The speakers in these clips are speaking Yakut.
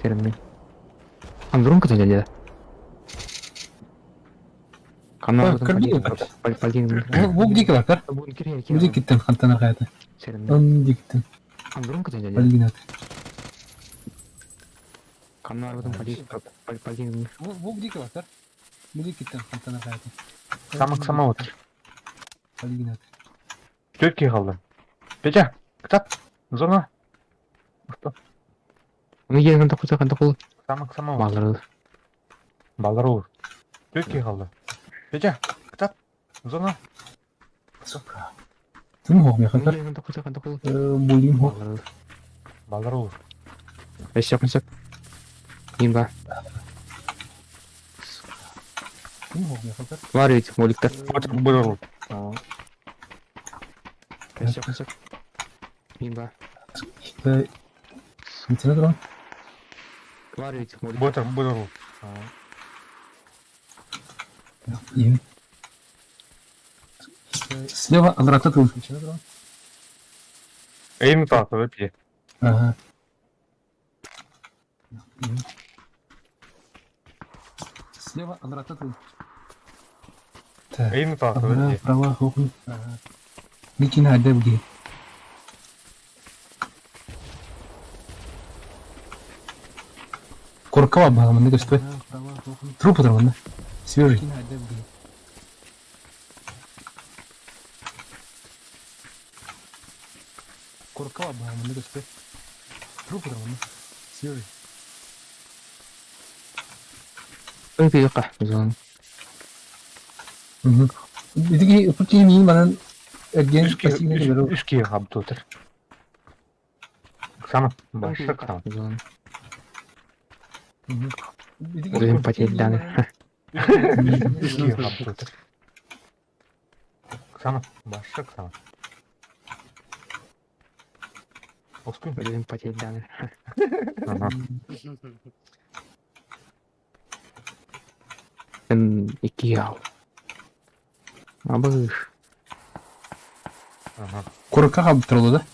Сэрэммин. Андурун кыталеле. Бу диэки бар, Бу диэкиттэн хантан арҕаата. Он диэкиттэн. Полигинат. Бу диэки бар, Бу диэкиттэн хантан арҕаата. Самак самаут. Полигинат. Түөрт киһи хаалла. Петя, кытат! Зона! Оны иэнэн тоххута хантахул Самак самаут. баалларыл. Баллар olur. Түөрт киһи хаалла. Петя, кытат! Зона! Сука. Тым хоқ Оны механдар. иэнэн тоххута хантахул Булим хоқ. баалларыл. Баллар olur. Өссө консеп. Имба. Тым хоқ механдар. Var ведь моликтар. Баллар olur. Өссө консеп. Имба. Интернет рон. Var ведь моликтар. Ботер, баллар olur. Им. Слева обратно тыл. Эйм таата өпье. Ага. Слева обратно тыл. Так. Эйм таата Ага, өпье. права, хохуй. Ага. Микина адебги. Куркова была, мне кажется, труп да? Свежий. Куркова была, мне кажется, труп да? Свежий. Өйдө зон. Угу. Битиги пути манан эрген пассивный беру. Үс киһи хаалбыт отыр. Самак, башта кытам. Зон. Угу. Будем потеть данных. Үс киһи хаалбыт отыр. Самак, башта кытам. Оскун. Будем потеть данных. Ага. Икияу. Абыш. Ага. Курка хабтырылды да?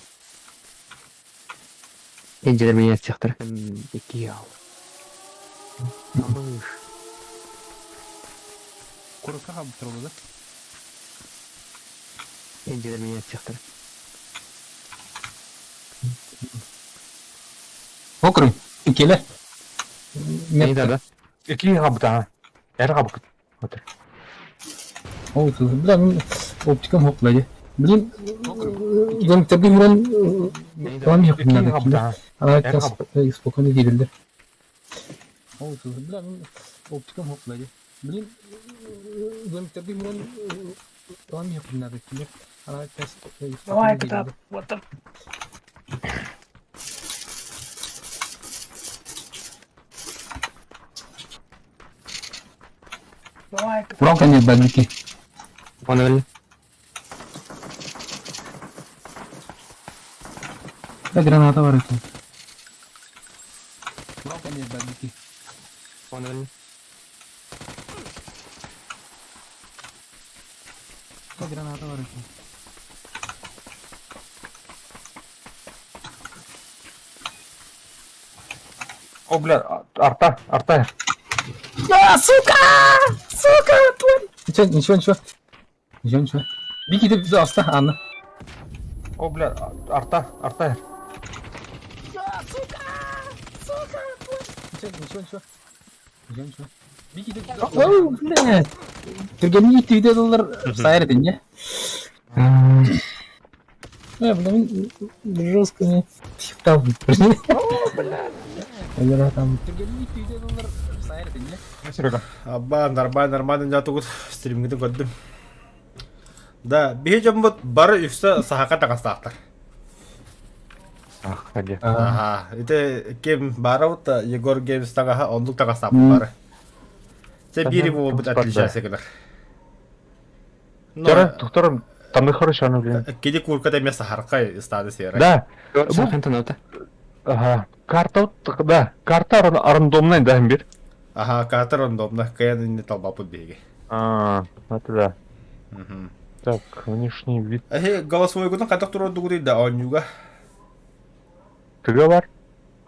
Энжелер меня сехтер. Икияу. Абыш. Курка хабтырылды да? Энжелер меня сехтер. Окры. Келе. Не да, да. Икки хаалбыт аа. Эр хаалбыт. Отыр. Ой, бля, оптикам хоплады. Блин, дом таби муран там их Икки надо. хаалбыт аа. Ана спокойно дирилдер. Ой, бля, оптикам хоплады. Блин, дом таби муран там их надо. Ана Давай, куда? What the? Давай, Урал конец бабики. Он öyle. Да граната бар это. Урал конец бабики. Он öyle. Да граната бар это. О, бля, арта, арта. А, сука! Сука, тварь! Ничего, ничего, ничего. Ничего, ничего. Бики, ты оста, Анна. О, бля, арта, арта. Ничего, ничего, ничего. Ничего, ничего. Бики, ты... Оу, блядь! Түргенни түйде доллар сайыр этин, не? Э, блин, жестко не. Там, О, там. Түргенни түйде доллар сайыр этин, не? Серега. Абба, нормально, нормально, дьэ тугут стримҥитин көрдүм. Да, биһи дьоммут бары үксэ саһака таҥастаахтар. Ах, ходи. Аха, ити ким бара вот Егор Геймс таҥаһа оннук таҥастаахпыт бары. Те биири буолбут отличайся гынар. Тора, доктор, там и хорошо, ну, блин. Кини курка эмиэ саһархай ыстааны сиэрэ. Да. Сахан таната. Ага. Карта, да, карта рандомная, да, имбирь. Аха, карта рандомна, кыайан инне талбаппыт биһиги. А, это да. Так, внешний вид. Эһи голосовойгутун хайдах туруордугутуй да оонньууга? Тыга бар.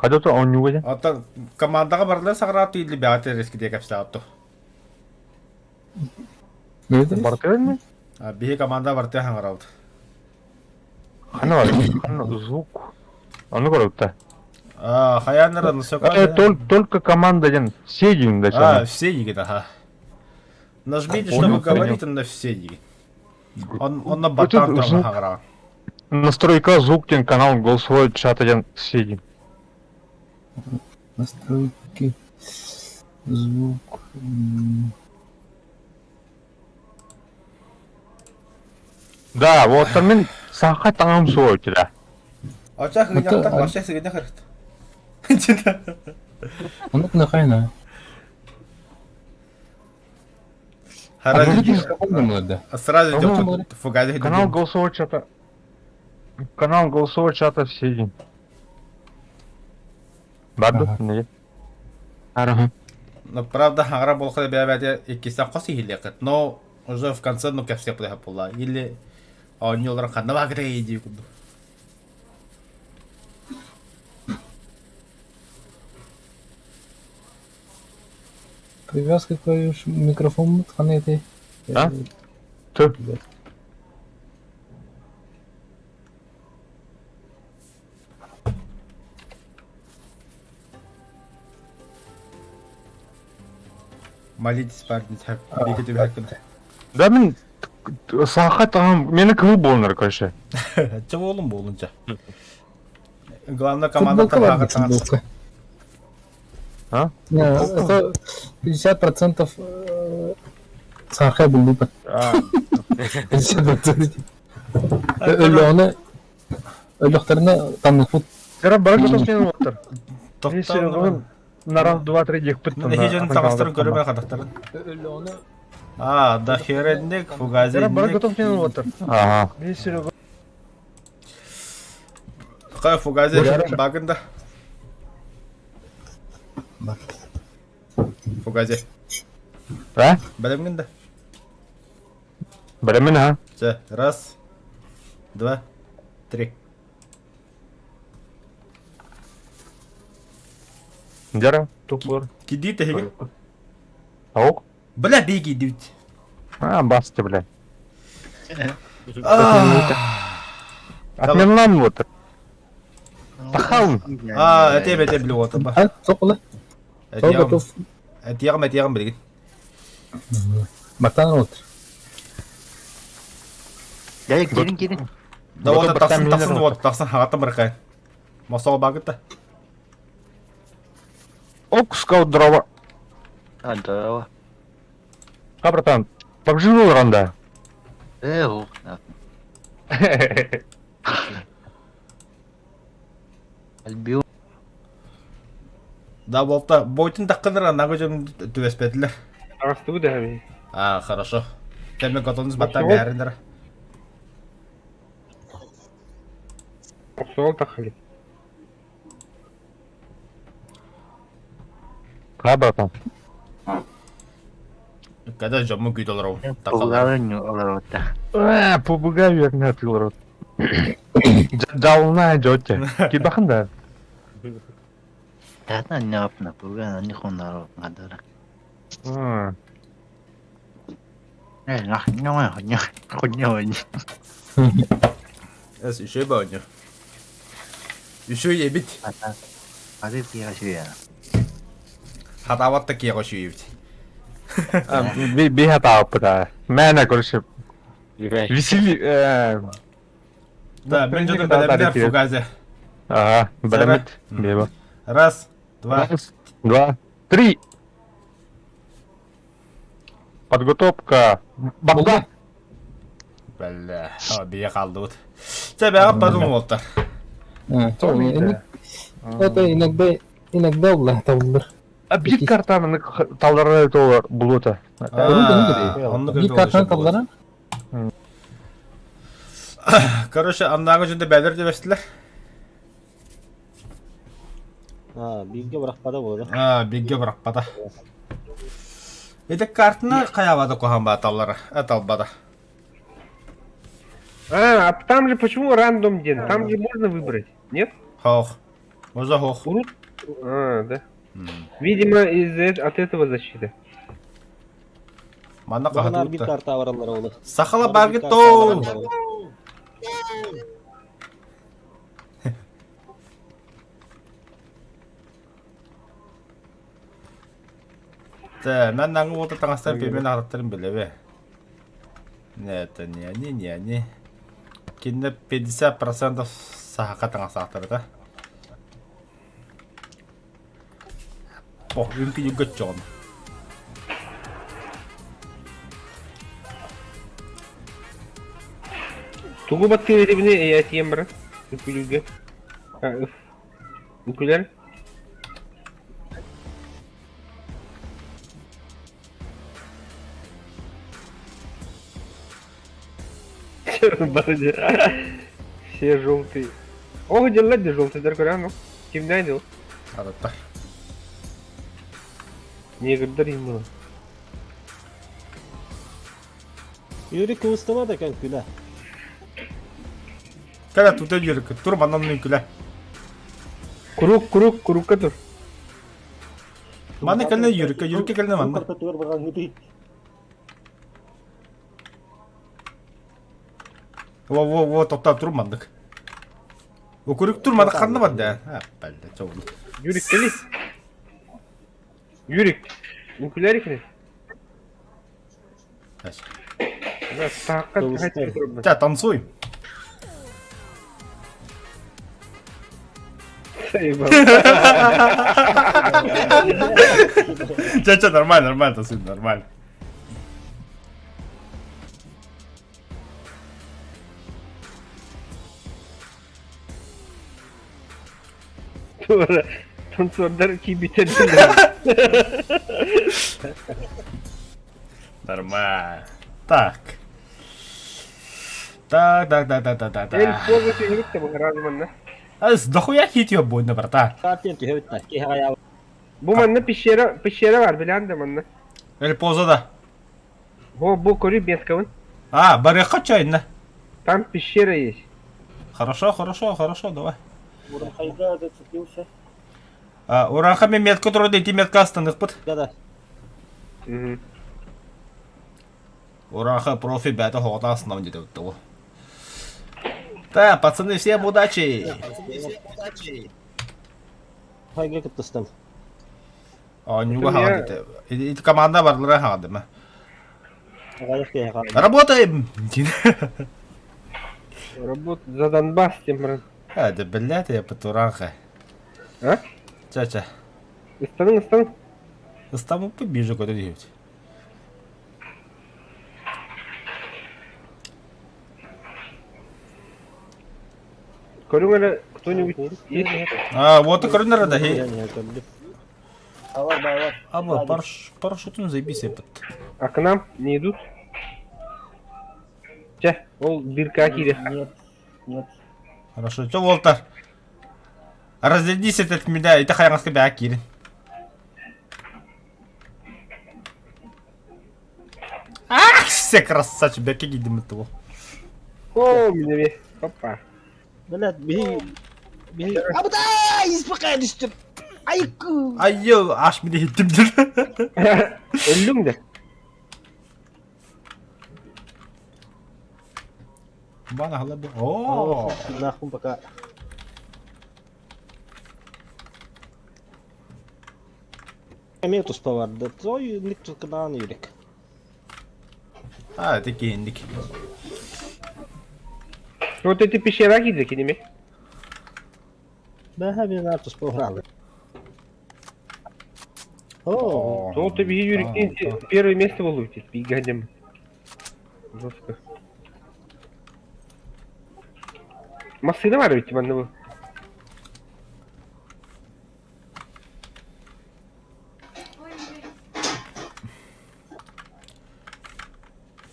Хайдах оонньууга диэн? Оттон командаҕа барылар саҕараат или бэҕэ терескидиэ кэпсээҕит дуо? Барытыгар ини? Биһи команда барытыгар хаҥарабыт. Ханна бар? Ханна звук? Ону көрөбүт А, хайааннара Только команда диэн все диин да А, все диигит, аха. Нажмите, чтобы говорить, на все диигит. Он, он на баттан хаҥараҕын. Настройка звук диэн канал голосовой чата диэн все диин. Настройки звук. Да, вот там мин саха таҥам суох этилэр. Очах гынньахтар, вообще сыгынньах ырыт. Оннук нахайна. Сразу идет фугази. Канал голосового чата. Канал голосового чата все день. Барды? Не. Ага. Но правда, хаҥара буолха бэйэ иккисэ хос иһиллиэххит. Но уже в конце ну кэпсиэх буолла буолла. Или оонньууларын ханна баагырай дии курдук. Привязка клавиш микрофон ханна этэй? А? Ты? Молитесь, парни, биики Да мин саха таҥам мени кыл буолунар короче. Чэ буолун буолунча. Главное команда Футболка футболка. А? Это 50% саха буллупа. 50%. Өлөөнө өлөхтөрүнө танныхпут. Кара бары готов оттор. На раз, два, три диэхпит. Эһи таҥастарын көрүмэ хатахтарын. А, да херенник, фугазинник. Бары готов оттор. Ага. Хай фугази багында. Фугази. А? Бэлэмҥин да? Бэлэммин а. Чэ, раз, два, три. Дьара, тупор. Киди тэһиги. Аук. Бля, беги, дивит. А, басты, бля. Отменлан вот. Тахаун. А, это я тебе вот. А, тоқла. Готов. Этиэҕим, этиэҕим билигин. Матан отыр. Дядя, кирин, кирин. Да вот тахсан, тахсан, вот, тахсан, хаҕаттан барыкай. Мосол багытта. Ок, скаут дрова. А, здорово. А, братан, побжил ранда. Эх, Альбион. Да, болта, бойтун таккыныр аннагы жөн түбэспэтилер. Арастыбы да А, хорошо. Теме готовность батта бәринер. Охсуол тахали. Да, братан. Когда жоммун күйд олоров. Олоротта. Э, побугай вернет рот. Жална жотте. Кибахан да. Тата няпна, пуга не хондаро гадара. Э, нах, нё, нё, нё, нё. Эс еще ба нё. Еще ебить. Аты кига шүйә. Хатават та кига шүйебит. Би хатааппыта. Мэнэ короче. Весели... Да, мен жодон бэлэмнэр фугазе. Ага, бэлэммит. Беба. Раз, два. Раз, два, три. Подготовка. Бабда. Бля, бие қалды Тебя подумал вот Это иногда иногда улла табылыр. А биир картаны талдары толар булута. Биир картаны талдара? Короче, аннагы жүнде бәлер деп эстилер. А, бигге бырахпада болады. А, бигге бырахпада. Эти картаны каябады кухан ба таллары, талбада. А, а там же почему рандом день? Там же можно выбрать, нет? Хох. Уже ох. Урут... А, да. Видимо, из от этого защита. Манна Баҕанаар биир хаһытыбыт. карта бараллар ол. Сахала Бары биир баргыт карта то. бараллар ол. Тэ, мен наңы уота таҥастан пимен аҕаттарын билэбэ. Не, это не они, не они. Кинне 50% саха таҥасаахтар да. О, үҥкү көччөҕүн. Тугу баттыыр этибини эйээтиэм баран үҥкүлүүргэ. Үҥкүлэр. Бары Все желтые. Ох, дела где желтый, көрөн Кимнээн дыл? Араттар. Негрдар им Юрий кыбыстыма да кэн күлэ. Кэлэ тута Юрик, тур манан үҥкүлэ. Круг, круг, кругка тур. Манна кэллэ Юрика, Юрика кэллэ манна. Картатыгар баран Во, во, во, тоқтап тур мандык. Окурик тур мандык ханна бар да. А, бәлде, чоғын. Юрик кели. Юрик. Үҥкүлэр икини. Ча, танцуй. Ча, ча, нормально, нормально, танцуй, нормально. Танцордар киирбиттэр. Нормально. Так. Так, так, так, так, так, так, Эл так. поза түһүбүт да бу манна. Ас, дохуя хит больно, брата. Картин түһэбит да. Киһи хайа Бу манна пещера, пещера бар билэн да манна. Эл поза да. Бу бу көрү бескабын. А, барыахха чайна. Там пещера есть. Хорошо, хорошо, хорошо, давай. Урахайга зацепился. А, Ураха мен метка турда ити метка астаныкпыт. Да да. Мгм. Ураха профи бәті хоғыта астынан деді өтті ғой. Да, пацаны, всем удачи! Хайга кыттыстым. Оонньууга хаҕа дите. Ити команда барлара хаҕа дема. Аҕайах киһи хаҕа. Работаем! Работа за Донбасс тем баран. А, да блядь, я по Ураха. А? Ча-ча. Ыстаның, ыстаның. Ыстамы побежу куда делать. Көрүҥ эрэ кто-нибудь есть? А, вот и корнер да. Алар балар. Аба, парш, парашютын заебись этот. А к нам не идут? Чэ, ол дырка киирэ. Нет. Нет. Хорошо, чё, Волтер? Разрядись от меня, это хайраска бя кирин. Ах, все красавчик, бя кигидим этого. О, меня Опа. Блядь, биһи биһи Абыта испакай түстүм. Айку. Айыл, аш мені хиттим дир. Өллүҥ да. Бана халады. О, Нахуй пока. Эмиэ туспа барда. Той ник туканаан юрик. А, это кейиндик. Вот эти пещера киирдэ киними. Бэһэ мен туспа уралы. О, То ты Юрик первое место получит. Бигадем. Жестко. Массыына бар ведь манна бу.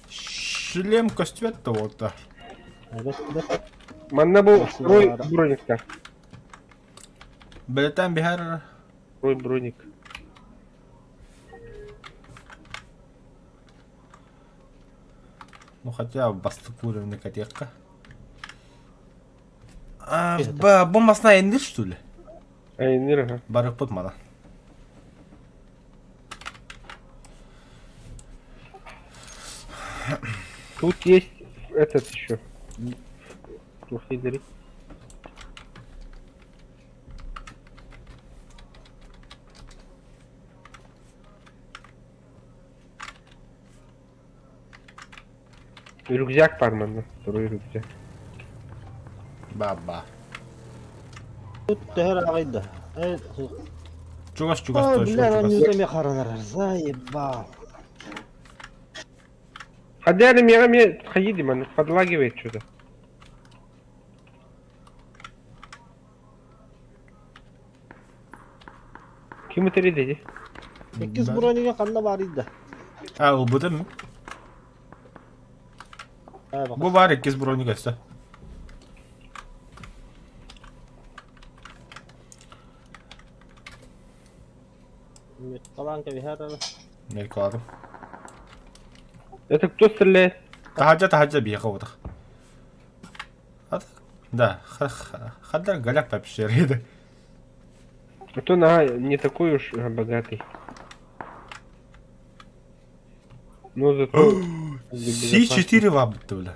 Шлем костюм-то вот. Манна бу второй броник-то. Бэлэтэн бихар. Второй броник. Ну хотя бастык уровня катекка. А, ба, бу масна энди что ли? Айныр аха. Барыппыт мана. Тут есть этот еще. Слухай, Рюкзак бар манна, второй рюкзак. Баба. Төһөр аҕайда. Чугас чугас Ой, той бля, чугас. анюта харанар. Заебал. Ходяли мне, мне ходи, man, подлагивает что-то. Ким это деди? Иккис бронига ханна бар ида. А, ылбытым. Бу бар иккис броник өссө. Таланка вихара. Мелкаладым. Это кто стреляет? Таһадьа таһадьа биэхэ утах. Да, хаддар голяк папишерейді. А то на не такой уж богатый. Но зато... Си-4 вабытты бля.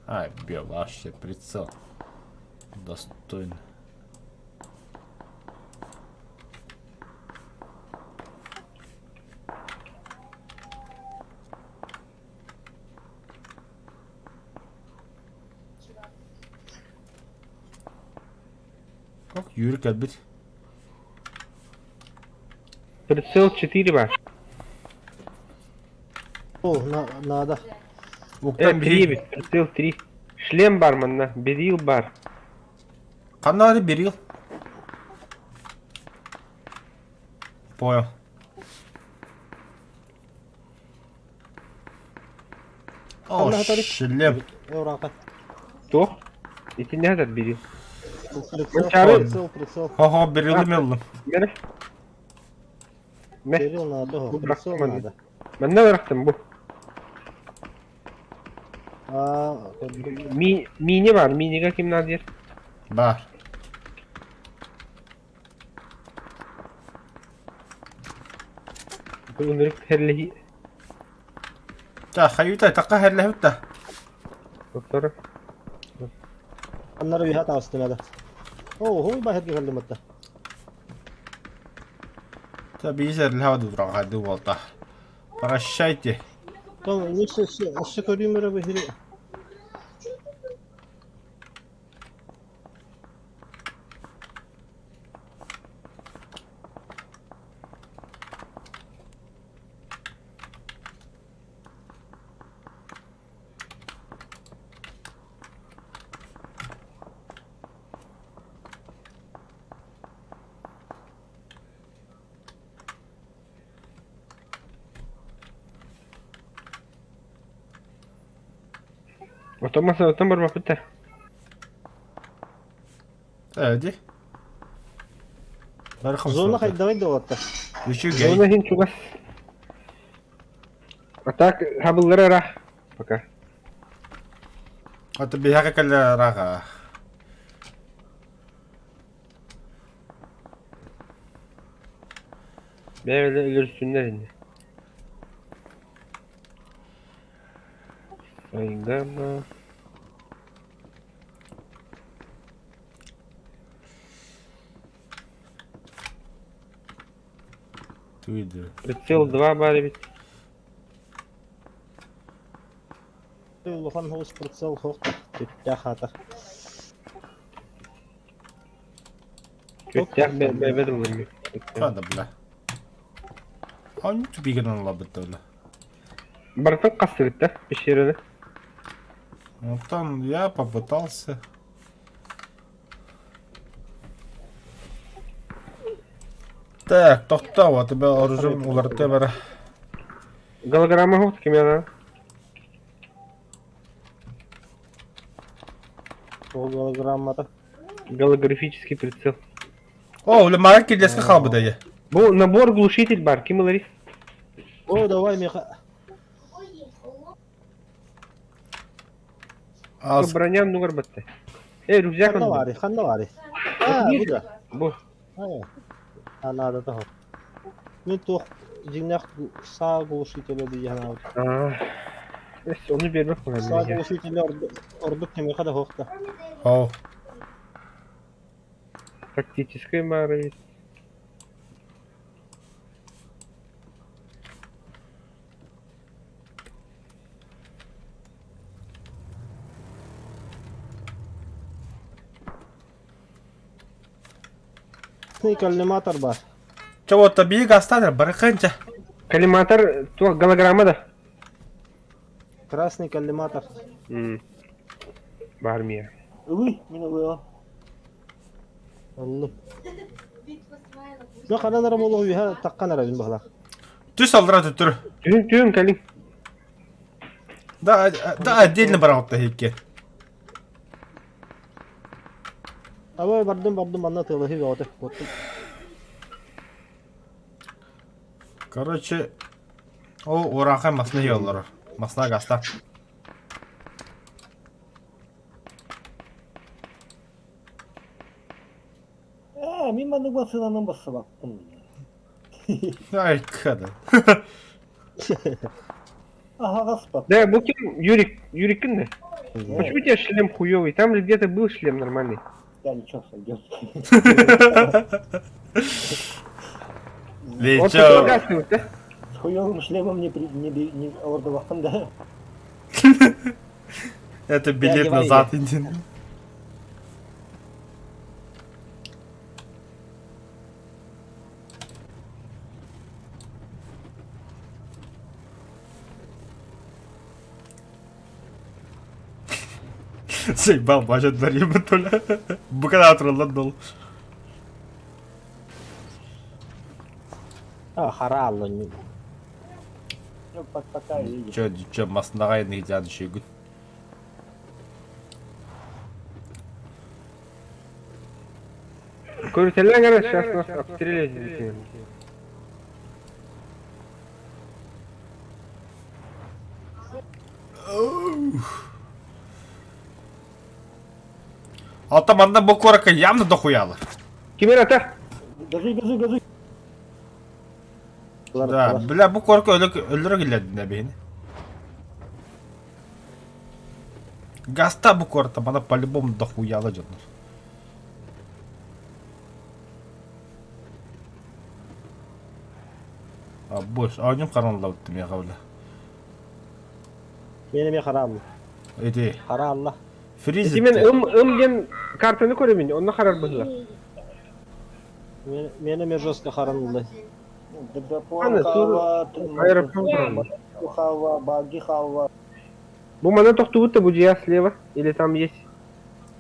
Ай, бе, вообще прицел. Достойно. Как Юрий кэлбит. Прицел 4 бар. О, надо. Уктан 3 биһи. бит, прицел 3. Шлем бар манна, берил бар. Ханна берил. Понял. О, шлем. Туох? Итиннэ этот берил. Прицел, Чары. прицел, прицел. Хо-хо, берилим ыллым. Мэр. Мэ. Берил надо, Бу прицел бырахтым надо. Манна бырахтым бу. А, Ми, мини бар, минига ким надо Бар. Ынырык тэрлэһи. Та, хаюта, такка хәрләһүт та. Доктор. Аннары биһат астынада. О, хой бахыр келдим атта. Та бизер лһауды турага ду болта. Прощайте. Том, лучше өссө көрүүм өрө бихири. Оттон маса оттон барбаппыт Эди. Бары Зона хамсалда. хайдабай да олатта. Үчүгэй. Зона иһин чугас. А так хабыллара ыраах. Пока. Аты биһака кэллэ рага. Бэйэлэ өлөрсүннэр ини. Айгама. Туйды. Прицел 2 бар эбит. Улахан хос прицел хох түттэ хата. Көттэх бэбэт ылым. Хада бля. Аны тупиген алабыт бля. Бартын қастырытта пещераны. Вот там я попытался. Так, тохта, вот тебя оружием уларты бара. Голограмма хох кимена. Голограммата. Голографический прицел. О, уля мара кидлеска халбы я. Бу набор глушитель бар. Ким ылари? О, давай меха. Аз. Броня оннугар батта. Э, рюкзак Ханна оннугар. баарый, ханна баарый? Аа, бу да. Бу. Аа, наадата суох. Мин туох дьиҥнээх саа глушителэ дии санаабыт. Аа. Эс, ону биэрбэт Саа буолан глушителэ ордук кимиэхэ да суох да. Оу. Тактическай маара ведь. Коллиматор баар. Чэ вот биһиги астаан барыххын чэ. Коллиматор туох голограмма да? Красный коллиматор. М. Баар мия. Ылый, мин ылыам. Ыллым. Ну ханан эрэ буолуох үөһэ таххан эрэбин быһалаах. Түс алдыра төттөрү. Түһүн түһүн кэлиҥ. Да, да отдельно бараҕытта иһикки. Абай бардым бардым манна тыалаһыы бөҕөтө. Куоттум. Короче, ол ураахай масна иһэ Масна гаста. Ээ, мин маннык массыынанан бассыбаппын. Ай, када. Аһаҕас бат. Да, бу ким? Юрик. Юрик ким да? Почему у тебя шлем хуёвый? Там же где-то был шлем нормальный. Я ничего, сойдет. Он Лечо. противогаз да? С хуёвым шлемом не, при, не, би- не ордовахтан, да? Это билет одевай назад иди. Заебал, бажа дворе толя. Бу kadar hatırladım dolu. А, хара аллын. Ну, пока едешь. Чё, чё, маснаға енді жаны шегін. Көрүтэллээн эрэ, сейчас нас обстреляют здесь. Алта манна бу куоракка явно дохуялар. Ким эрэ ата? Газуй, газуй, газуй. Да, бля, бу куоракка өлөрө киллэрдин эбиһини. Гаста бу куората мана по-любому дохуяла дьоннор. А, больше, а нем харанлабыт миэхэ бля. Мин эмиэ хара алла. Ити, Хара алла. фриз Ити мен ым ым диэн картаны көрөмүн, онно харар быһыла. Мин эмиэ жестко хараныллай. Дебепон Аны, хава, Аэропорт. хава, баги хава. Бу манан тохтубут да бу дьиэ слева или там есть?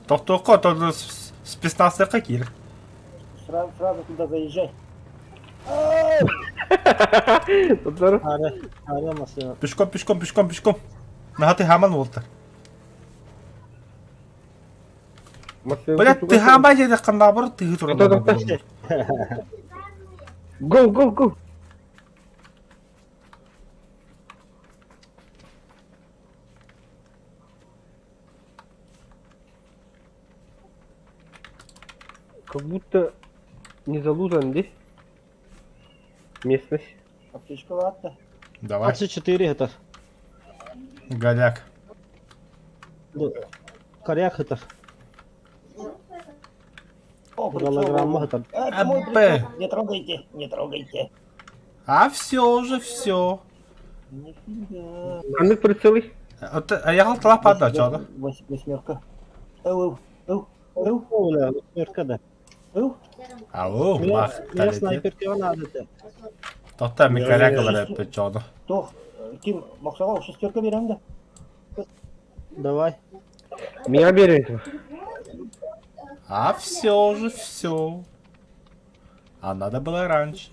Тохтуохха, то спецназтарга киир. Сразу, сразу туда заезжай. Туттар. Хара, хара машина. Пешком, пешком, пешком, пешком. Наха ты хаман уолтар. Бля, ты хаман дедекка наоборот ты Тоқта, тоқта. Go, go, go. Как будто не залутан здесь. Местность. Аптечка ладно. Давай, 24 это. голяк. Коряк это. О, прицел. Голограмма это. Это мой А, Б. прицел. Не трогайте, не трогайте. А все уже все. Нифига. Аннык прицелы. А я хотела падать, да? Восьмерка. Эу, эу, эу, Бля, восьмерка да. эу. Ау, мах, Мне снайперка надо. Тоқта мен корякалар әппе чоды. Тох, ким, Махсага, шестерка берем да? Давай. Меня берет. А все уже все. А надо было раньше.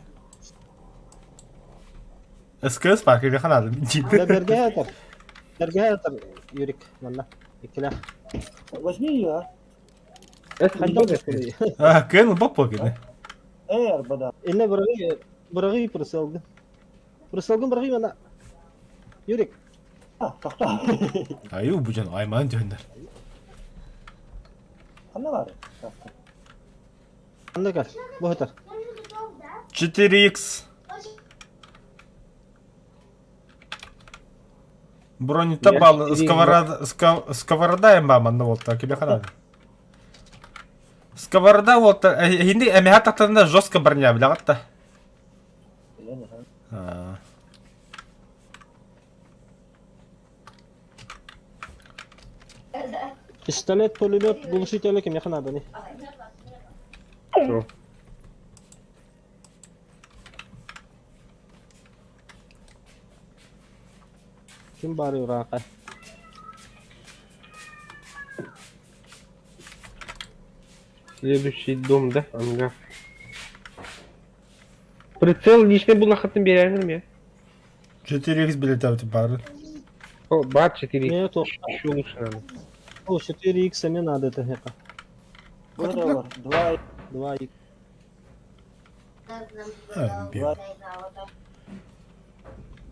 СКС парк или надо. Да берге это. Берге это, Юрик, манна. Иккилээх. Возьми ее, а. Хайдах бэккүнүй? А, кен боппо кини. Эй, арбада. Инне быраҕыы, быраҕыы прицелгын. Прицелгын быраҕыы манна. Юрик. А, тохтоо. Айуу бу дьон аймаан түһэннэр. Ханна баар? Ханна кэл? Бу сытар. 4X. Бронята бал сковорода сковорода эм ба манна болта кибе ханан. Сковорода болта хинди эмэһэ тахтарында жестко броня билэҕит да. Пистолет, пулемет, глушители кимиэхэ нааданы? Что? Ким баары ырааха? Следующий дом, да? Ангар. Прицел личный булахатын берермин я. 4X билетабыт бары. О, бар 4X. Нет, Еще лучше надо. О, 4X мне надо это хека. Два, 2X. два.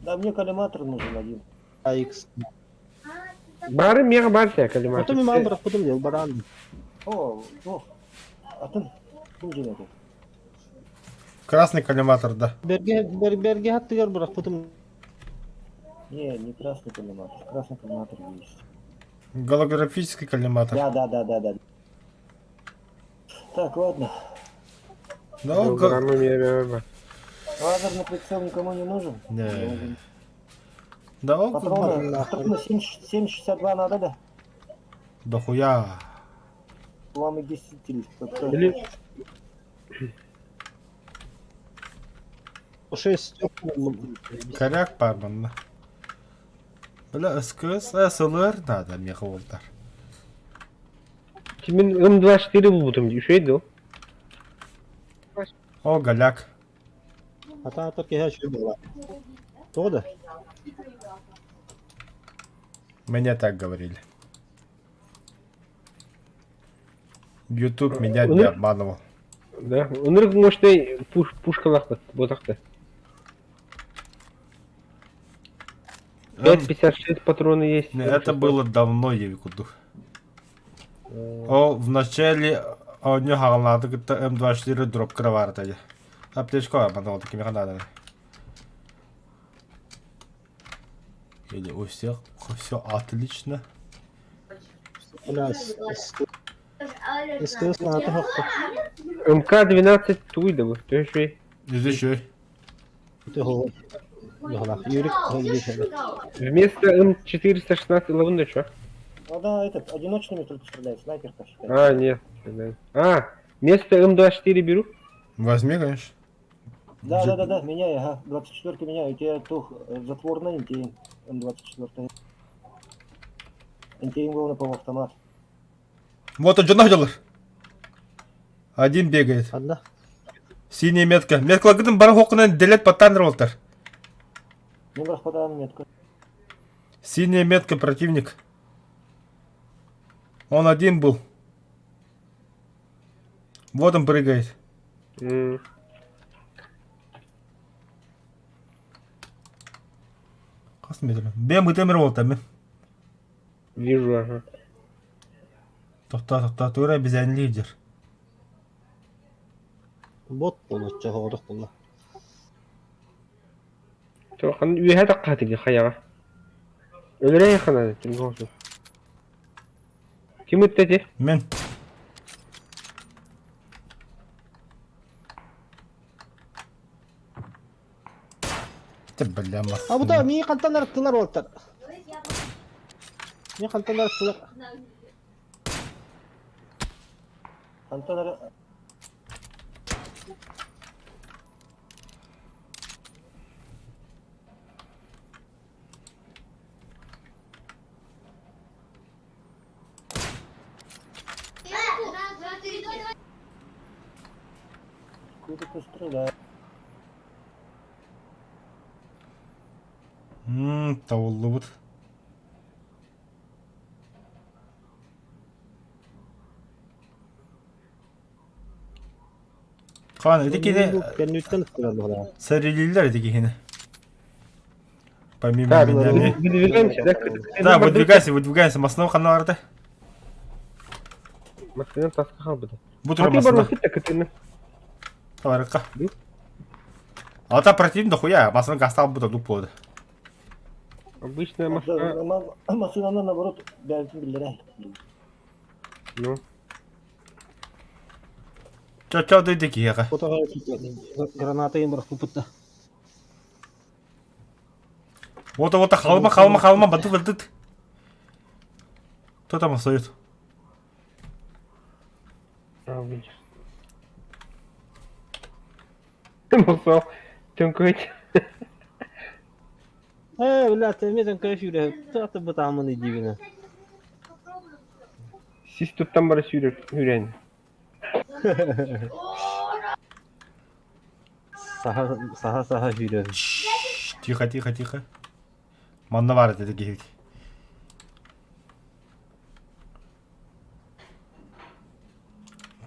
Да, мне коллиматор нужен один. 2X. Бары мега бар тебя, коллиматор. Потом имам брат, потом дел баран. О, о. А ты? Нужен это. Красный коллиматор, да. Берге бер берге хаттыгар брат, потом Не, не красный коллиматор. Красный коллиматор есть. Голографический коллиматор. Да, да, да, да, да. Так, ладно. Да, он Граммы мега бар. Лазерный прицел никому не нужен? Не. Нужен. Да, он Патроны, патроны 7,62 надо, да? Да хуя. Пламегаситель. Или 6 Коряк парманна. Бля, СКС, СЛР надо, меха болтар. Kimin М24 булбутум еще edi О, голяк. Ата ата кеһә шүй була. Тоҕо да? Мне так говорили. YouTube меня не обманывал. Да. Ынырык мощный пуш пушкалахпыт, ботакты. 5.56 патроны есть. Не, Это было давно, я викуду. О, в начале у него хагалнады кытта М24 дроп кыра тады. Аптечка обманывал такими надо. Или у всех все отлично. Бля, СКС наата хохто. МК-12 туйда бу. Төшүй. Еще. Юрик, Вместо М416 лавында что? А, да, этот, одиночными только стреляет, снайперка считай. А, нет. А, вместо М24 беру. Возьми, конечно. Да, да, да, да, меняй, ага, 24 меняй, у тебя тух затворный М24. М24 главное, по автомат. Вот он, Джон Один бегает. Одна. Синяя метка. Метка лагытын бар хокунан делет паттаныр болтар. Не брахпадан метка. Синяя метка противник. Он один был. Вот он прыгает. Хас метр. Бем ытемер болтар мен. Вижу, ага. Тохта, тохта, тура безән лидер. Бот болучча хоҕорох буолла. Тохан үөһэ таххаатыгы хайаҕа. Өлөрөй ханан тимгоосу. Ким ыттати? Мен. Ты бля А бу та мии хантан арыттылар уолтар. Мии хантан арыттылар. Антон, Откуда-то стреляет. Тауллубут. Хан, ити кини Кэнниттэн ыттылар буолла. сэрилииллэр ити киһини. Помимо Так, меня. Не. выдвигаемся, да? Да, выдвигайся, выдвигайся. Массыына ханна барда? Массыына таска хаалбыта. Бу турар Аты массыына. барбыт да кытыны. Товарка. А та противник дохуя, массыына гастал бута дук буолду. Обычная машина. Массыынаны наоборот бэйэтин биллэрэ. Ну. Чо чо дойду киһиэхэ. Граната им бырахпыппыт да. Вот вот халма халма халма баты баты. Кто там остается? А, видишь. Мосол. Түнкөйт. Ээ, бля, эмиэ төҥкөйө сүүрэ, туох бытааммын диибин. Сис туттан бара сүүрэр үүрэн. Саха саха саха сүүрэр. Тихо, тихо, тихо. Манна баар этэ киһибит.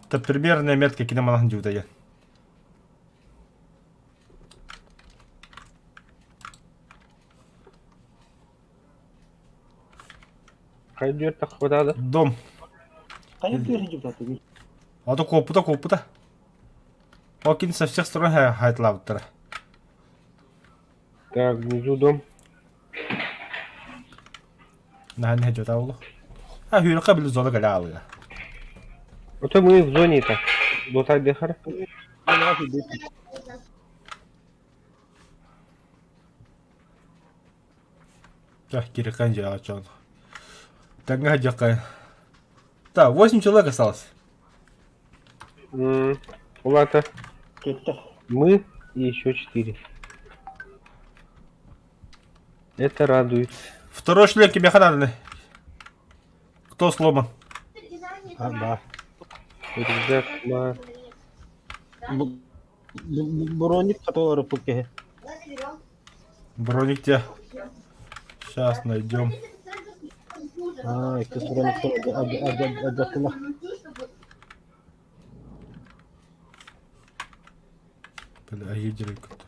Это примерная метка киноманахан дьуутайан. Хайдүөр таххыбытаада. Дом. Хайа түөрэ дьыбтатыгый? А то куоппута куоппута. Ол кини со всех сторон хайтлаабыттара. Так, внизу дом. Наһаа нэһэ дьота олох. А хүрүккэ били зона кэлэ аалыга. А то мы в зоне так. Лутай бехар. Так, кирикан дьиэҕэ чон. Тэҥҥэ дьаххай. Так, 8 человек осталось. Улата. Кеттэ. Мы и еще четыре. Это радует. Второй шлем кимиэхэ надо. Кто сломан? А, да. Рюкзак на... Броник который пуке. Броник где? Сейчас найдем. А, иккис броник обязательно. Бля, едели как-то.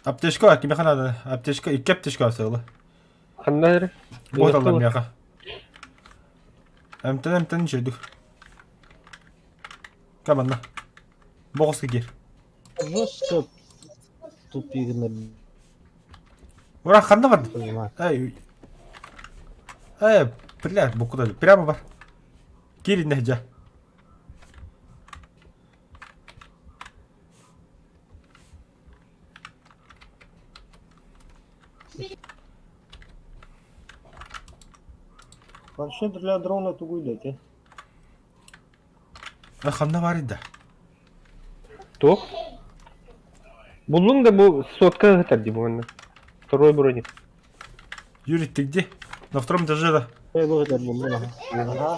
Аптечка, кимиэхэ надо? Аптечка, икки аптечка сыла. Ханна эрэ? Вот алла миэхэ. Эмтэн эмтэн үчүгдүк. Каманна. Боҕус киир. Жестко тупигнер, Ура, ханна барды? понимаю. Эй. Эй, блядь, бу куда? Прямо бар. Киир иннэ Планшет для дрона тугуй дайте. А ханна бар да. Туох? Буллуҥ да бу сотка ыһытар дии буонна. Второй броник. Юрий, ты где? На втором этаже, да? Ага.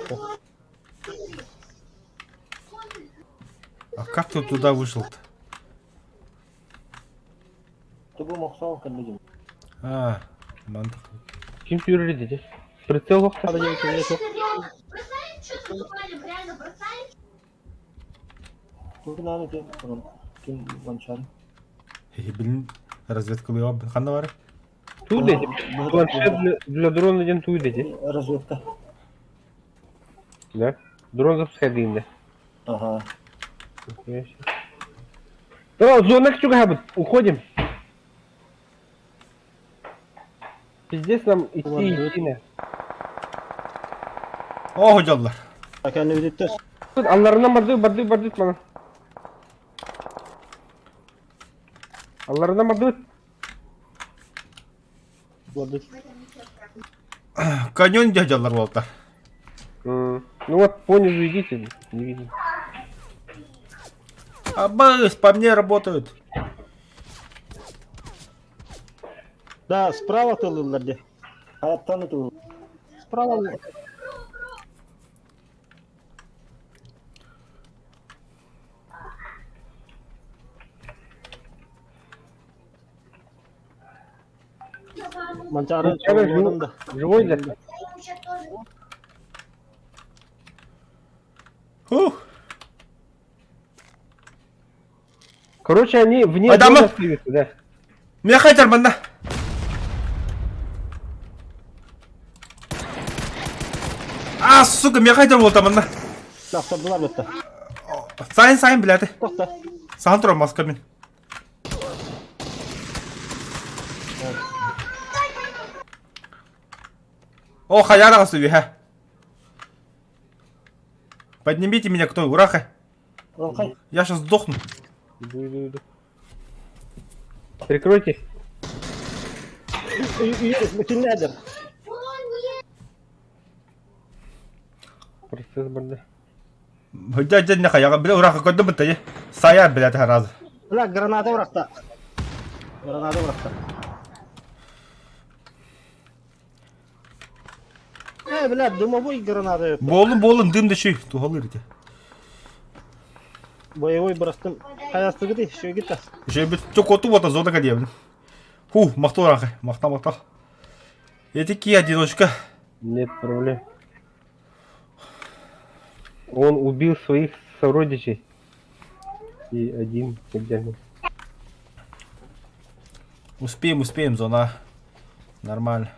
А как ты туда вышел-то? Тугу мохсоон кэллигин. А, мантах. Ким сүүрэр дии? Прицел охта. Тугу нааны ким ким ланчан. Блин, разведка была. Ханна бар? Туу дии. Планшет для, для дрона диэн туу дии. Разведка. Да? Дрон запускай дыйында. Ага. О, зона чугабыт. Уходим. Пиздец нам идти, идти на. О, дьоллор. Алларынан барды, барды, барды мана. Алларынан барды. Каньон дьоллор буолта. Ну вот, понизу идите, не видно. Абыс, по мне работают. Да, справа тылылар де. Хайаттан тугу. Справа. Манчары Манчары живой да? Фух. Короче, они вне Адамов! зоны остаются, да. Меха манна. Сука, миэхэ айтар буолта манна. Тахсардылар бытта. Сайын сайын билээти. Тохта. Сахан турар маска мин. О, хайаан аҕасы үһэ. Поднимите меня кто, ураха. Я сейчас сдохну. Иду, иду, иду. Прикройте. Киннәдер. Процесс барда. Дьэ, дьэ, не хайаҕа, бile ураха көрдüm бытайы. Сайа билэт харазы. Бля, граната бырахта. Граната бырахта. Э, бля, дымовой граната. Буолун, буолун, дым да шүй, тухалыр ити. Боевой бырахтым. Хайастыгыты, шөгүт Еще бит чокоту вот зона кадебин. Фу, махтал рахы, махтал, махтал. Эти одиночка. Нет проблем. Он убил своих сородичей. И один отдельно. Успеем, успеем, зона. Нормально.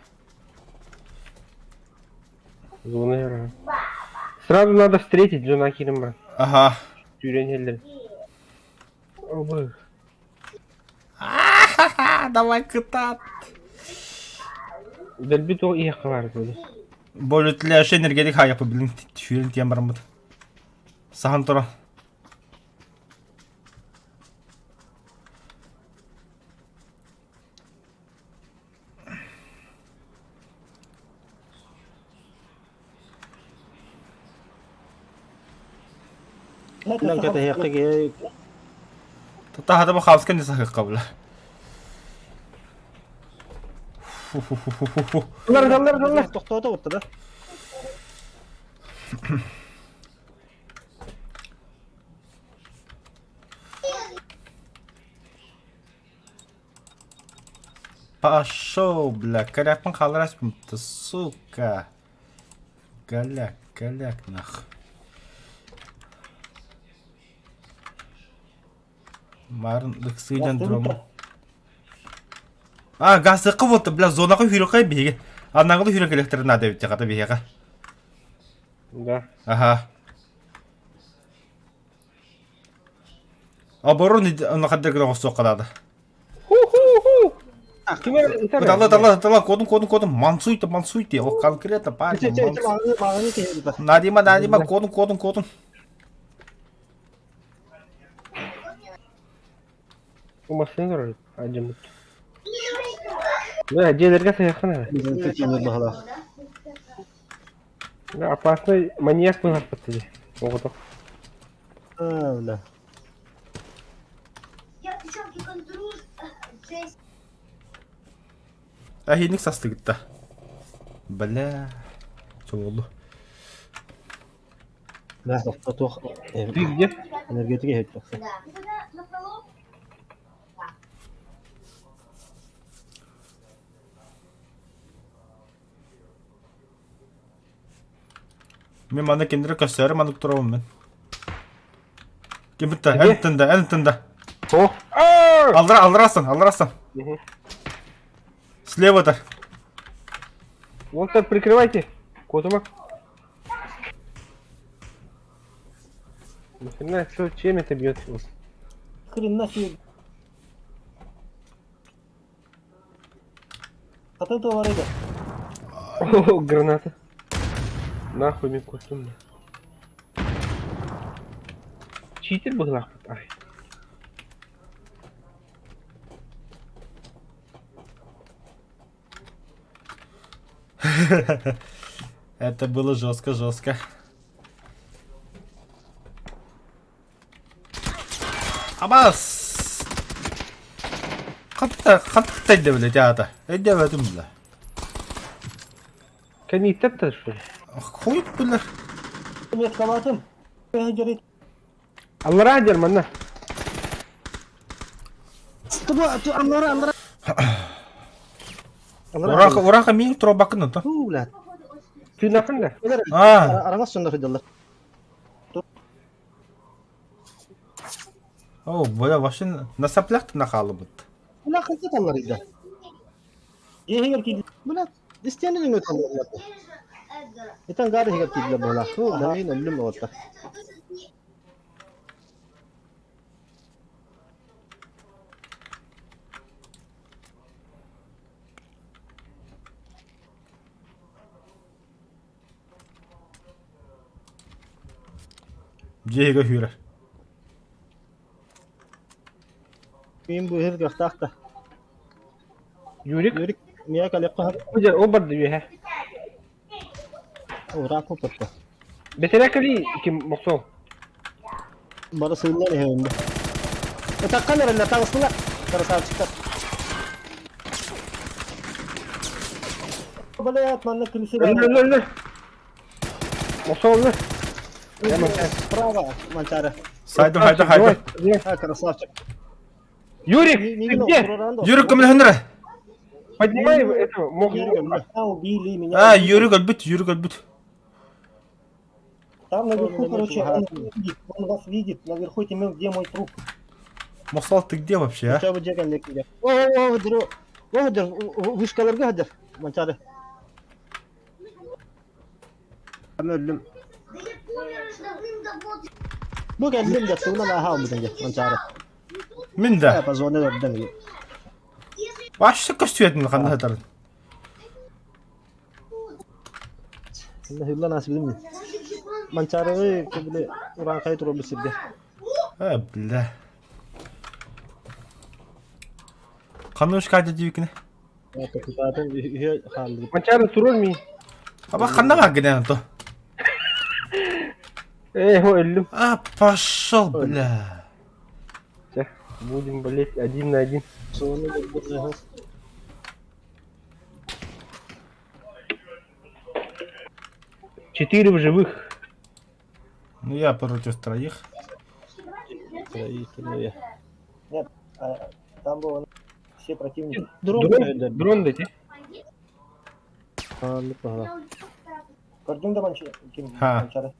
Зона яра. Сразу надо встретить Джона Киримба. Ага. Тюренеллер. Обы. А, давай кытат. Дэлби туох иһэххэ баар буолуо. Болүтлээши энергетик хайапы билин сүүрэн тиэн бараммыт. Сахан тура. Нам кэтэһиэххэ киһи Таһата бу хаалыска не сахыахха бula. Фу-фу-фу-фу-фу. Аллар, аллар, аллар. тохтоото бутта да. Пошел, бля, коряппын хааллараспын, ты сука. Голяк, голяк, нах. Марын ыксыйдан турам. А, газыкы вот, бля, зонаға хүрекай биһиги. Аннаңылы хүрек электр надо бит хата биһиэхэ. Да. Ага. Оборон хаддыр гына оҕустуохха наада. Ху-ху-ху! Ким эрэ ытар Ыталла, ыталла, ыталла, кодум, кодум, кодум, мансуйте, мансуйте, о, конкретно, парни, мансуйте. Надима, Надима, кодум, кодум, кодум. Бу массыына турар адьыммыт. Да, дьиэлэргэ сыһыаххын эрэ. Да, опасный маньяк быһарбыт дии. Оҕото. Эһиник састыгытта. Бля, чололу. Ты где? Энергетика иһит Мин манна кинилэри көстөөрү маннык тураммын мин. Ким бутта? Эн тында, эн тында. О! Аллара, алларасан, алларасан. Слева-то. Вот так прикрывайте. Козума. Нахрена, что, чем это бьет? Хрена себе. От этого рейда. О, граната. Нахуй мне костюм. мне. Читер был нахуй. Ай. Это было жестко, жестко. Абас! Хатта, хатта өйдөбүлэ теата. Өйдөбөтүм бile. Кэнниттэн что ли? Хуй билэр. Меткалатым. Аллара дер манна. Аннара, аннара. Ураха, ураха миин туробакын онтон. Фу, блядь. Тыынахын да. Аа. Араҥас соннор сылдьаллар. О, бля, вообще на соплях нахалыбыт. Бля, ханса таллар ида. Егер киди. Бля, истиэнин өҥө таллар. Итан гар иһигэр киирдилэр быһыылаах. Туу, мин өллүм уоттар. Дьиэ иһигэр сүүрэр. Мин бу иһир кыахтаах да. Юрик? Юрик, миэхэ кэлиэххэ сөп. Ол барды үөһэ. Ураак куппатта. Бэтэрээ кэлии ким мохсоол. Бары сыыллан иһэбин бу. Ытаккан эрэллэр таҕыстылар. Красавчиктар. Блядь, манна крысы Өллө өллө өллө. Мохсоол өллө. Справа, Манчары. Сайдым, хайдым, хайдым. А, красавчик. Юрик, ты где? Юрик көмөлөһүннэр. Поднимай этого, мог... Меня убили, меня А, Юрик өлбүт, Юрик өлбүт. Там наверху, короче, он видит, он вас видит. Наверху тем, где мой труп. Мохсоол, ты где вообще, а? Ча бу дьиэ кэнники. О, о, о, о, о, вышкаларга сылдьар, Манчары. Өллүм. Бу кэллим дьэ, тугунан ааһа алмытын дьэ, Манчаары. Мин да. Позвонил өрдөн. Вообще көстүөтүн ханна сытарын. Хыллан аас билим. Манчаарыгы били урааҥхайы туруорбут сиргэ. Э, бля. Ханна ушкайда диэбиккиний? Кытаатын үһүө хааллыбыт. Манчаары туруор мии. Аба ханна бааргын то? Эй, хо өллүм. А, пошел, бля. Чэ, будем болеть один на один. Суону көрбүт Четыре в живых. Ну я против троих. Трое. Нет, а, там было все противники. Дрон Дрон, дрон дайте. Көрдүҥ да ким Ха. Манчары?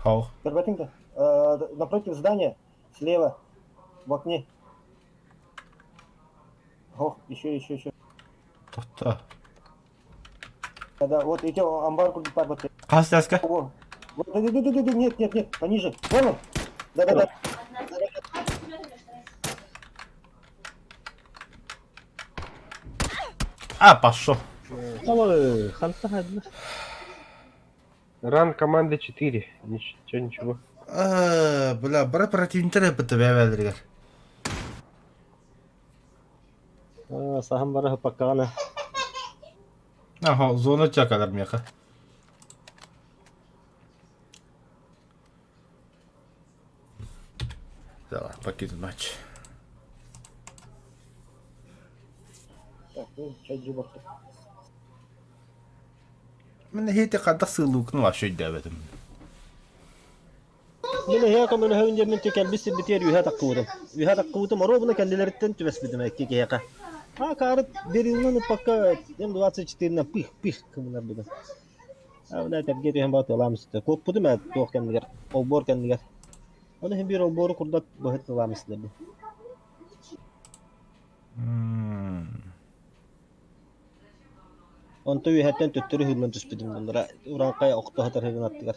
Хау. Көрбөтүҥ да? Э, напротив здания, слева, в окне. Ох, еще, еще, еще. Тохто. Да, вот эти амбар курдук бар вот. Хас таска? Во. Вот, да, да, да, да, да, нет, нет, нет, пониже. Вон он. Да, да, да. А, пошел. Ханта хадна. Ран команды 4. Ничего, ничего. Э, бля, бара противниктар эппит бэбэлэригэр. Саһан бара паккаҕына. Аха, зона чакалар меха. Давай, покинуть матч. Так, ну, чай джиборты. Мин хейти хайдах сыыллыыккын вообще өйдөөбөтүм. Мин эһиэхэ көмөлөһөбүн диэммин кэлбит сирбитигэр үөһэ таххыбытым. Үөһэ таххыбытым оруобуна кэннилэриттэн түбэспитим икки киһиэхэ. А каарыт берилынан ыппакка М24-нэн пых-пых кымынарбытым. А бля тэргэ түһэн баа тыалаам истэ. Куоппутум ээ туох кэннигэр, олбуор кэннигэр. Ону иһин биир олбуору курдат быһыт тылаам истилэр. Онто үөһэттэн төттөрү ыһыллан түспүтүм буллара урааҥхай охто сытар ыһыгын аттыгар.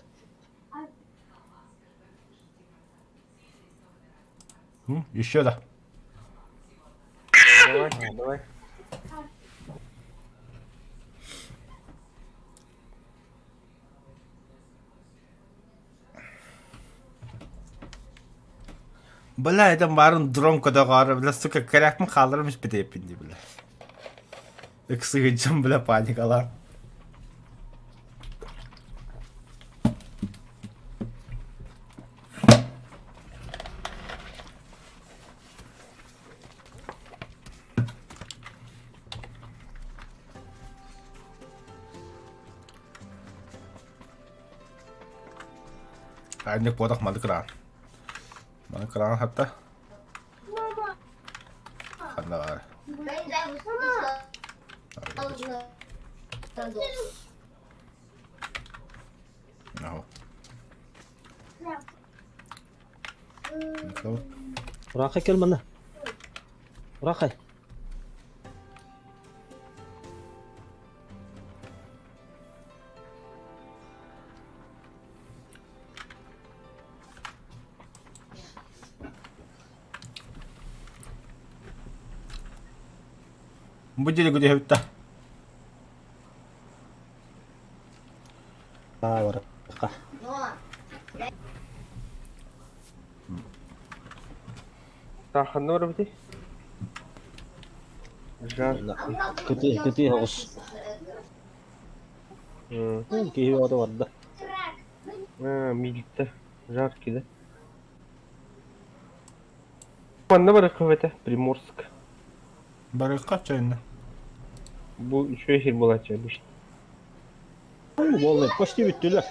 Еще да. Давай, давай. Бля, это марын дрон көтөҕөөрү, бля, сука, кэрээкпин хаалларым испитиэппин дии, бля. Ыксыгынчам, бля, паникалаан. Анньык буотах маны кыраан. Маны кыраан хатта. Ханна баар. Урааҥхай кэл манна. Урааҥхай. Бу диэри күдүһэбит да. Барыха. Так, ханна барабытый? Жар. Кытыы кытыы оҕус. Киһи оҕото барда. Милта. Жаркий, да? Манна барыахха этэ, Приморск. Барыахха чайна. Бу үчүгэй сир буолааччы обычно. Буолла, почти бүттүлэр.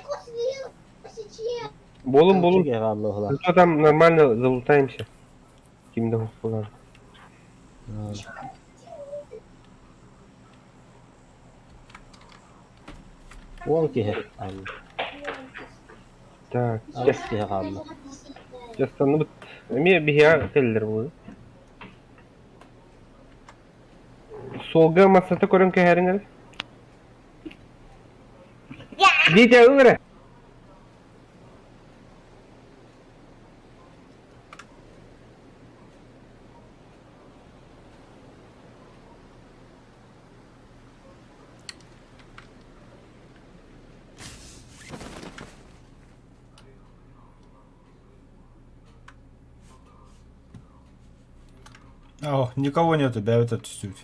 Буолун буолун. Зато там нормально залутаемся. Ким да буолар. Уон киһи. Так, Аҕыс киһи хаалла. Дьастанныбыт. Эмиэ биһиэхэ кэллэр буолуо. Суолга массата көрөн кэһэриҥ эрэ. Витя, ыл эрэ. О, никого нету, бэйэбит түстүбүт.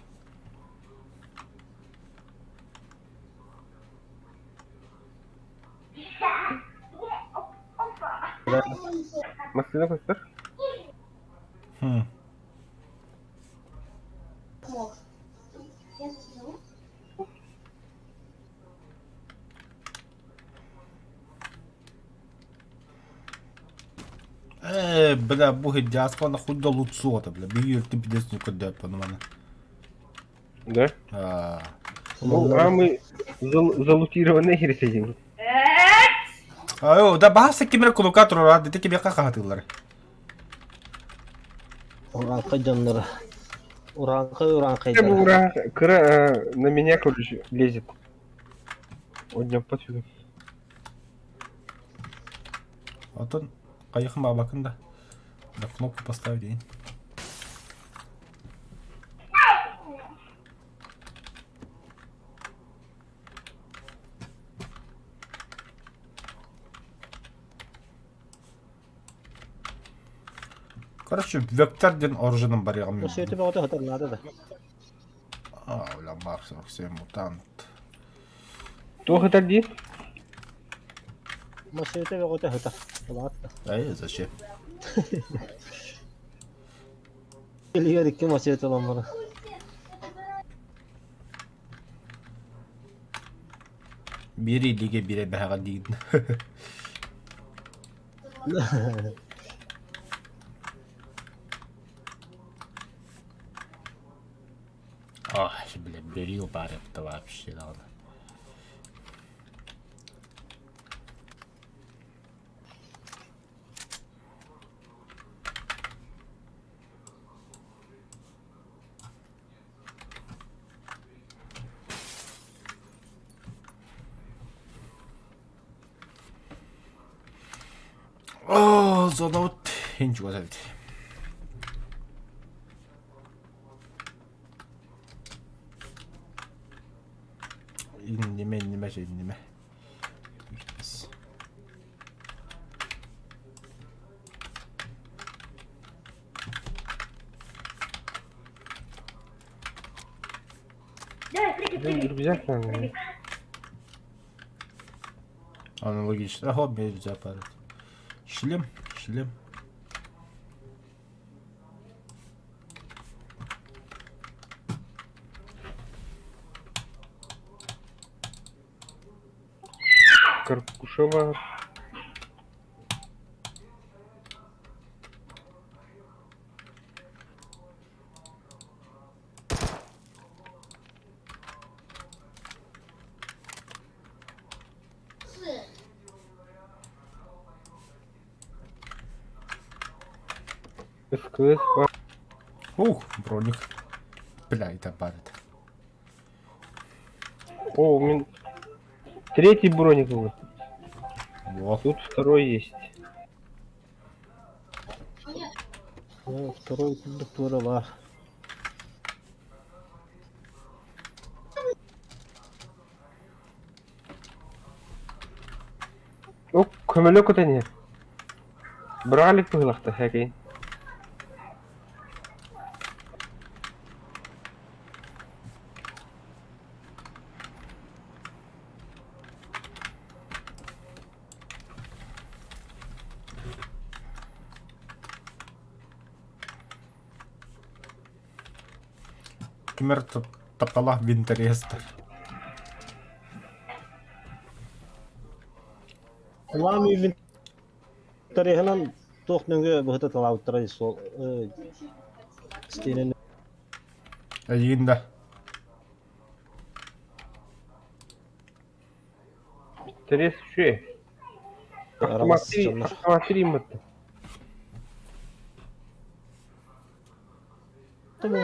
Массыына көстөр. Хм. Э, бля, бу хиддяска нахуй да лутсуота, бля, биир ты пиздец не куда понимаю. Да? А, Ну, а мы залутированные хер сидим. Айо, да баһа кимер кулука турар, дити кимиэхэ хаһатыыллар. Урааҥхай дьонноро. Урааҥхай урааҥхайдара. Ура, кыра на меня, короче, лезет. Одньоппот сүгүн. Оттон хайыхым баабакын да. Да кнопку поставить день. Короче, вектор диэн оружиенан барыаҕым. Өссө бөҕөтө сытар наада да. А, бля, Марк 47 мутант. Туох этэр дии? Массыыта бөҕөтө сытар. Улаатта. Эй, зачем? Илигэр икки массыыта ылан баран. Биир илиигэ биирэ бэһэҕэ диигин. Ах, бля, берил баар это вообще даҕаны. Оо, зонабыт иһин чугас эбит. Инниме, инниме, инниме. Рюкзак надо. Аналогично. Ага, нельзя парить. Шлем, шлем. Каркушева. СКС. Ух, броник. Бля, это парит. О, у меня третий броник был. Во. Тут второй есть. Второй курдук туора баар. О, көмөлө көтөн иһэр. Быралик быһыылахта, хэкэйин. Кимэр тапталаах винтерестер. Улаан үйбүн тариһынан туох нөҥүө быһыта талаабыттара суол стенени Эйигин да. Интерес үчүгэй. араҕас Автоматтыы дьоннор. автоматтыы ииммэттэр.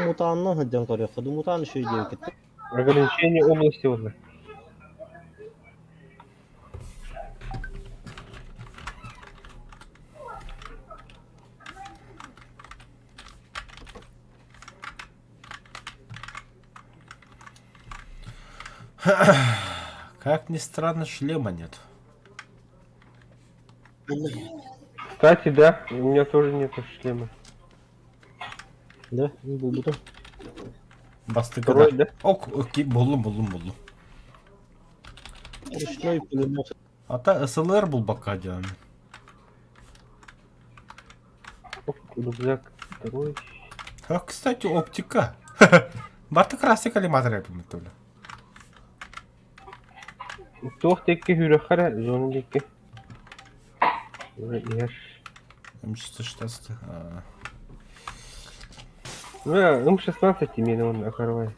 Мутааннан сылдьан көрүөххэ дуу, мутаан үчүгэй диэбиккит. Ограничение области уонна. Как ни странно, шлема нет. Кстати, да, у меня тоже нету шлема. Да, булбутум. Бастыка Второй, да. да? Ок, окей, буллум, буллум, буллум. Ручной пулемет. Ата СЛР булбакка диэн. Оп, рюкзак второй. А, кстати, оптика. Барты красный коллиматор я помню. Туох диэки үүрүөххэ эрэ, зона диэки. Уже иһэр. М416. А. Ну, М16 имеет он окорвай.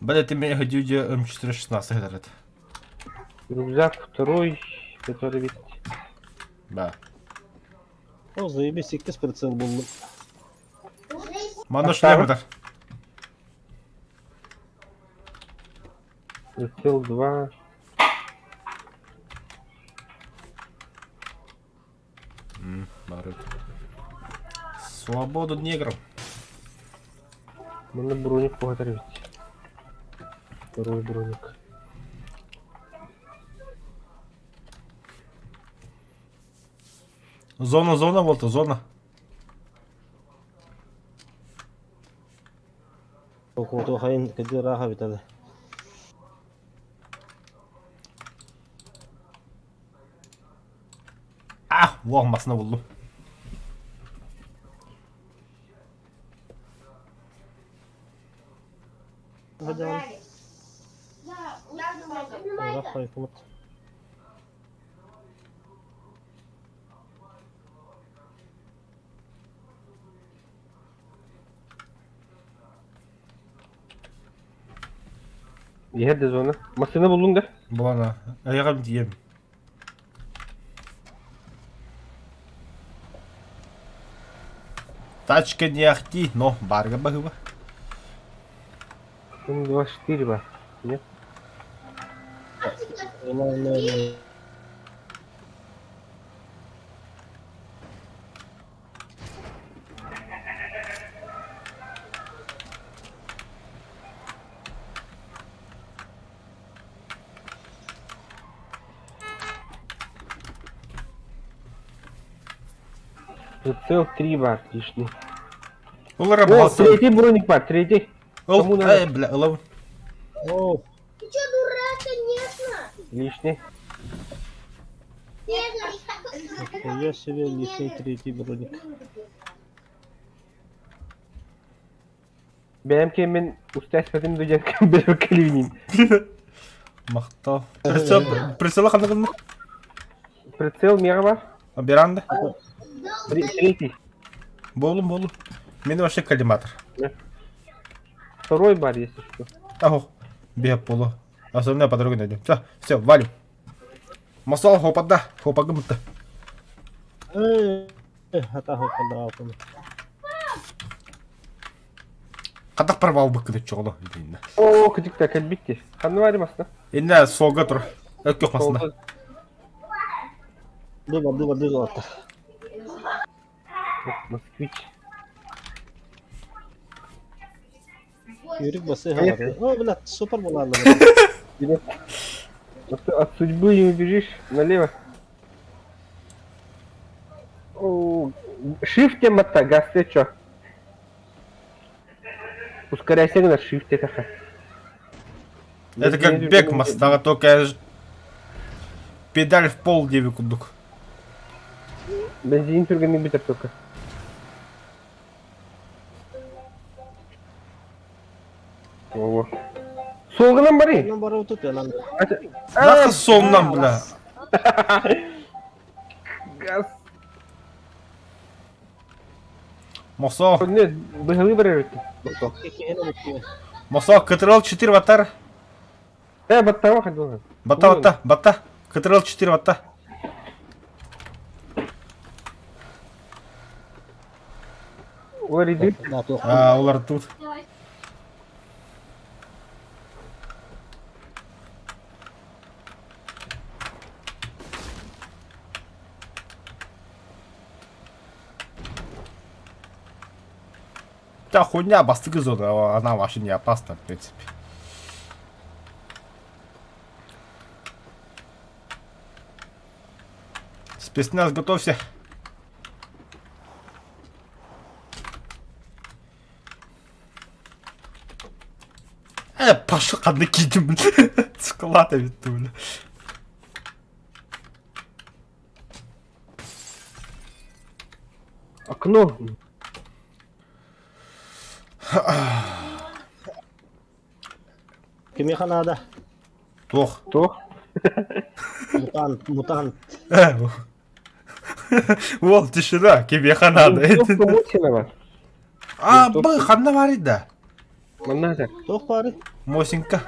Бля, ты меня ходил, где М416 говорят. Рюкзак второй, который ведь... Да. О, заебись, иккис прицел буллум. Манна шлем это. Прицел 2. Народ. Свободу неграм. Манна броник поҕотор эбит. Второй броник. Зона, зона, вот зона. Хотуохайын кыдьы ырааха бүтэлэ. А, уох масына буллум. Хадьан. Ыраах хайкымыт. Иһэр да зона. Массыына буллуҥ да? Булана. Айаҕым тиийэм. Тачка не ахти, но барга баһыба. М24 бар. Нет? Прицел 3 бар лишний. Ол эрэ О, баҕас. третий броник бар, третий. Ол, Кому надо? э, бля, ылабын. О, Ты что, дурак, конечно? Лишний. я себе лишний третий броник. Бэйэм кэммин устаспатым дудьан билэр кэлиинин. Махтал. Прицел, прицела ханна гынна? Прицел миэхэ бар. Беранда. Третий. Болум, болум. Мен вообще коллиматор. Второй бар, если что. Ах, бег полу. Особенно по дороге найдем. Все, все, валим. Масал хопада, хопагымта. Э, хата хопада Хатах порвал бы кыды чоғлы. О, кытыкта кэлбитти. Ханна бар масна. Инна солга тур. Өккөх масына. Дыба, дыба, дыба. Москвич. Юрик басы. О, бля, супер булаллы. От судьбы не убежишь. Налево. О, Shift матта, газ ты чё? Ускоряйся на шифте таха. Это как бег мастаҕа только педаль в пол диэби курдук. Бензин түргэнник бүтэр только. Ого. Суолгунан барый. Онон барабыт тутуянан. Нахы суолунан бля. Газ. Мосо. Нет, быһалыы барар эбит. Мосо, КТРЛ 4 ваттар. Э, баттаҕа хайдах. Батта, батта, батта. КТРЛ 4 ватта. Уларыйдыы. А, олар тут. Да хуйня, бастыгы зона, она вообще не опасна, в принципе. Спецназ, готовься. Э, пошел, ханна киидим. Склад эбит бля. Окно. Кимиэхэ наада? Туох. Туох? Мутант, мутант. Уол, тишина, кимиэхэ наада. А, б, ханна баарый да? Манна так. Туох баарый? Мосинка.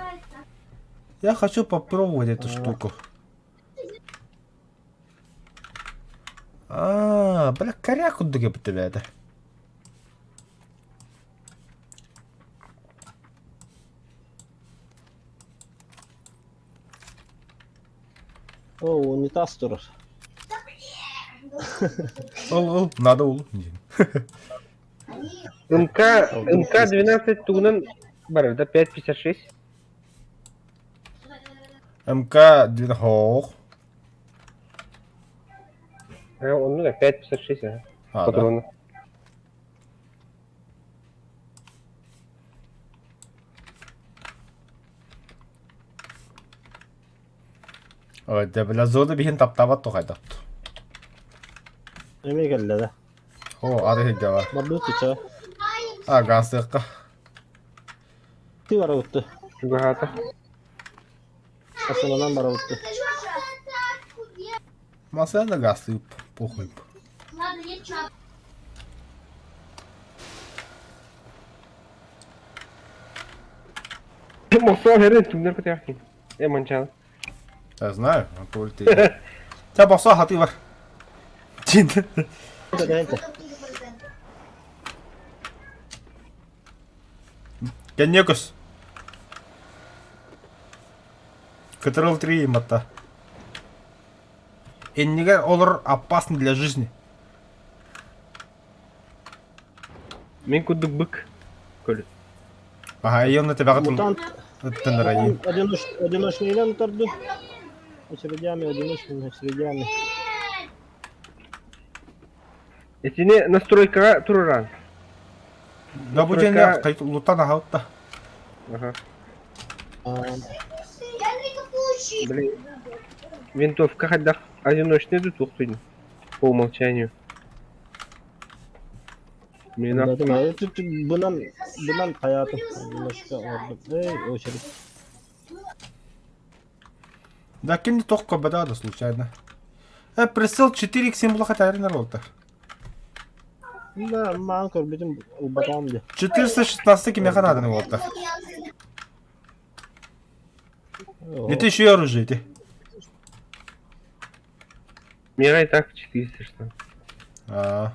Я хочу попробовать эту штуку. А, бля, коряк курдук эбит эбээт. О, унитаз турар. Ыл, ыл, надо ул. МК, МК-12 тугунан барар, да, 5.56. МК 12. Онну да, 5.56, ага. А, да. Патроны. Ой, да, бля, зона биһин таптаабат тухайдат. Эмиэ кэллэ да. О, ары хиггава. Барбыт туча. А, газтыакка. Ты барабытты. Чугаһаата. Астананан барабытты. Масына газтыып, похуй. Мохсоох эрэ түҥнэр көтүөххин. Э, манчаалы. Я знаю, а то ли ты. Ча босо хаты бар. Чин. Кэнниэ көс. Кытырыл три матта. Иннигэр олор опасно для жизни. Мин курдук бык көлү. Аха, онно тэбэҕэ Мутант ыттыннарайын. одиночныйдан утарды. Очередями, одиночными очередями. Итини настройкаҕа турураан. Да бу дьиэни лутан аһаутта. Ага. Блин. Винтовка хайдах одиночный да туох По умолчанию. Мина. Бынан бынан хайатым. Одиночка ордум. Эй, очередь. Да ким тох кобада да случайно. Э, прицел 4 x 7 булаха тайрынар болта. Да, маан көрбүтүм ылбатаҕым дии. 416 кимиэхэ нааданы болта. Это еще и оружие, эти. Мира и так 400. А.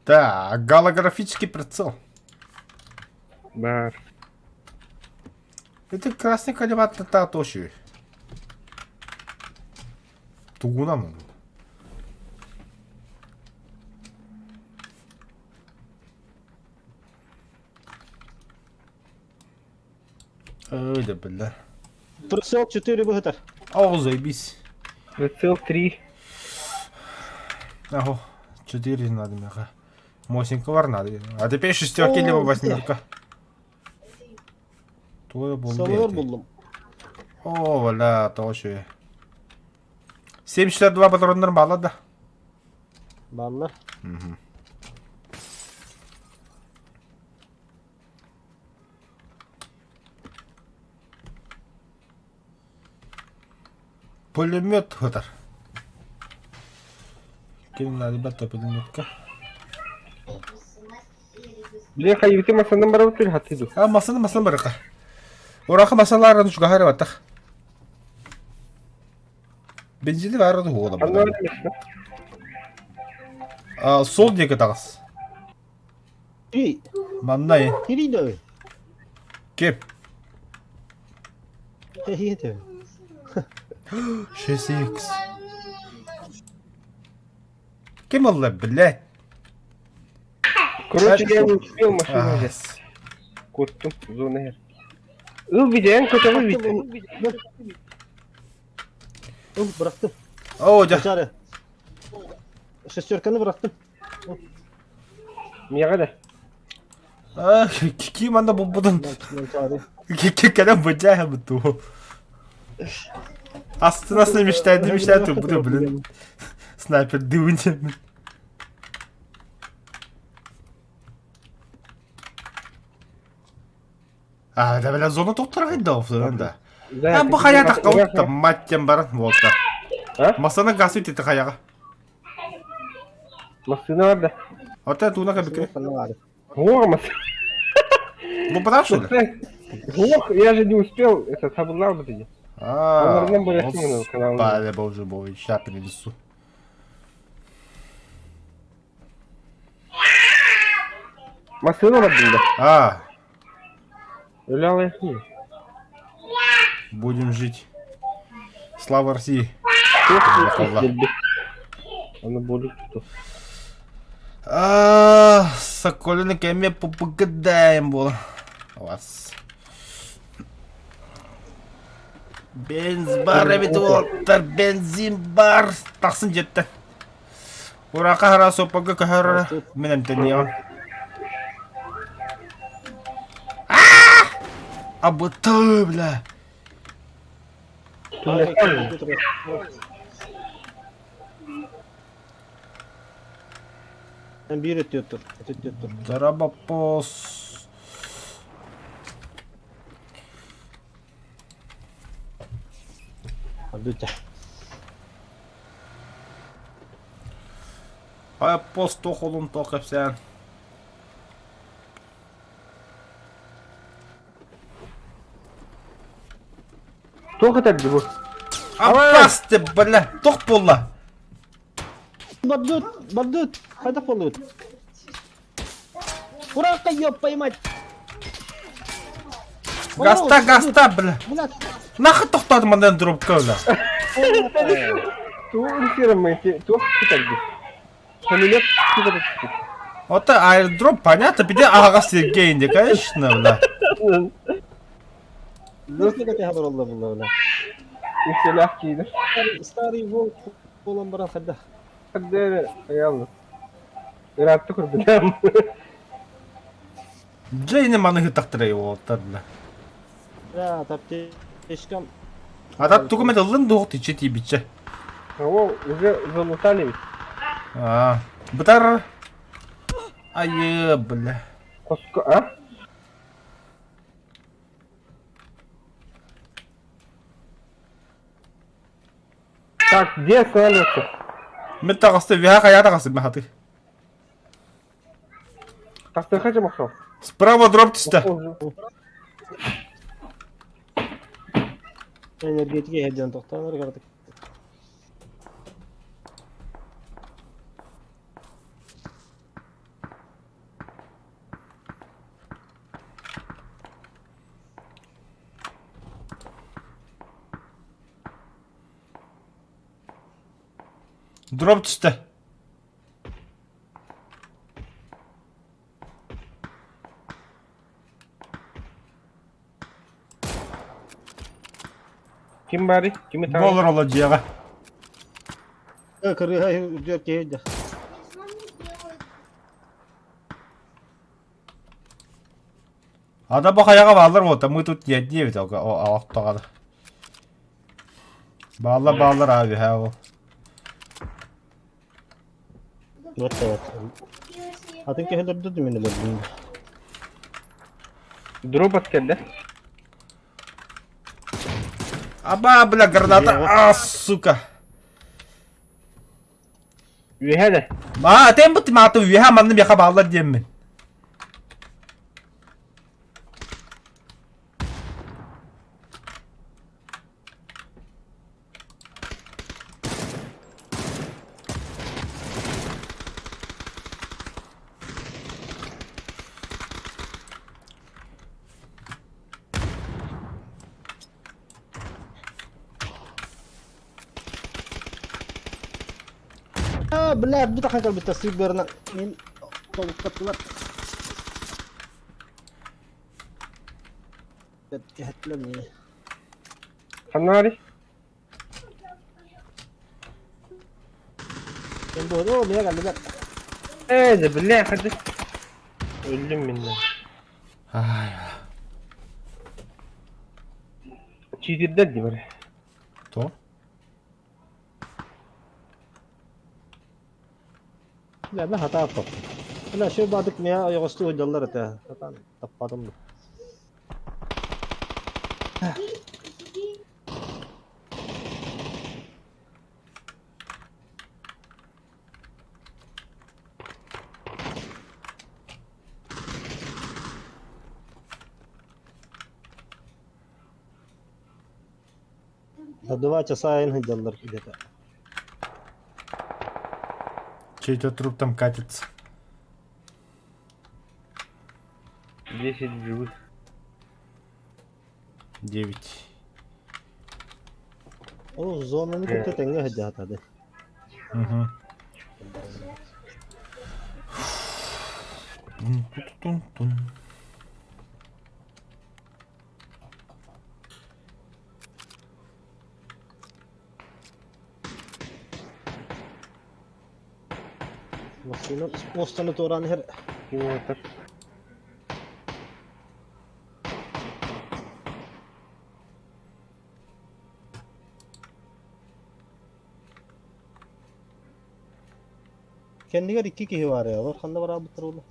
Так, голографический прицел. Бар. Это красный колебат та тоши. Тугунан. Ой, да бля. Прицел 4 быһытар. О, заебись. Прицел 3. Ого, 4 надо меха. Мосинка бар надо. А теперь шестерки либо восьмерка. Твой Солор буллум. О, бля, то еще. 7,62 патроннар баалар да? Бааллар. Пулемет хытар. Ким ребята пулеметка. Бля, хайбити масанан барабыт хатыду. А масаны масаны барыка. Ураха масаларын чугахары баттах. Бензини бары хуола. А сол диэки таҕыс. Три. Манна Три да. Кеп. Эйте. 6x. Ким олла, блядь? Короче, я не успел машину взять. Куттум, зона. Ыл видеен көтөҕүл бит. Ыл бырахтым. О, дьэ. Чары. Шестерканы бырахтым. Миэхэ да. А, ким анда булбутун? Кэлэн быдьаа буту. Астына мечтайды мечтайды буду, блин. Снайпер дыбын А, да бля, зона тоқтар да офтан да. А, бу хая таққа маттен баран вот. Масана газ үтеті хаяға. Массына бар да. Ота туна кабикре. Ох, масына. Ну, потому что ли? Ох, я же не успел, это табылар бы ты. А, канал. Паля, боже мой, ща принесу. Массына бар да. А. Өлі Будем жить. Слава России. Аны болик тут. А, Соколины кеме попагадаем было. Вас. Бенз бар эбит уолтар, бензин бар. Тахсын жетті. Урака хара сопага кахара. Мен эмтениям. Абыты, бля. Биир өттүөттүр, өттүөттүр. Дарабапос. Бүтэ. Ай пост тохолун тох кэпсээн. Туох этэрди бу? Аппас деп, бля, тох буолла. Бардут, бардут, хайдах буоллубут? Урака, ёб поймать! Гаста, гаста, бля. Нахы тохтоодум мандан дробка, бля. Туох ынсыраммын, туох этэрди? Самолет куда Вот аэродроп, понятно, беде ага Сергей, конечно, бля. Үксэлээх киинэ. Старый волк буолан баран хайдах. Хаддere реально. Ыраатта көрбүтээм. Джейни маны хытахтыра уолтар, бля. Я таптешкам. А так тугу мен ыллын дуох тиче тиибиче. О, уже залутали ведь. А, бытар. Айы, бля. Коско, а? Так, где останавливаться? Мен таҕыста виха хайа таҕыстым мен хаты. Так, ты хотим охран? Справа дроп түстэ. Энергетики хеден тохтанар картык. Дроп түстэ. Ким баарый? Кими Бу таҕай? олороллор дьиэҕэ. Кырыһа үрдүөр киһи дьэ. Ада бу хайаҕа бааллар буолта, мы тут не одни ведь, охтоҕо. Бааллар бааллар аа үһээ ол. Вот вот. Атын киһилэрдэ да мин өлөрдүм. Дробот кэллэ. Аба, бля, граната, а, сука. Үөһэ да. Аа, тем бут мааты үөһэ манны миэхэ бааллар диэммин. А, блядь, бу тахан кэлбит сыыбырна. Мин толуктаттылар. Кэһэттилэр мини. Ханна О, миэ кэллилэр. Ээ, да бля, хады. Өллүм мин. Ай, Чиитирдэр дии бары. то? Бля, мен хатаап топтум. Бля, шö бадык миэ ойоҕостуу сылдьаллар этэ. Хатаан таппатым. За 2 часа айын сылдьаллар где-то. Чей-то труп там катится. 10 живых. 9. Ол зонаны кытта тэҥҥэ сылдьаатады. Угу. Тун-тун-тун. Массыына муостаны туораан иһэр. Ким отар? Кэннигэр икки киһи баар ээ, олор ханна бараабыттар буолла?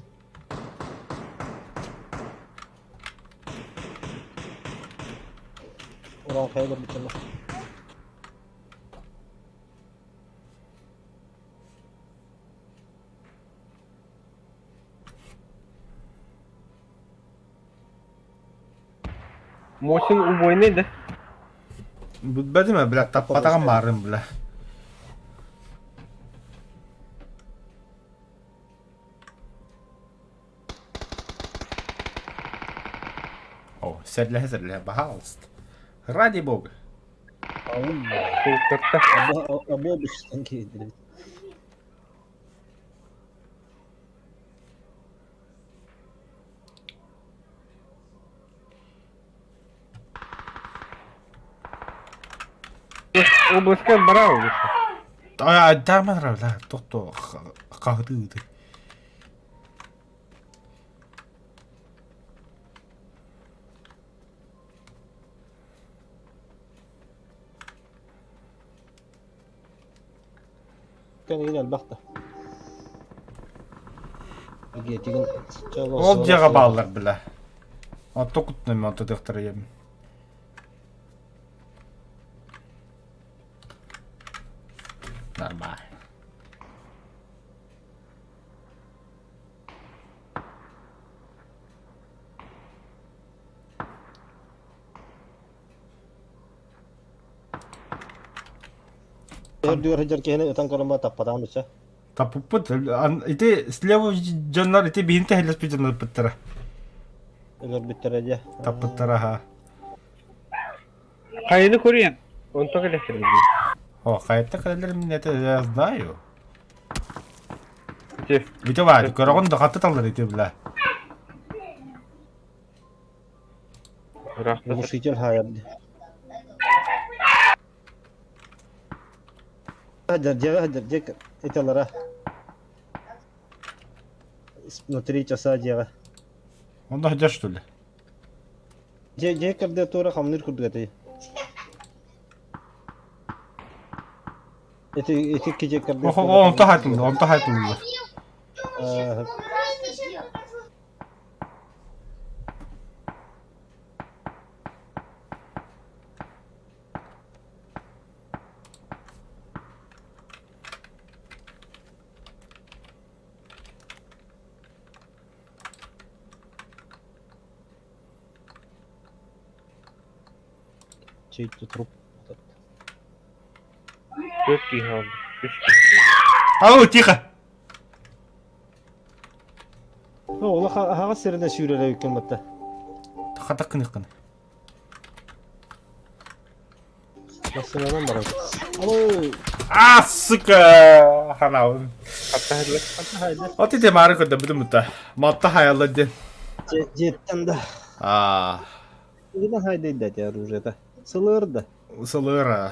Уран хайа барбыттар. Мосин убойный да? Бүтбэтим бля, таппатаҕым баарым, бля. О, сэрлэһэ сэрлэһэ, пожалуйста. Ради бога. Култатта. Або киирдибит. Областка барау. А, да, да, тохто, хаһытыы. Кэнигин элбэх да. Ол дьиэҕэ бааллар бля. Отто куттанам, отто тыхтара ем. Нормально. Өрдүгэр сылдьар киһини ытан көрөн таппатаҕын өссө. Таппыппыт. Ити слева дьоннор ити биһин тэһэллэспит дьоннорбуттара. Өлөрбүттэрэ дьэ. Таппыттара ха. Хайыны көрүйэн. Онто кэлэхтэр. О, хайта кэлэлэр мин это я знаю. Ити. Ити баар, көрөҕүн да хатты таллар ити бля. Ыраахта. Глушитель хаайар. Дьиэҕэ сылдьар, дьиэ италара. Внутри часа дьиэҕэ. Онно сылдьар что ли? Дьиэ дьиэ кардиатура хамныыр курдук этэй. Ити ити киже кардиатура. Онто хайтыллар, онто хайтыллар. Чей-то труп. Түөрт киһи хаалла. Үс киһи. Ау, тихо! Улахан аһаҕас сиринэн сүүрэрэ үккэн батта. Хатак кыныккын. Массыынанан баран. Алло! А, сука! Ханаабын. Хатта От ити маары көрдөбүтүм mutta. Матта хайалла диэн. Дьиэттэн да. Аа. Тугунан хайдайда эти оружиета? Сылыр да. Сылыр.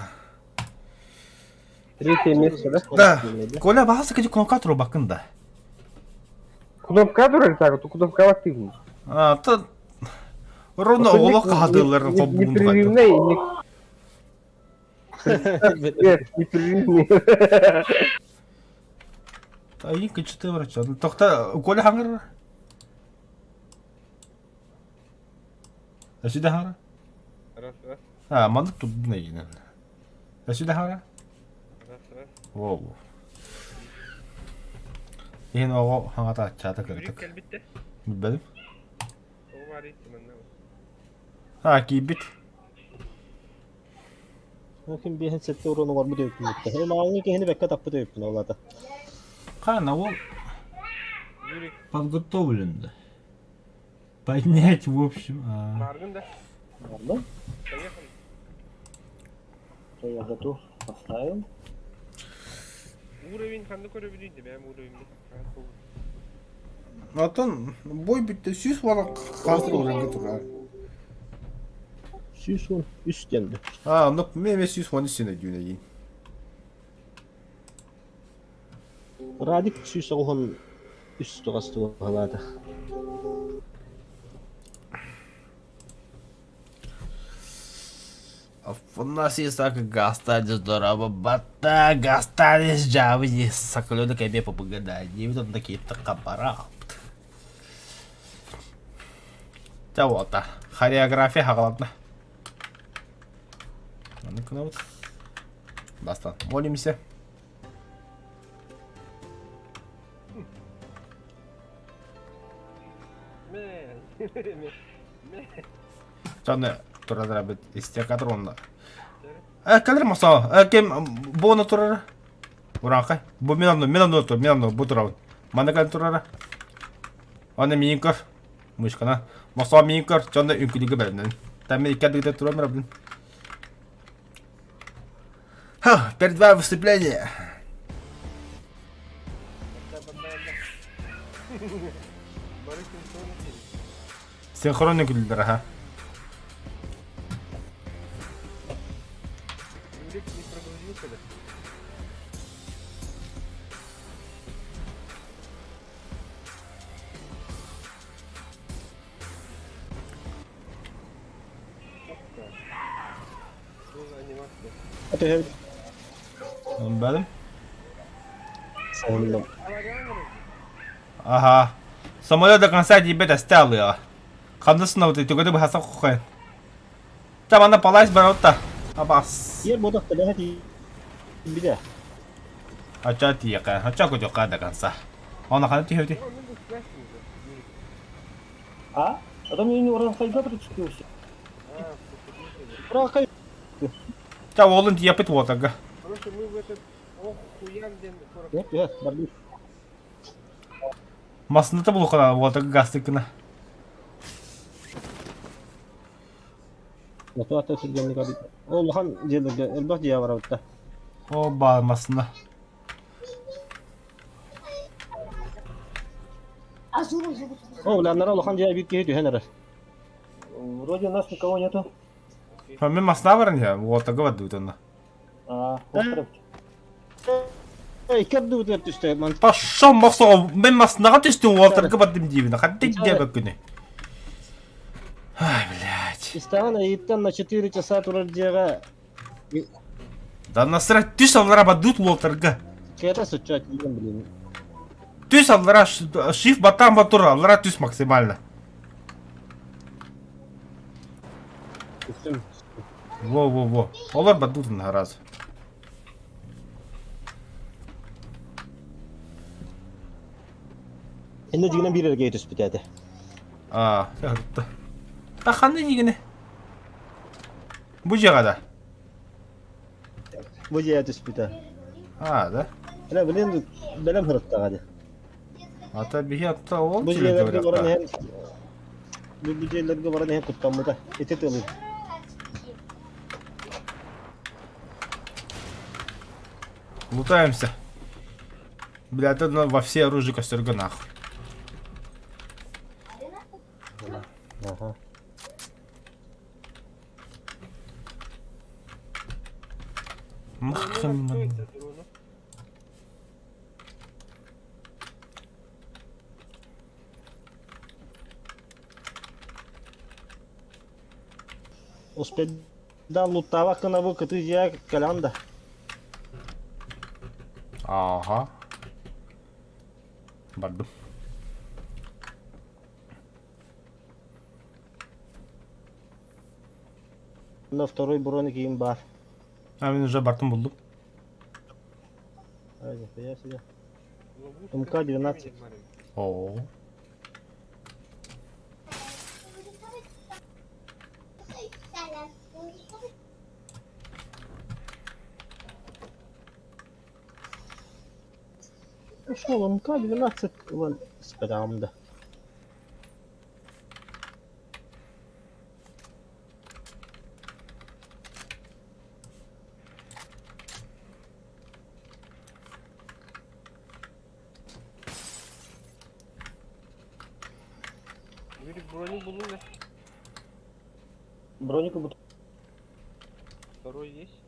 Третье место, да? Да. Коля, баҕас кэжи кнопка турбаккын да. Кнопка турар так, кнопка активный. А, то Ровно оҕолох хаһатыылларын холбугун Непрерывный, нет, непрерывный. Айын кычты врача. Тохта Коля хаңыр. Өсүдэ хаңыр. Раз, раз. А, маннык туддун эйинен. Өсүдэ хаңыр. Раз, раз. Воу. Иһин оҕо хаҥата аччаата кыратык. Кэлбиттэ. Билбэтим. Оҕо баар иһитти манна. А, киирбит. Ким биэһин сэттэ уруон оҥорбут өйүппүн бүттэ. Э, мааҕыҥҥы киһини бэккэ таппыт өйүппүн ол аата. Хана ол подготовлен да. Поднять в общем. Бааргын да? Ладно. Поехали. То я готов. Поставил. Уровень ханна көрөбүнүй да бэйэм уровеньмин. Оттон бой бүттэ сүүс уона хас уровеньга турар. 113 диэн А, ну мен эмиэ 113 син өйдүүн эйиин. Радик 193 туҕас туһалаата. Афанасий Сака гастадис дорого батта гастадис жабы сакалёна кэбе попугада диэбит онно киитта хабара Та вот хореография хагалатна. Маннык гынабыт. Бастан молимся. Чаны турар бит истекатор онна. Э, кэлэр маса. Э, кем буона турар? Ураакай. Бу мен онно, мен онно тур, мен онно бу турабын. Манна кэлэн турара. Аны миин көр. Мышкана. Маса миин көр, чонно үҥкүлүгү бэлэмнэн. Там мен икки ардыгыта турам рабын. Ха, перед вами выступление. Синхронно күлдүлэр аха. Юрик не прогрузился, да? Что за анимация? Бэлэм. Аха. Самолет до конца тиийбэт эстэ алыаҕа. Ханна сынабытый түгэни быһаса хохойон. Та манна палайс барабыт Абас. Ер бодох тэлэһэ тиийбитэ. Ача тиийэхэ, ача көтүөххэ до конца. Оны ханна түһэбитий? А? А там я не уранхайга прицепился. Уранхай. Та уолун тиийэппит уотарга. Короче, мы в этот... Ох, хуян ден... Нет, нет, барбит. Массыната булухана уотарга гастыкына. Латуата сүргэнник абит. Ол улахан дьиэлэргэ элбэх дьиэ барабытта. О, баар массына. О, улааннара улахан дьиэ биир киһи түһэн эрэр. Вроде у нас никого нету. Мен массына баран иһэ, уотарга бардыбыт онно. А, остров. Икки ардыбытыгар түстэ. Пошел мохсоҕо мен масынаҕа түстүм уолтарга бардым диибин. Ханна диэбэккүнүй? Ай, блядь. Истаҕын ыйыттан на 4 часа турар дьиэҕэ Да насрать, түс аллара бадут уолтарга. Кета сучча тиийэн билин. Түс аллара шиф батан батур, аллара түс максимально. Түстүм. Во-во-во. Олар бадут на раз. Инне дьигинэн биир эргэ түспүт этэ. Аа, сырытта. Та ханна дьигинэ? Бу дьиэҕэ да? Бу дьиэ түспүтэ. Аа, да? Эле билин бэлэм сырыттаҕа дии. Ата биһи атта ол Бу дьиэлэргэ дьиэлэргэ баран барыахтаах. иһэн бу бу дьиэлэргэ баран иһэн куттаммыта. Ити тылы. Лутаемся. Бля, это во все оружие костерга нахуй. Ага. Маххым. Успедан луттаабак гына бу кытыы дьиэ кэлэҕин да. Ага. Бардым. На второй броник им бар. А мен уже бартым булдум. Ай, нихуя себе. МК-12. О. Ушел МК-12 ылан испэтэҕим да. Били броник буллуҥ да? Бронику бут Второй есть?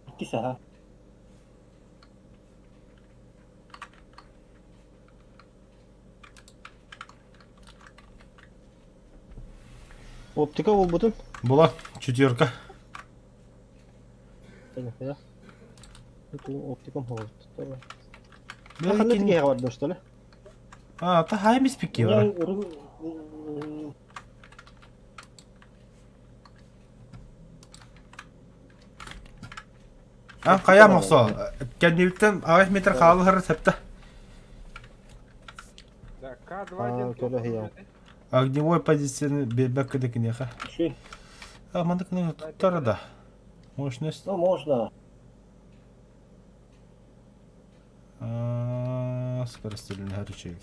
Иккис аха. Оптика булбутун. Була четверка. Нихуя. Оптикам холод. Ханна тиги бардым что ли? А, та хай мис пики бар. А, хайа мохсо. Кэннибиттэн 8 метр хаалыһар септе. Да, К2 А, диэн Огневой позицияны биэрбэккэ да киниэхэ. Үчүгэй. А, маннык туттара да. Мощность. Ну, можно. А, скорострельный рычаг.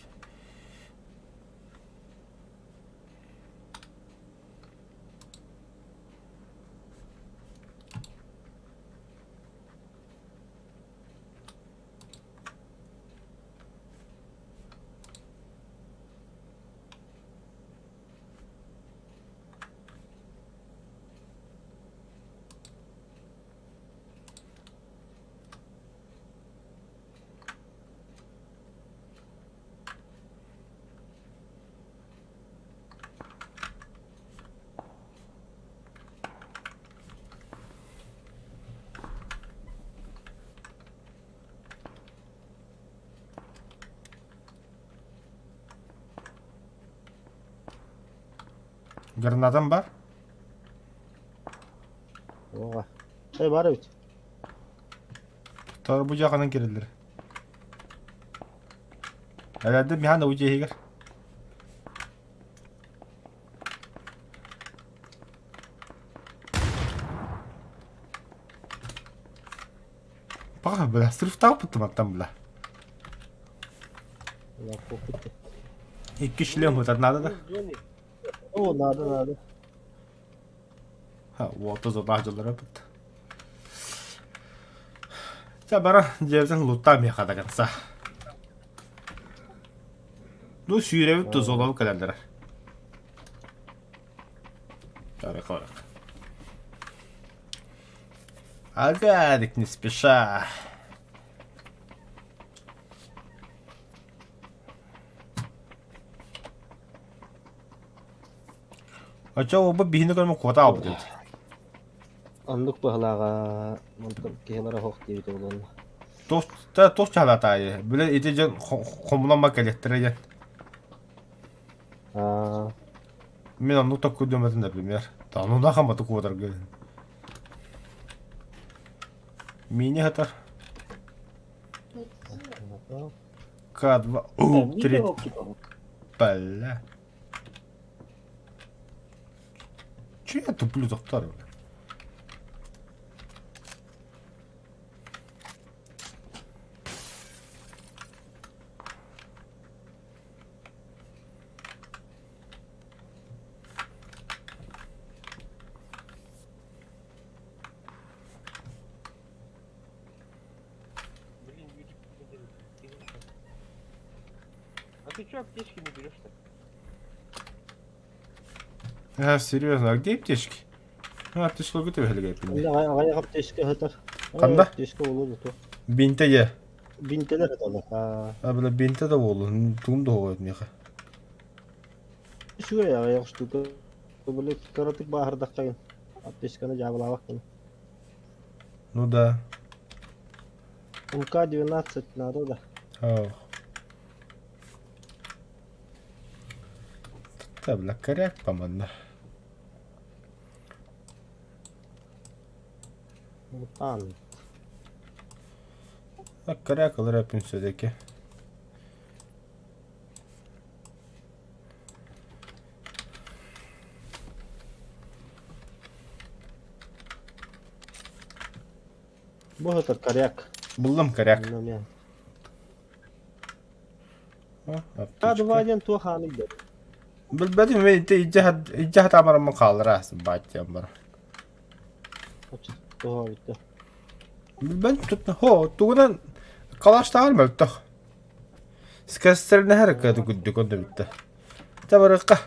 Гранатам бар? Оҕа. Э бар эбит. Тор бу жаҕынан кирэллэр. Элэрдэ миһан уу дьиэһигэр. Паха, бля, срыв мантан, бля. Икки шлем вот надо, да? О, надо, надо. Ха, вот за дьыллара бит. Ча бара дьиэбитин луттаам миэхэ до конца. Ну, сүүрэбит тузолов кэлэллэр. Барак, барак. Агарик не спеша. Оччо бу биһини көрмө куота албыт эбит. Оннук быһылааҕа онтон киһилэрэ оһох диэбитэ буолуо. Туох туох чаалатаайы? Били ити дьон хомунан кэлиэттэрэ диэн. Аа. Мин оннук токкуйдамматым, например. Таануна хаматы куотарга. Мини хатар. К2. У, 3. Бля. Че я туплю, доктор? Блин, Юрий, А ты чё аптечки не берешь-то? А, серьезно, а где аптечки? А, аптечка көтө бэһэлэгэйпин. Аҕыйах аптечка сытар. Ханна? Аптечка буолуо да Бинте же. Бинтелер сыталлар. А, бля, бинте да буоллун. Тугум да хоҕойт миэхэ. Үчүгэй аҕыйах штука. Били кыратык бааһырдаххайын. Аптечканы дьаабылаабаккын. Ну да. МК-12 надо да. Ох. Да, бля, коряк поманна. Мутант. Коряк ылар все-таки. Бу сытар коряк. Буллум коряк. К2 диэн туох ааны билэр? Билбэтим мен ити хатамарым хаалара бааттиам бар. Тоһо бүтэ. Билбэт тут хо тугунан калаштаар мөлтөх. Скестерне харакка күддүк онда бүтте. Табарыкка.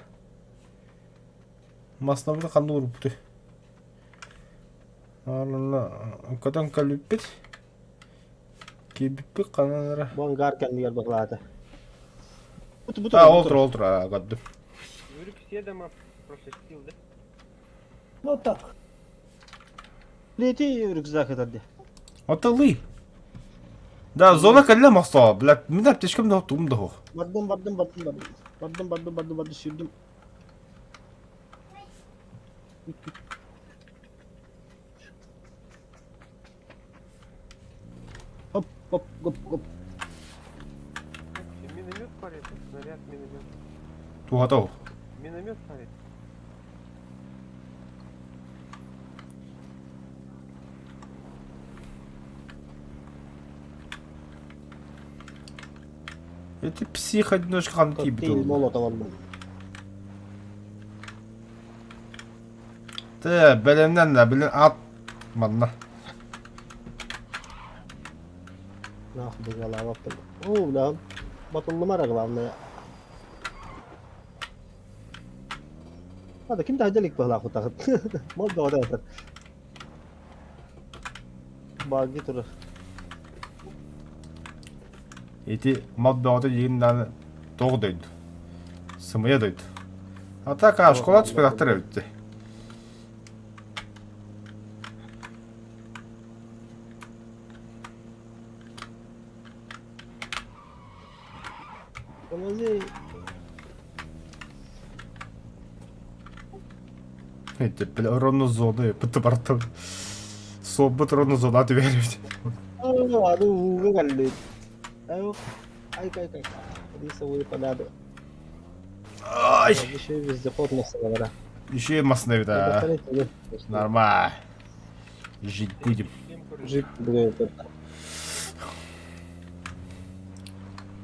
Маснабыты ханны уруппутуй. Алла көтөн кэлбиппит. Киирбиппит ханан эрэ. Бу ангар кэннигэр баҕалаата. А, ол тур, ол тур, көрдүм. Юрик все дома прошерстил, да? Ну так. Лети рюкзак этэр дии. Атылый. Да, зона кэллэ мохсоо, блядь, мин аптечкам да тугум да суох. Бардым, бардым, бардым, бардым. Бардым, бардым, бардым, бардым, сүүрдүм. Хоп, хоп, хоп, хоп. Миномет парит, снаряд миномет. Туһата Миномет парит. Эти псих одиночка хан тиийбит Коктейль уолла. молотов аллым. Тэ, бэлэмнэн да, билин ат манна. Нах быгалаабаппын. Оо, бля, батыллыма эрэ главное. Хата ким да илик быһылаах утаҕыт. Мол бөҕөтө этэр. Баги турар. Ити мал бөҕөтө диигин даҕаны тоҕо дойду. Сымыйа дойду. А так а школа түспэтэхтэр эбит дии. Тормози. Эти, бля, ровно зоны, бартым. Суоппут ровно зона түбэһэр Аны ууга кэллит. Ай, ай, ай, Рисовые поля. Ай! Еще и вездеход на Еще и массына эбит аа. Нормально. Жить будем. Жить будем.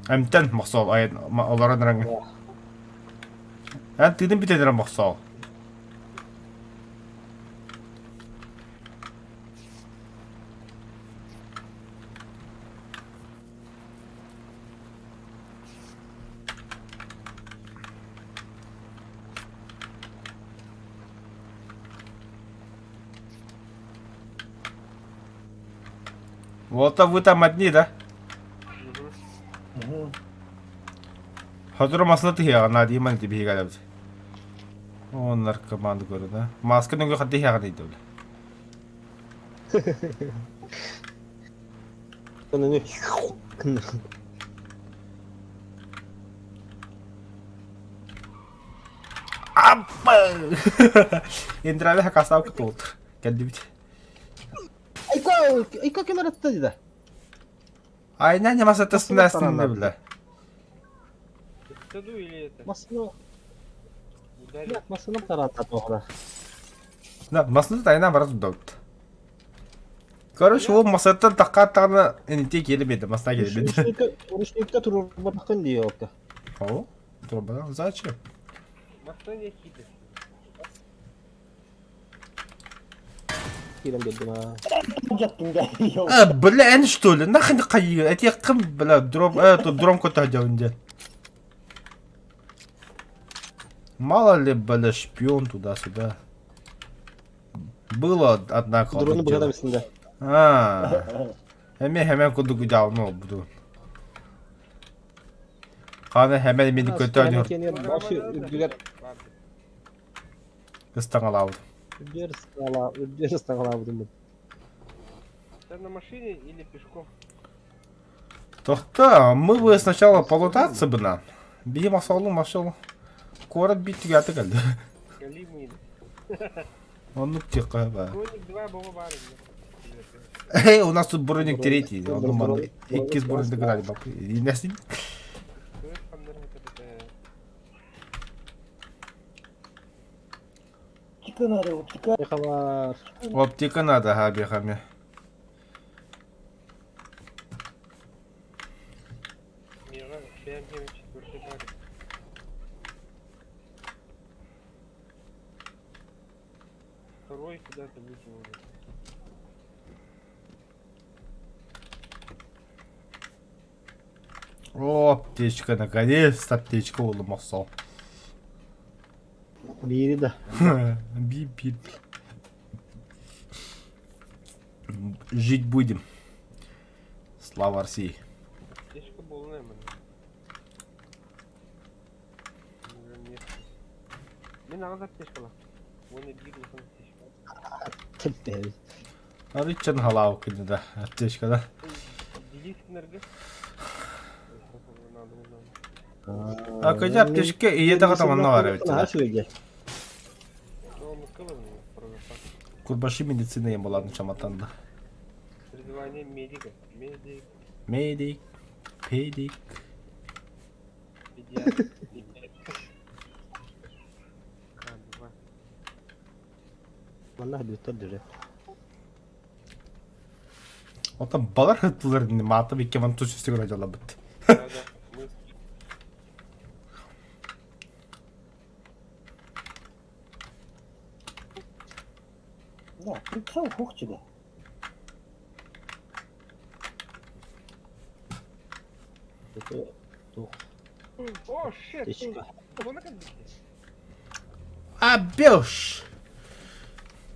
Эмтэн мохсоол айан олорон эрэҥҥин. Эн тыынын бүтэн эрэн мохсоол. Вот а вы там одни, да? Сотору массыына тиһиэҕэ наадыйа манна биһиги элэбит. О, наркоман көрө да. Маска нөҥүө ханна тиһиэҕэ дейди бile. Аппа! Индрали хакасау кытылтыр. Кэлдибит. Айка, айка кем аратта деді. Айна не масата сынастын бile. Саду или это? Масыны, Ударить. масыны таратат оҕла. Да, масыны тайна бара тудабыт. Короче, ол масаттан таққа инти келбеді, маста келбеді. Ручникка турбатакын дии опта. О, труба, зачем? Маста не хитрый. Киирэн биэрдим аа. Дьаттың да. А, бля, эн что ли? Нахрен қайы? Эти кым, бля, дром, э, тут дром кота ден. Мало ли, бля, шпион туда-сюда. Было, однако. Дрону одно дело. быһа да. А, эми hemen курдук удалны буду. Қаны hemen мени көтөнүр Башы үрдүгэр ыстаңалабыт. үрдүгэр ыстаала үрдүгэр ыстаалаабытым. Это на машине или пешком? Тохта, мы бы сначала полутаться бы нам. Би масалу машал. Город бит түгәті кәлді. Галимый. Оны тиққа ба. Броник 2 было бары. Эй, у нас тут броник третий. Он ман иккис броник догнали бак. Нәсин? Оптика надо, оптика. Хабар. Оптика надо, ха, бехами. Мира, бэм четвертый бары. Второй куда-то выкинул. О, аптечка, наконец-то аптечка oldu masal. Биири да. Би-би. Жить будем. Слава России. Аптечка полная, man. Мен ағыз аптечкала. Оны биир улахан аптечка. Теппе. Арычан халау күнді да, аптечка да. Делись энерго. Надо, надо. А көже аптечка ие тағы таманна бар бит. Наһаа үчүгэй. Он кылын про запас. Курбаши медицина ем болатын чаматанда. Призвание медика. Медик, Медик, педик. педиатр. А, два. Манна бүттэр дүрэ. Отан балар хыттылар маты бикке ман тус үстігін ажала бит. Да, да. Мы Да, прицел хохчига. Это тух О, шет! Аптечка. Вон как бите. А беж!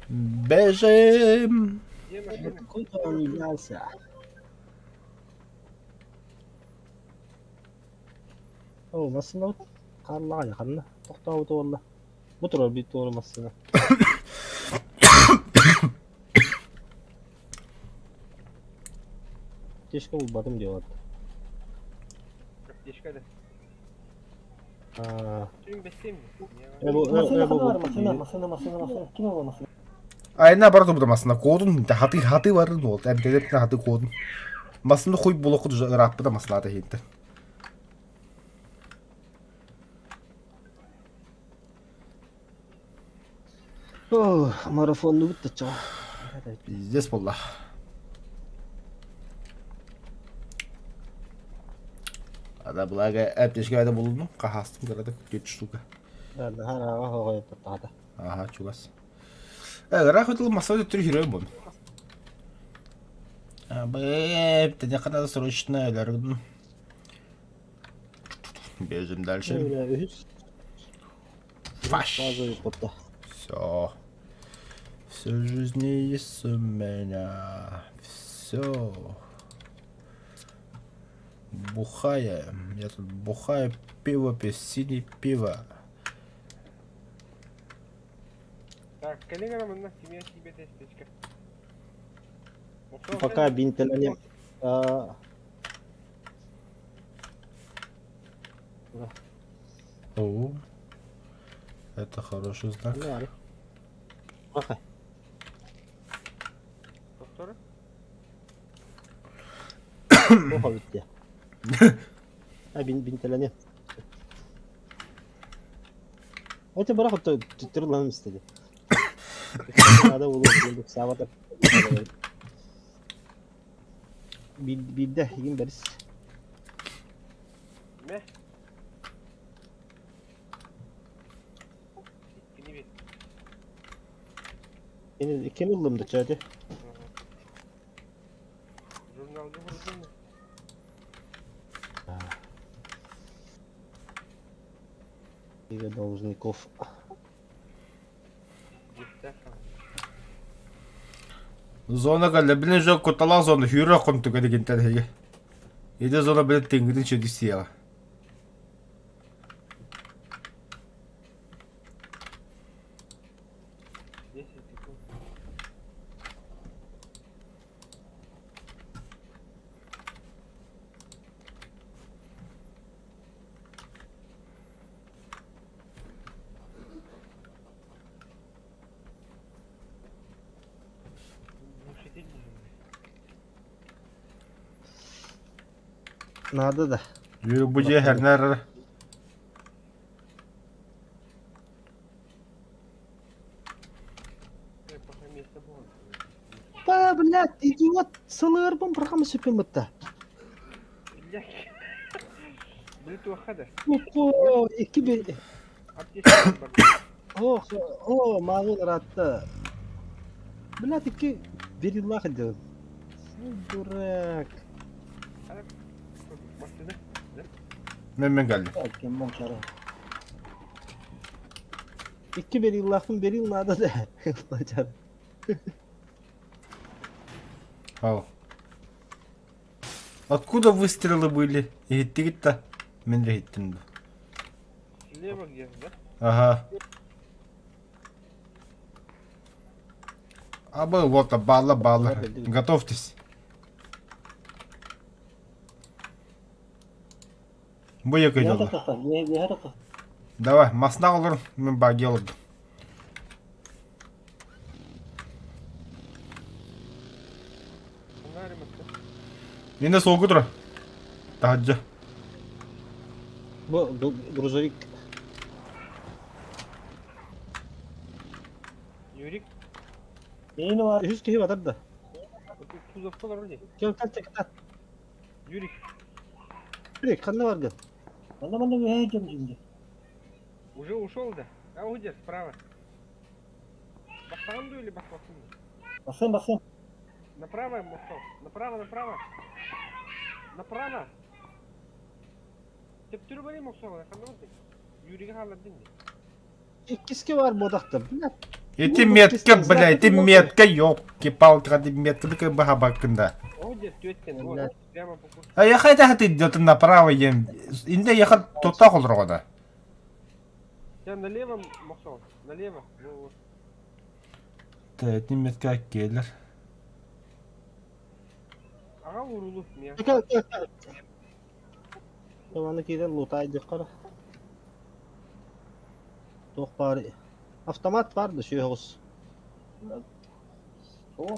Бежим! Где машина? Откуда он взялся? О, массына харлаҕа ханна тохтообута буолла. Бу турар биир туора массына. Аптечка булбатым диэбит. Аптечка да. Аа, Чүн бестем. э бу Машина э бу бар, машина, машина, машина, машина. Ким ол машина? Айна бар тубда масына кодун хаты хаты бар ол әбделеп хаты кодун. Масында хуй болоку раппы да масына да хинте. О, марафонну бүттэ чоо. Пиздец болла. Ада благо аптечка да булдум. Кахастым карады 4 штука. Да, харага хогой тата. Ага, чугас. Э, рахытыл масада түр херой бун. А, бэп, ты надо срочно өлөргүн. Бежим дальше. Үһүс Фаш. база потта. Все. Все жизни есть у меня. Все. Все. Бухаем. Я тут бухаю пиво, пью синий пиво. Так, коллега, манна кимиэ тиийбэт эстечка. Пока бинтелэним. О, это хороший знак. Повтор. Туох эбит А бинтэлэниэм. Это бырах төттөрү ылан истэди. Надо булуо диэн саабата. Биирдэ игин бэрис. Мэ. Иккини бит. Кини ыллым да чөөтү. Журналга вырдым. Лига должников. Зона кэллэ, билин же кутталаах зона сүүрэ хонтуга дигинтэн эһиги. Ити зона билин тыҥгытын чөдү сиэҕэ. Наада да. Yürü bu дьиэ хэрнэр Ба, блядь, идиот, сылыырбын бырахам сүппүн бытта. О, икки би... О, о, мааҕын ыраатта. Блядь, икки бериллаах идея. Дурак. Мен мен кэллим. Икки бериллаахпын берил наада да. Ау. Откуда выстрелы были? Иһиттигит да? Мин да иһиттим да. Слева где-то, да? Ага. А был вот, бала, бала. Готовьтесь. Бу якы дьолло. Давай, масна олорун, мен баги олордум. Инде суолга тура. Таһырдьа. Бу грузовик. Юрик. Үһүс киһи батар да. Кузовка олорор дии. Кел кел кел. Юрик. Юрик, ханна баргын? Манна манна үһэ дьон дьиҥде. Уже ушел да? А где справа? Бастаҕын дуу или баспаккын дуу? Басын басын. Направо, Мостов. Направо, направо. Направо. Төптөрү барыйм охсоҕуна ханна бардыҥ? Юрига хааллардыҥ дии. Иккиске бар буотахта. Блядь. Ити метка, бля, ити метка, ёлки-палки, ити метка баха да. О, где түөттен, вот, прямо по курсу. А ехать ты идет направо, ем. Инде ехать тотта холрогона. Тебя налево, Мохсол, налево. Во, Та ити метка келер. Аҕа уруулу, мия. Кел кел кел. Маны киирэн лутаайдыххара. Туох баар автомат баар да сүөһү О.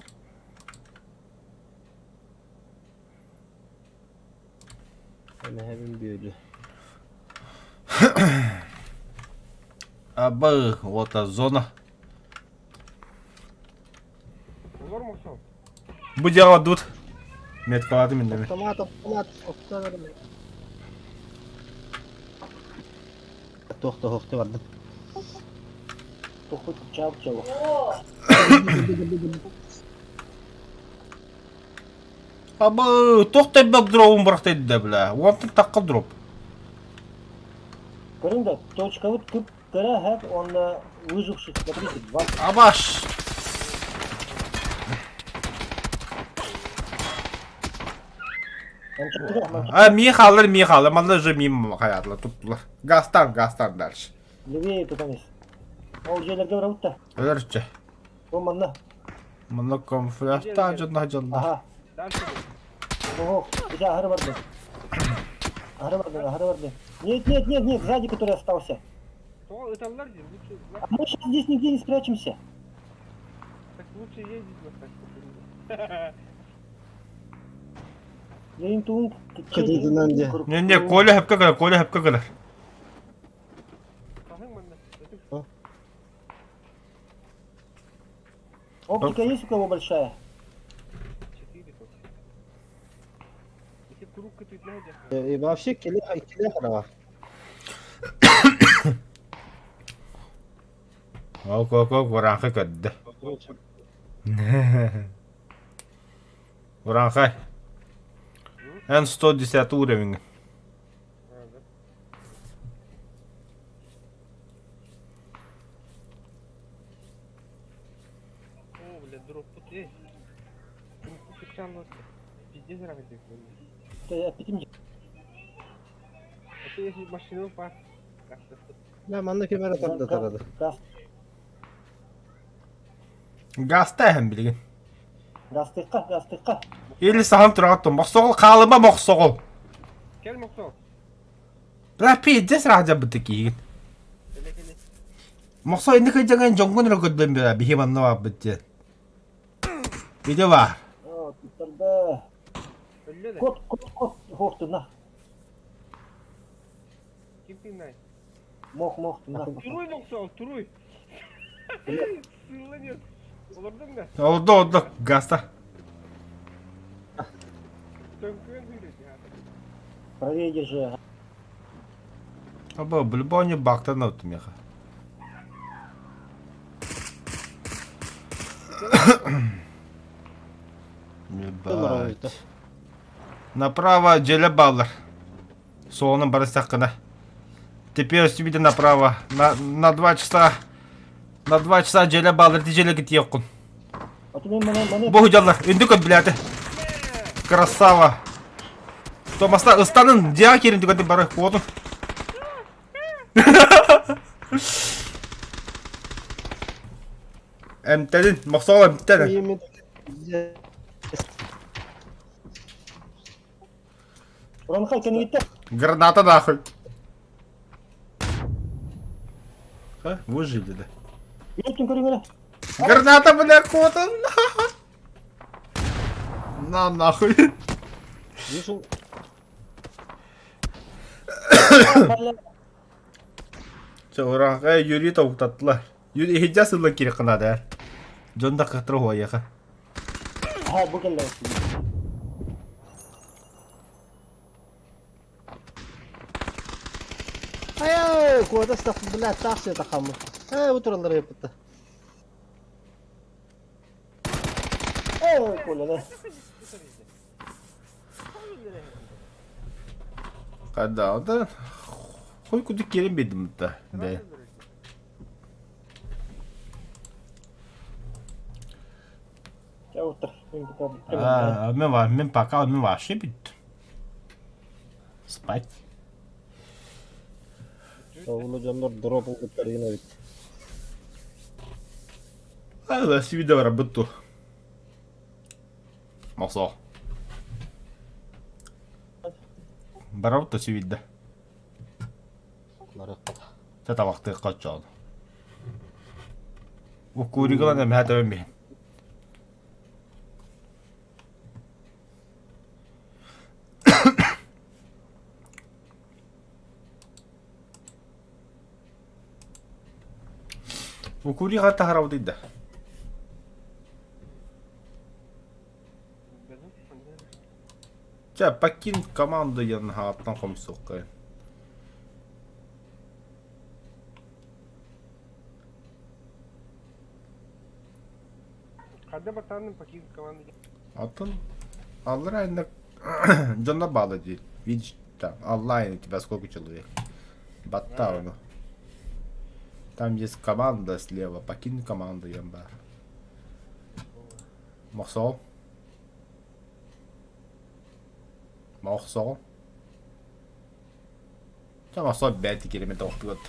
Эмэһэбин бүөлү. Абы, вот зона. Олор Мохсол. Бу дьиэҕэ тут. Меткалаатым иннэми. Автомат, автомат, автомат. Туох да суох бардым. Тухут чап чап. Абы, туох тэбэк дробун бырахтайда бля. Уонтан тахха дроп. Көрүҥ да, точкабыт күп кыра хэп уонна выживших, смотрите, два Абаш! А, мии хаалар, мии хаалар. Манна уже миим хайаатылар, туттулар. Газтан, газтан дальше. Левее тутан ис. Ол дьиэлэргэ барабыт да. Өлөрчө. Бу манна. Манна камуфляжтаах дьонно дьонно. Аха. Дальше. Ого, я аһары бардым. Аһары бардым, аһары бардым. Нет, нет, нет, нет, сзади, который остался. То ыталлар дии, лучше, А мы сейчас здесь нигде не спрячемся. так лучше ездить на так. Я им туун... Кытыытынан дьэ. Не, не, Коля хөпкө кэлэр, Коля хөпкө кэлэр. Хаһыҥ манна. Ытык. Оптика есть у кого большая? Четыре тут. Если круг кытыт найдешь. И вообще киле киле хараҕа. Ок, ок, ок, Ураанхай көрдө. Ураанхай. Эн 110 уровень. О, бля, дроп тут эй. Пиздец разница. Ты Это если машину пар. Да, манна кемере тарда тарады. Газ, Газта эһэн билигин. гастыкка, гастыкка. Или саһан тураҕыттан мохсоҕол хаалыма мохсоҕол. Кел мохсоҕол. Бля, пиздец раадьабыт киһигин. Кэлэ кэлэ. Мохсо инник ыйдьаҥын дьоҥҥун эрэ көрдөн бira биһи манна баарбыт диэн. Видео баар. О, туттарда. Өллө да. Кот, кот, кот, хоохтуна. Ким тыынай? Мох, мох, туна. Туруй мохсоҕол, туруй. Сыылла нет. Олордуҥ да. Олордо, олордо, гаста. Төҥкүйэн сүүрэр. Правее держи. Аба, блюбони бактан оттум меха. Ебать. Направо дьэлэ баллар. Суолунан барыстаххына. Теперь себе направо. На, на два часа. На два часа дьэлэ баллар дьэлэ китиэххун. Бу дьаллар, үндүк өт Красава. Томаста ыстанын, дьиэҕэ киирин түгэтин бары куотун. Эмтэлин, мохсоҕол эмтэлин. Ронхай кэнигиттэ. Граната нахуй. А, выжили, да. Үөттүн көрүҥ Граната, бля, куотун. На нахуй. Вышел. Чэ, ураҕа Юрий тобуктаттылар. Юрий иһирдьэ сыллан киириэххэ наада ээ. Дьон да кытары уһуйаха. Аха, бу кэллэ. Ай, куота стах, бля, тахсы тахамы. Эй, утураллар ыппыта. Эй, Коля, да. Когда да хуй куда киирэн биэрдим да. Бээ. А, мен ва, мен пока, мен вообще бүттүм. Спать. Ону дьоннор дроп ылбыттар гына эбит. А, себе работу. Мохсоо. Барабыт сүүйдэ. Барыахха. Тэ табахтыахха оччоҕуна. Уккууригылан эмэһэ төбөм биһин. Уккуури хатта харабытый да. Чэ, покинь команду диэн ааттан хомсуоххайын. Ханна баттаанын покинуть команду Атын аллар айында дьонно баала дии. Видишь, там онлайн у тебя сколько человек? Баттауну. Там есть команда слева. Покинь команду, Ямбар. Мохсол. Охсоҕун. Чэ махсо бэти кириме тоохтугат.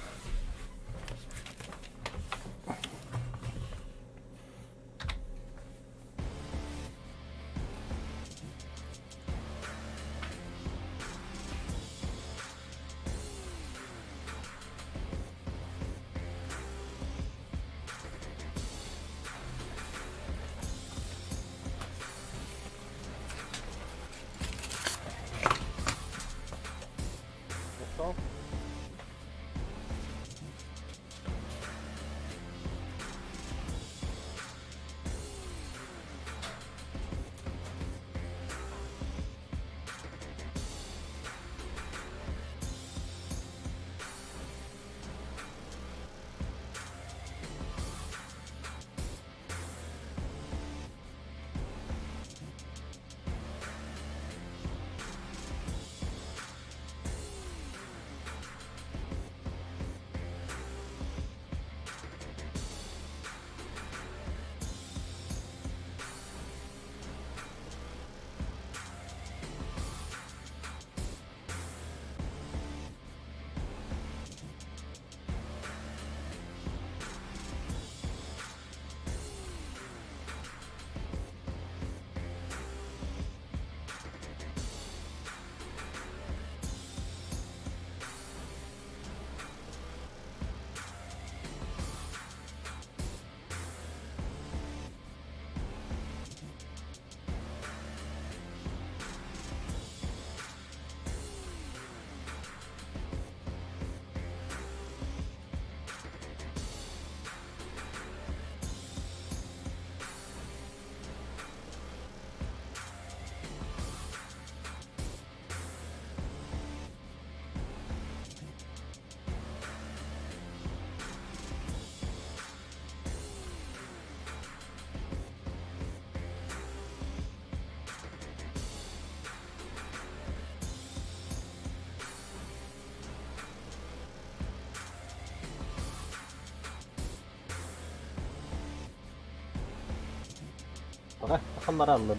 Аҕа, ахан барааллар.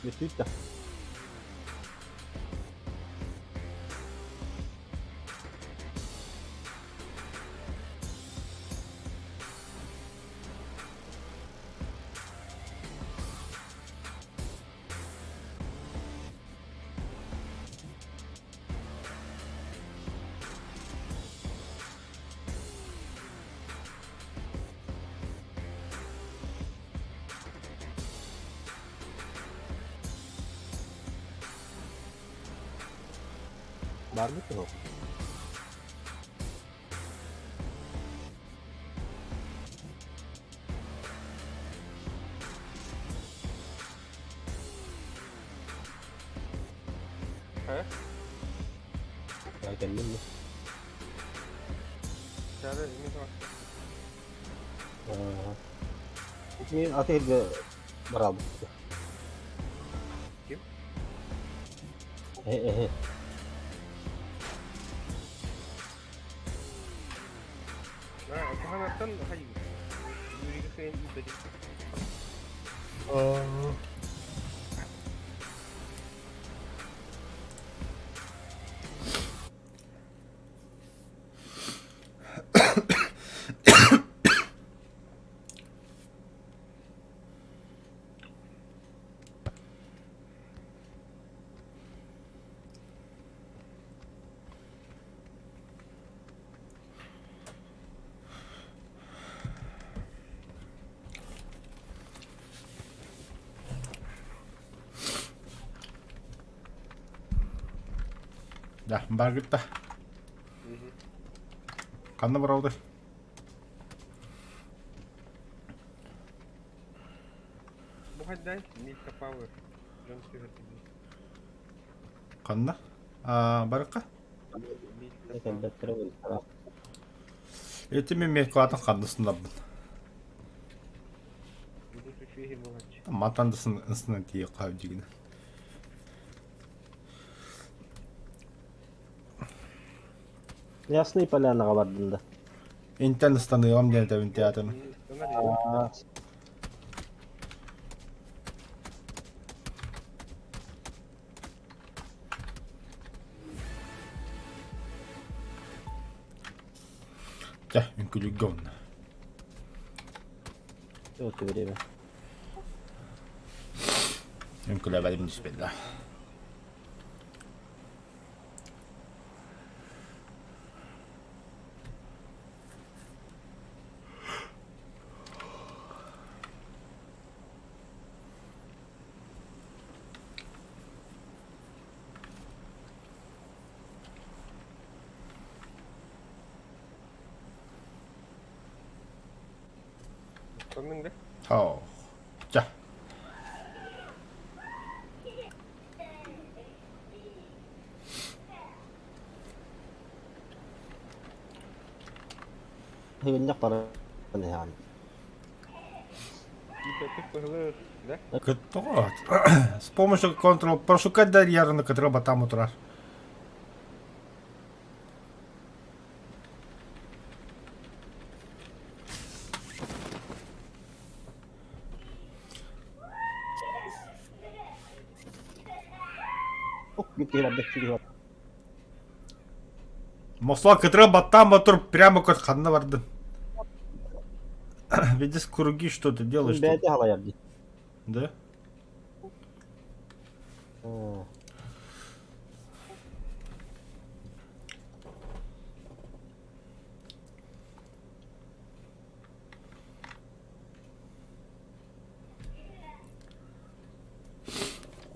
Бүтүүт да. Баарбыт дуо? Һэ? Aa, кэллим mi? Чары мин Аа. Мин аты баралбыт. Ким? Э э. Куханаттан хайыы. Юрига кыайан ыыппатым. Да, баргытта. Ханна барабытай? Бу хайдай Милька Пауэр. Дьон түһэртибит. Ханна? Аа, барыкка? Милька Пауэр. Кэлбэттэрэ буолла. Эти мен меккалатын хандысыннарбын. Бу үчүгэй буолааччы. Матандысын ысынан тиийэ хаалдьыгына. Ясный полянаҕа бардым да. Интэн ыстаныаҕым диэн этэбин театрым. Аа. Чэ, үҥкүлүүргэ онно. Вот время. Үҥкүлээбэтим түспэтэ. Соннуҥ да? Оо. Чэ. Һыгынньах баран иһэҕин. Киипэтик быһылык, да? Тоҕо? С помощью Ctrl прошукать дарьерны, который батам утурар. Мосла кытыра баттаан батыр прямо көр ханна бардын. Видишь, круги что ты делаешь? Бэйэтэ халайар дии. Да?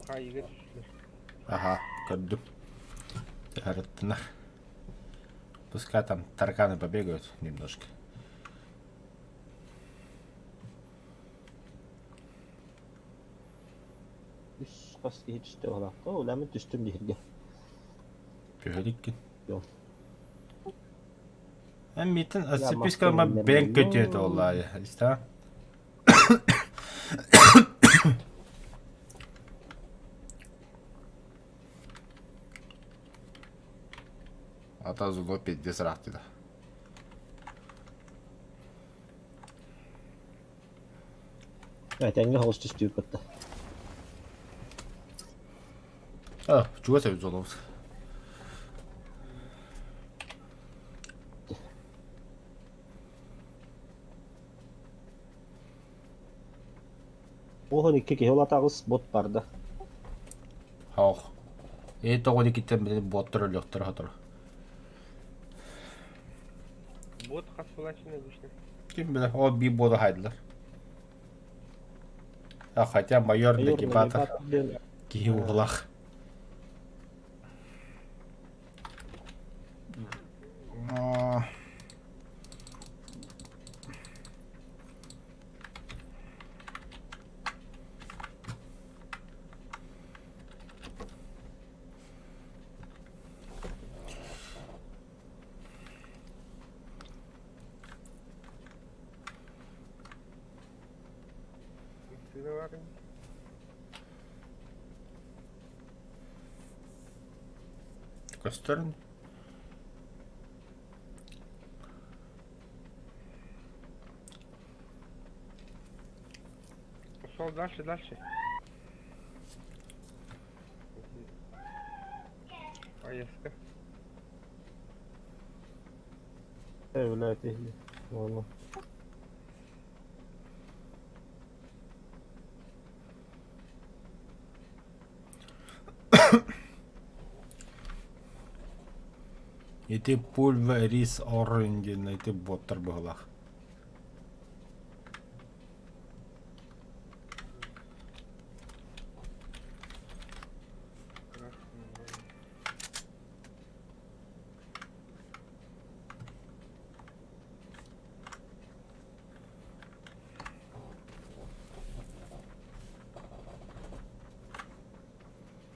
Хаайыыга түстүлэр. Аха, көрдүм. Арыттынар. Пускай там тараканы побегают немножко. Үс хас киһи түстэ олаахха, улаамын түстүм диһиргэ. Түһэриккин. Yok. Эн миитин Я отцепись-ка маска бэйэҥ көтүөтэ буоллаайы. Истэҕин? Ата зуло пиздец ыраахтыда. Этэҥҥэ соҕус түстүү кытта. А, чугас эбит золобут. Оһон икки киһи улатаҕыс бот барда. Ох. Ээ тоҕо дикиттэн били боттар өлүөхтэрэ сотору. Бот хас булааччыны обычно? Ким билэр, ол биир буола хайдылар. А хотя майор Майор Нагибатор Нагибатор диэн киһи уһулах. А, Массыына баар ини. Көстөрүн. Пошел дальше, дальше. Поездка. Э, блядь, Ладно. Ити пульва рис орын диэн ити боттар быһылаах.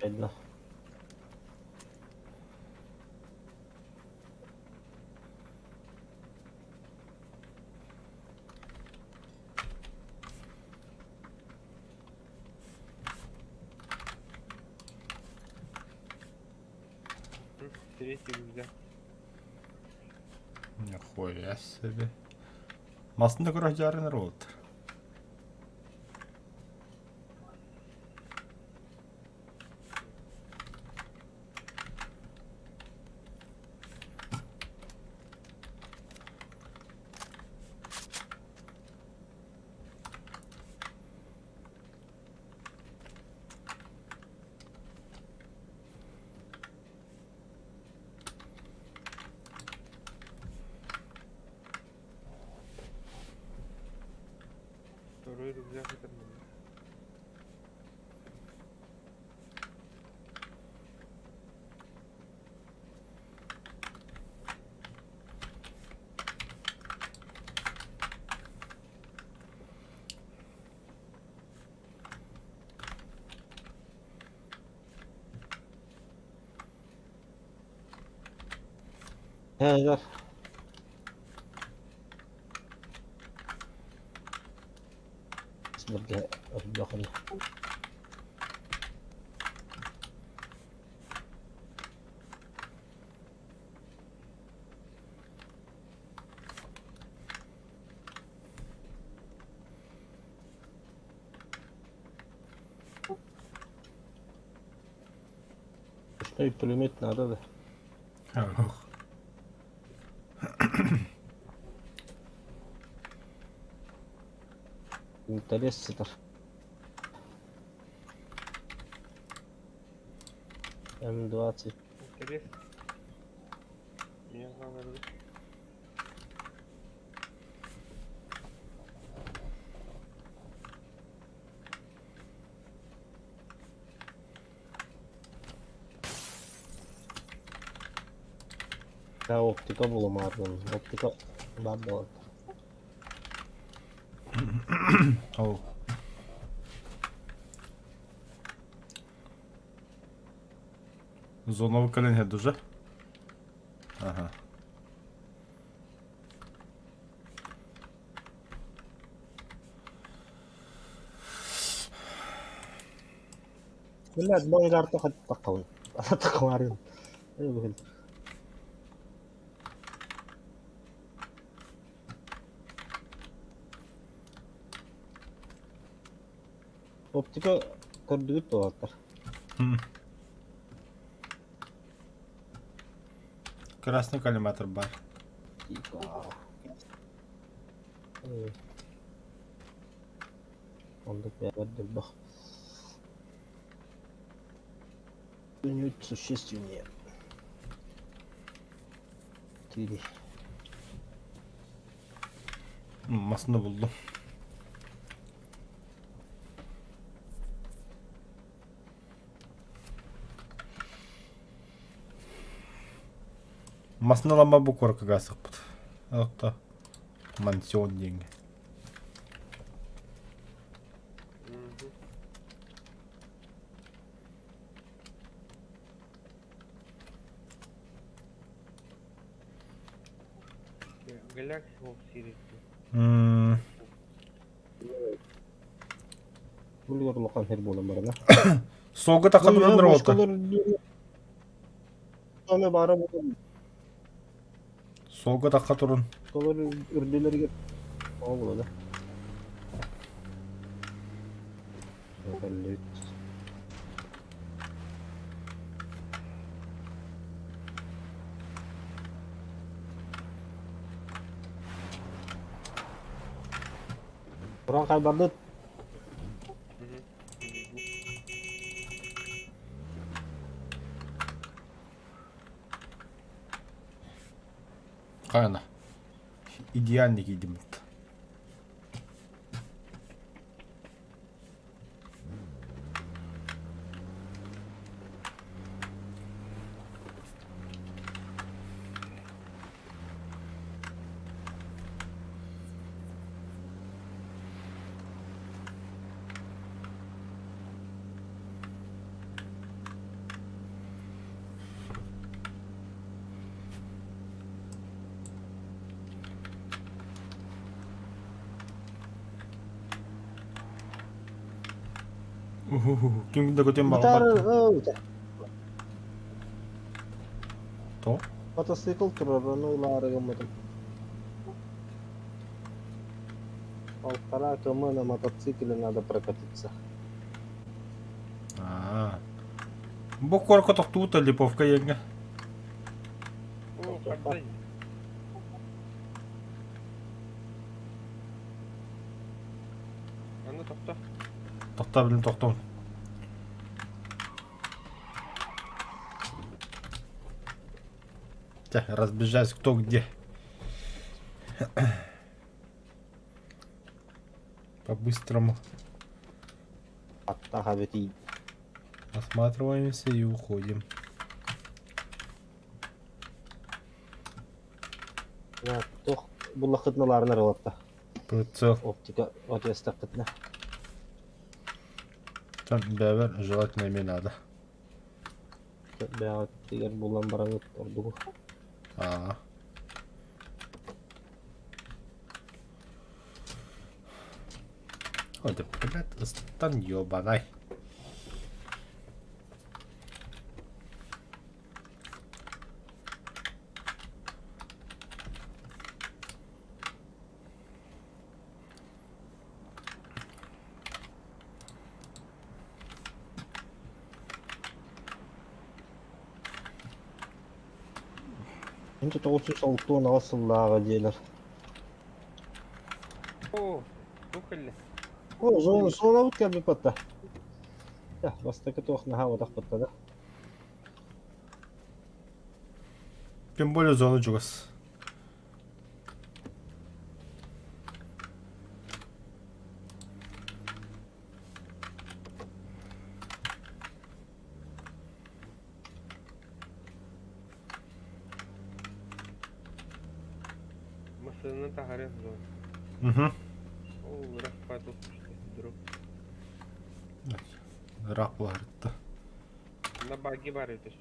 Видно. Третий рюкзак. Нихуя себе. Масын да көрө дьаарынар буолтар. Второй рюкзак это мне. Эдэр. Сибиргэ өрдөхүнэ. Ручной пулемет надо да. Ох. Интерес сытар. М20. Интерес. Меня главное рюкзак. Да, оптика булумаарбын. Оптика баар буолар. Ол. Зоновый кэлэн иһэр уже. Ага. Блядь, байларта хаттаққабын. Атаққабарын. Бүгін. Оптика көрдүгүт туолаттар. Красный коллиматор бар. Типа. Оннук бэйэбэр Существеннее. Тири. Массыына буллум. Массыыналама бу куоракка сыппыт. Отто мансион диэҥҥэ. М. Булгар улахан сир буолан барана. Суолга тахха туран уолта. Аны баара буолан Суолга тахха турун. Толор үрдүлэригэр тоҕо буолла да? Кэллибит. Уран хайбардыт. Хайана. Идеальный киирдиммит. Ким да көтөн баҕарбат. То? Мотоцикл турар, ону ылаары гыммытым. Полтора км на мотоцикле надо прокатиться. Аа. Бу куоракка тохтуут Липовка иэҥҥэ. Аны тохто. Тохто билин тохтом. Чэ, разбежались кто где. По-быстрому. Аттаах эбитий. Осматриваемся и уходим. Туох буллаххытына лаарынар ылатта. Прицел. Оптика отестаххытына. Там бэбэр желательно име надо. Бэҕэтигэр булан бараҥыт ордугу. Аа. Ой, да, блядь, ыстан ёбанай. Инче 968 сыллааҕы дьиэлэр. О, туох кэллэ? О, зона, зонабыт кэлбит батта. Бастакы туох наһаа утахпытта да. Тем более зона чугас. Массыынаны таһаарыах дуо? Угу. Ол ыраах падал друг. Ыраах буоларытта. На баги бар этэ.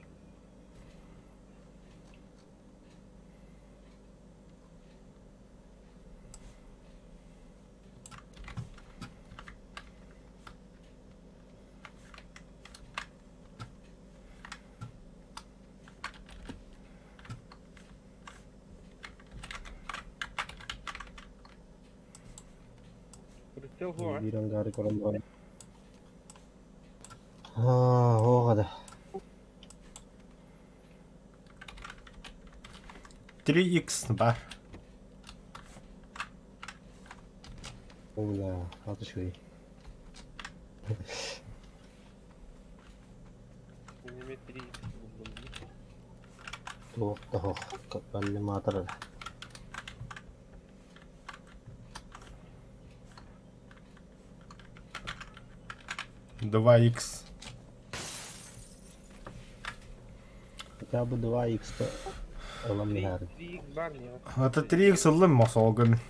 Прицел хуа. Биир ангары көрөн баран. Аа, оҕа да. 3x бар. Ола, аты үчүгэй. Минимет 3x буллум дии. Туох да суох, коллиматор эрэ. 2x. Хотя бы 2x ылан иһээр. 3x бар не? Это 3x ыллым мосолгын.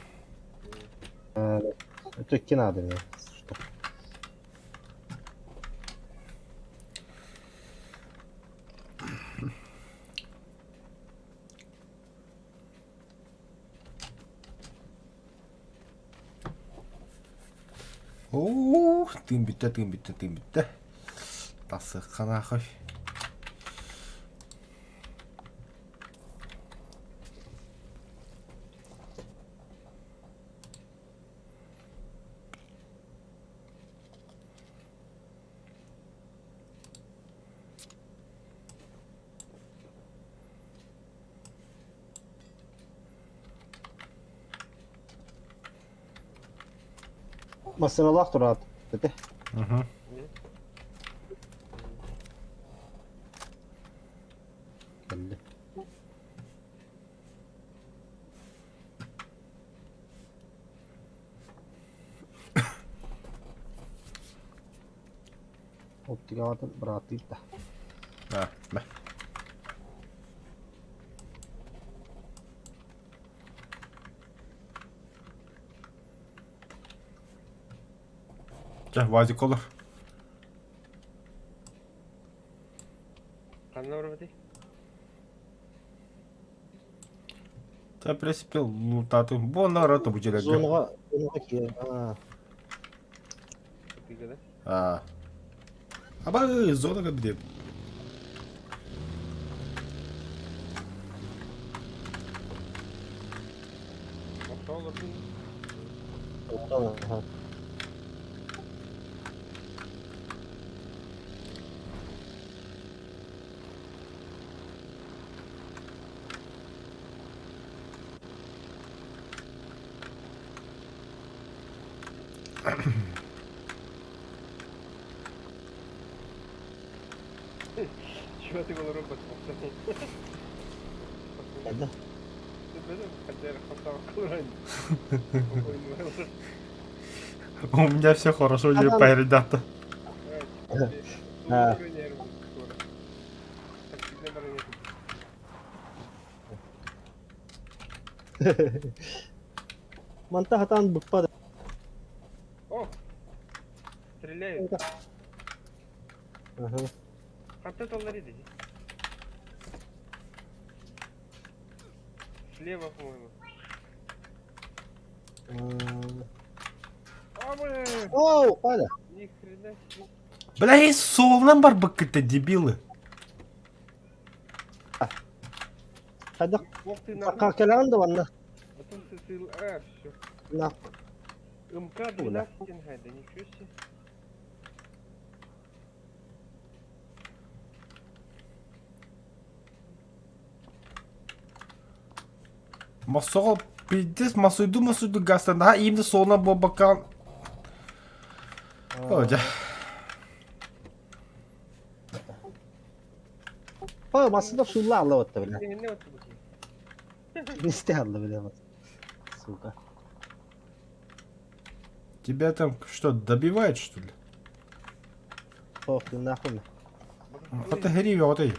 Это икки надо мне. Что? Оо, тыын бүттэ, тыын бүттэ, тыын бүттэ. Тасыхха нахуй. Массыыналаах тураат этэ. Угу. Кэллэ. Оптикаҕытын бырааттыыр да. А, мэ. Чэ, Вазик олор. Ханна барбытый? Та, в принципе, лутаты. Бу онно бу дьиэлэргэ. Зонаҕа зонаҕа киирэн аа Тыга да? А. Аба зона где? Охто олордун. аха. Чего ты был робот? Да. У меня все хорошо, не пай, ребята. А. Манта хатан быкпады. О! Стреляют. Ага. Ханта толлар иди. Слева, по-моему. А, блин! Оу, Коля. Ни хрена себе. Бля, есть суолунан барбыккыта, дебилы. Хайдах Ох ты нахуй. кэлэҕин да манна. А тут ты ты... А, все. На. МК-12 да ничего себе. Мосоҕо пиздец масуйду масуйду гастан наһаа иимде суолунан буолбаккаҕын О, дьэ. Па, массыына суулла алла бля. Не вот тут. Нисте алла бля. Сука. Тебя там что, добивают, что ли? Ох, ты нахуй. Хата хери отой.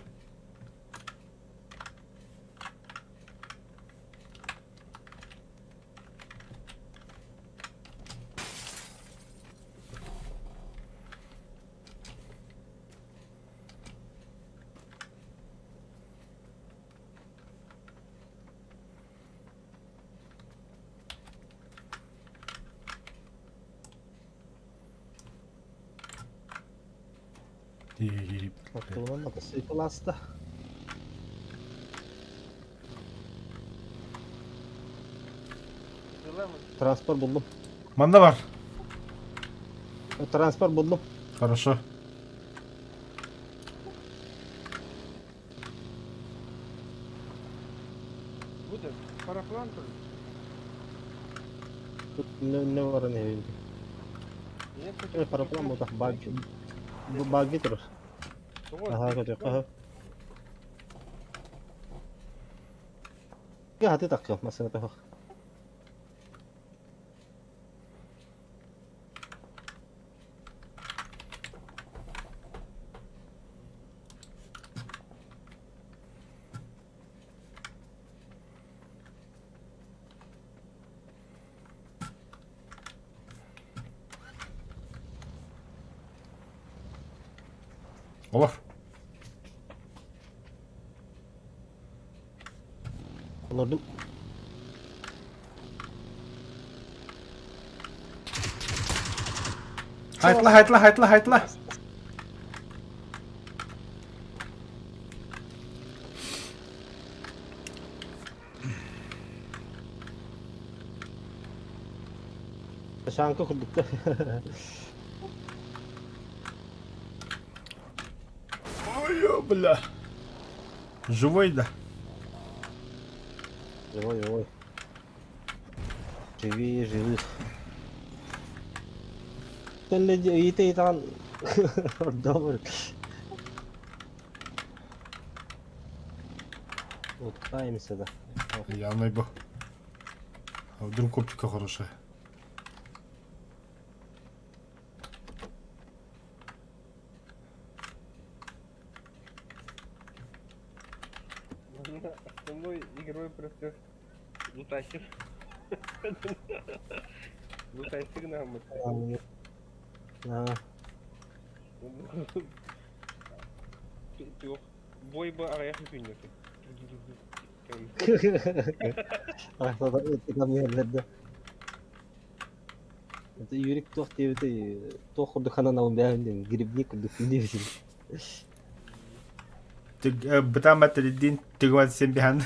Оттуунан мотоцикласта. Транспорт буллум. Манна бар. Транспорт буллум. Хорошо. Буде параплан тоже? Тут не не бар не. Нет, Параплан бу баг. Бу баги турар. Аха, көтө. Аха. Хаты таккы масына тахах. Олор. Олордум. Хайтла, хайтла, хайтла, хайтла. Шанка курдукта. Ой, бля. Живой, да? Живой, живой. Живи, живых. Ите итан добр. Уткаемся, да. Явно бо. А вдруг оптика хорошая. Основной игровой процесс лутасер. Лутасер нам. А. Бой бы аҕыйах күннэти. Это Юрик туох диэбитий туох курдук ханан бэйэм диэн грибник курдук диэбитин. Бытаама тэриддин тыгван сен бихан.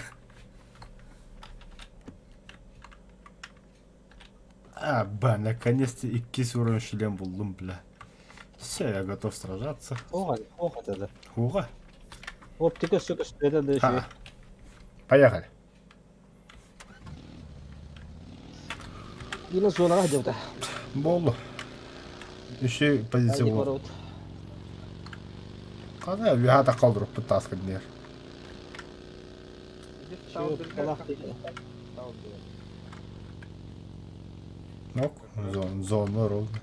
А, ба, наконец-то иккис уровень шлем буллум, бля. Все, я готов сражаться. Оға, оға да. Уга. Оптика все көстүбэтэ да үчүгэй. Поехали. Дина зонаҕа сылдьыбыта. Болду. Еще позиция Айди был. барабыт. Кана виха калдырып таска днер. Ок, зона ровно.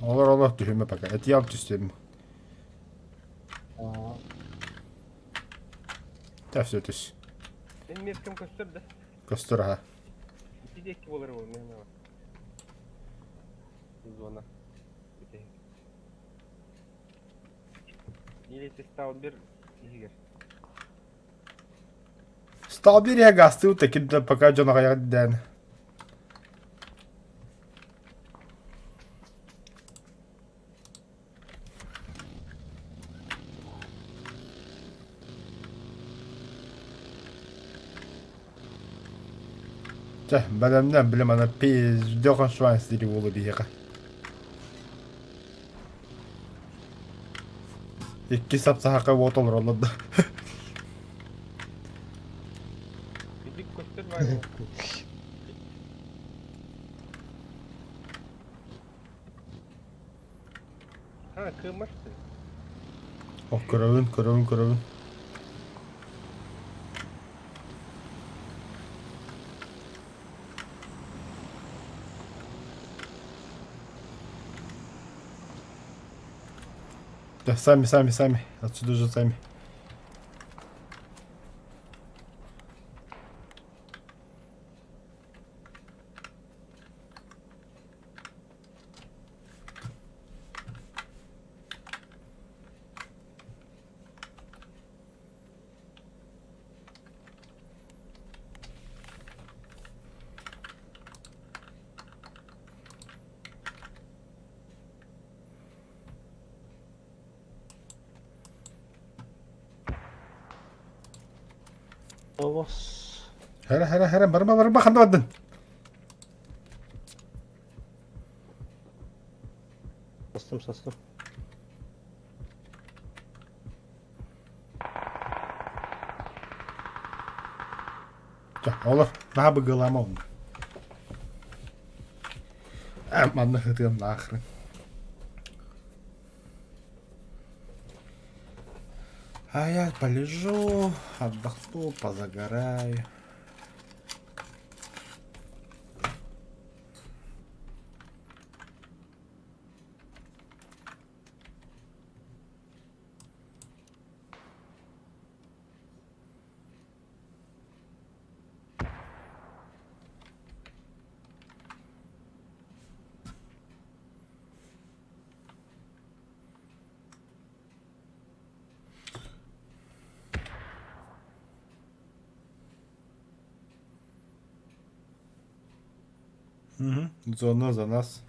Олор олор түһүмэ пока. Этиям түстүм. Та все түс. Мен меркем көстөр да. Көстөр аха. Ити диэки буолар буол мен Зона. Или ты стал бир иһигэр. Сталбирия гастыы таким да пока дьон аҕыйах дээн. Чэ, бэлэмнэн билим аны пиздёхан шванс дири буолу биһиэхэ. Икки сапсаһака уот олороллор да. Бидик көстөр баар. Ha, кыыммашты. Ох, көрөбүн, көрөбүн, көрөбүн. Да, сами, сами, сами. Отсюда же сами. Овос. Хара, хара, хара, барма, барма, ханна бардын? Састым, састым. Чэ, олор, наһаа быгыалаама онно. Э, манна ытыам нахрен. А я полежу, отдохну, позагораю. Угу. Зона за нас.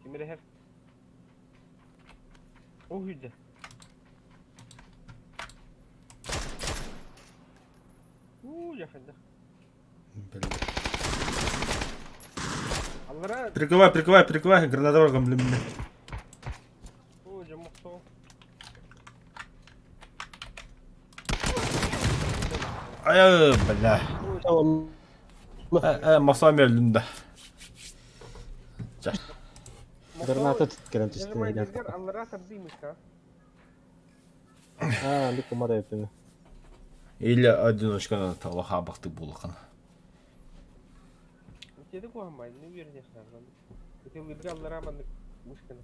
Ким эрэ О үйдэ. Уу, яханда. Блин. Аллара, Прикрывай, прикрывай, прикрывай, гранатовым, блин. оо, дьэ мохсоо. Ай, бля. Э, э, масам өлдүм да. Чэ. Граната кэлэн түстэ. Аллара тардыймыска. Аа, бик кумар эпин. Или одиночка талаха бахты булахан. Теде куһаммай, не үөрэнэ Ытылырга аллара маннык мышканы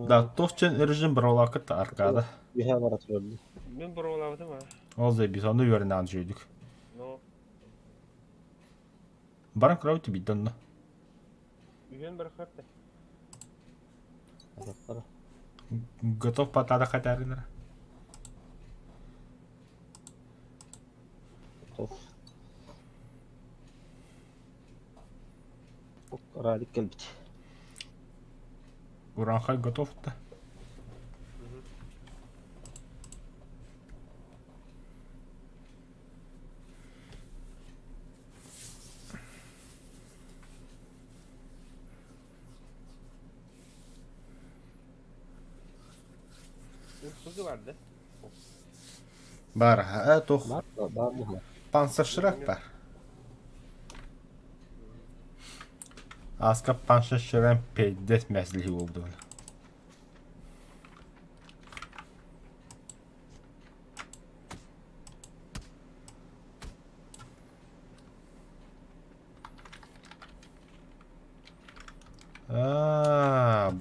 Да, тохчен режим бравлакыт аркада. Үһэ бара турар. Мен бұралабытым а. Ол заебись, оны үөрэнээн жүйдүк. Но Баран кровати биддонно. үйен бір хатты. Готов потада хатаринер. Готов. Радик кэлбит. Уранхай готов да. Ырсызы бар да. Бар, э, тух. Бар, бар бу. Панцершрак бар. Аска панцершрак пейдес мәслихи болду.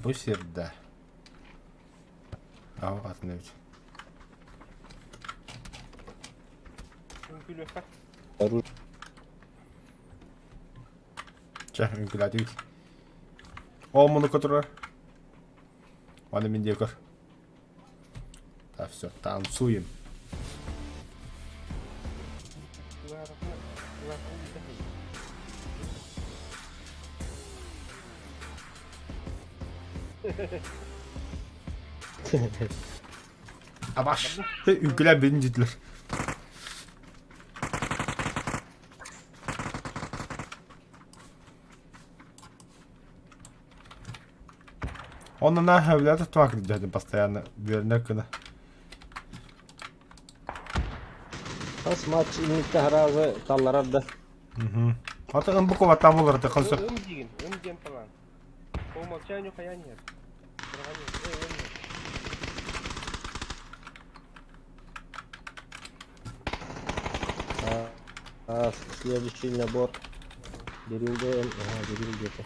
Бу сирдэ. Ау, атын эбит. Үҥкүүлүөххэ. Чэ, үҥкүүлээтибит. Ол мунукка турар. Аны мин диэки көр. Так, все, танцуем. Абаш. Үҥкүүлээн бүтүн дьитлэр. Онно наа сөбүлээтэ туох дьэ постоянно үөрэнэр гына. Хас матч инникте хараазы талларар да. Мгм. Ата ым бу кубаттаан болар ата консо. Ым диигин, ым диэн талаан. По умолчанию хайаан иһэр. Быраҕан иһэр. Эй, ым иһэр. А, следующий набор. Берилде, ага, берил где-то.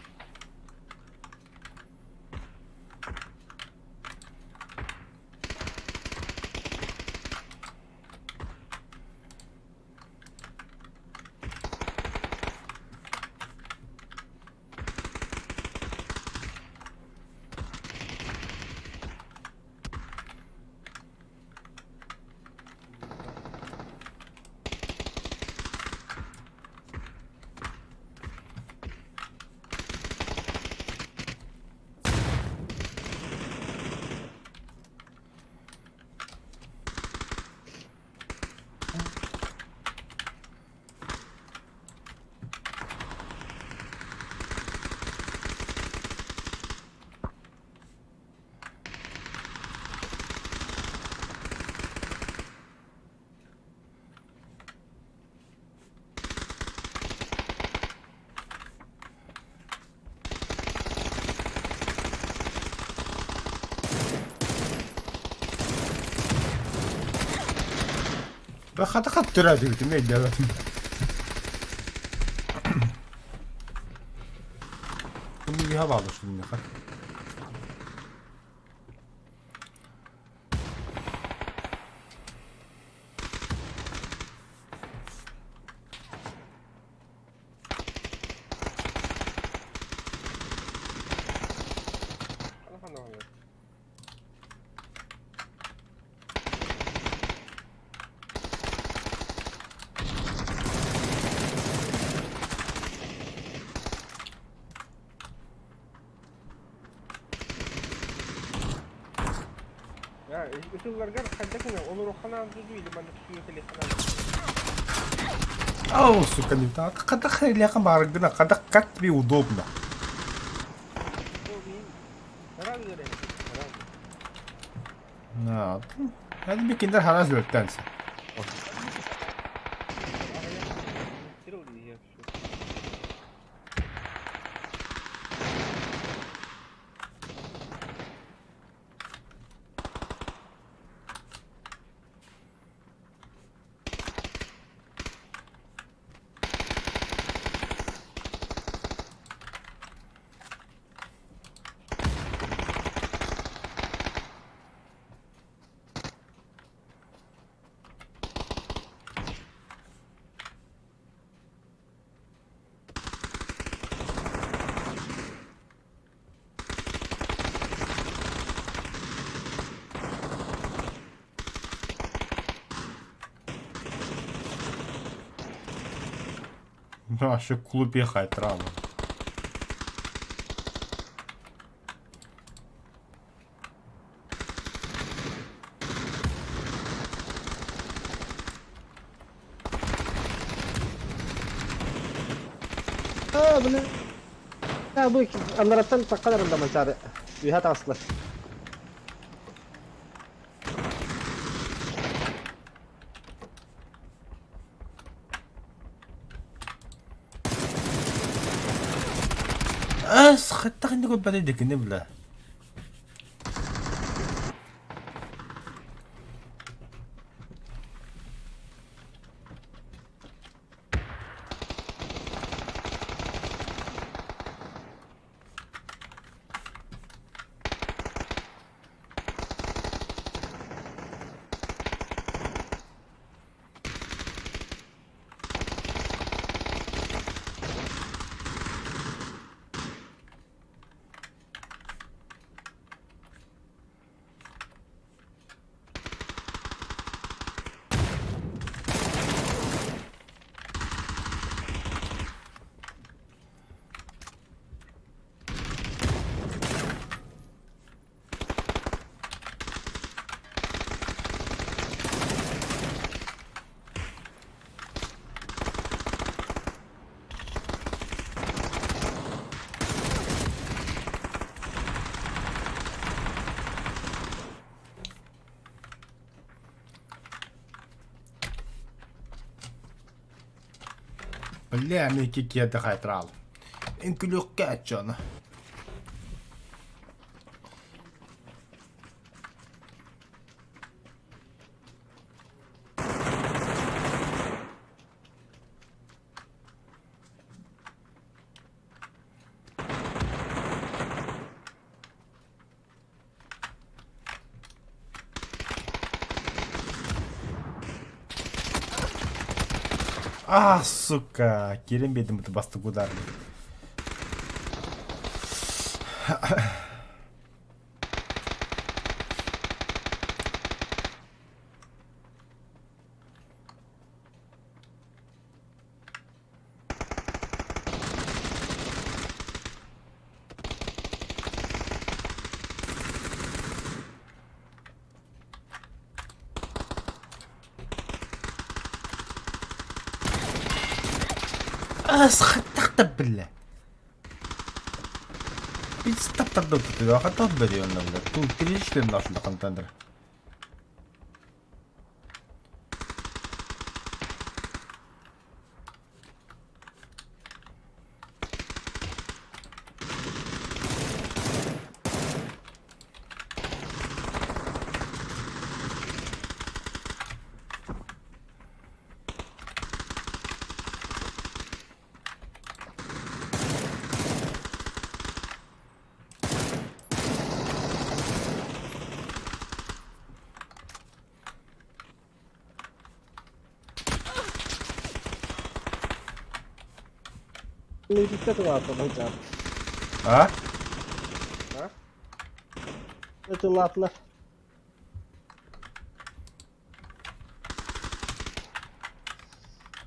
Хата хат төрөөтүгүтүм өйдөөбөтүм. Bunu bir bağlı şimdi. Ау, сука, не так. Когда хрен баргына, когда как тебе удобно. На, это бикиндер хараз өлтенсе. Вообще клубе хайтрама. А, блин. А, бу анараттан таккаларын да мачары. Үһэ таҕыстылар. Ас хаттах инде көп бәле декене бля. Бля, мен кикиэрдэ хайтрал. Үҥкүлүөхкэ аччону. А, сука, киирэн биэрдим бу бастакы удар. Ас хаттахта биллэ. Пиц таптарда тутуга хаттах бэрийонна бля. Тут тричтен нашында контендер. А? Тыллаатылар.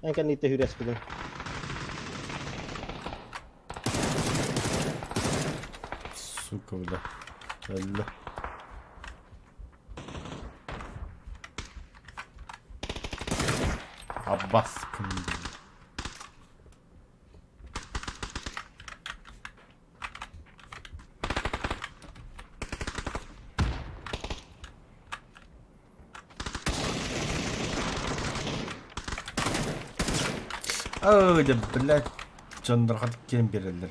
Эн кэнниттэн хүрээспитим. Сука, бля. Өллө. Аббас кым Ой, да, блядь, дьоннорго киэн биэрэллэр.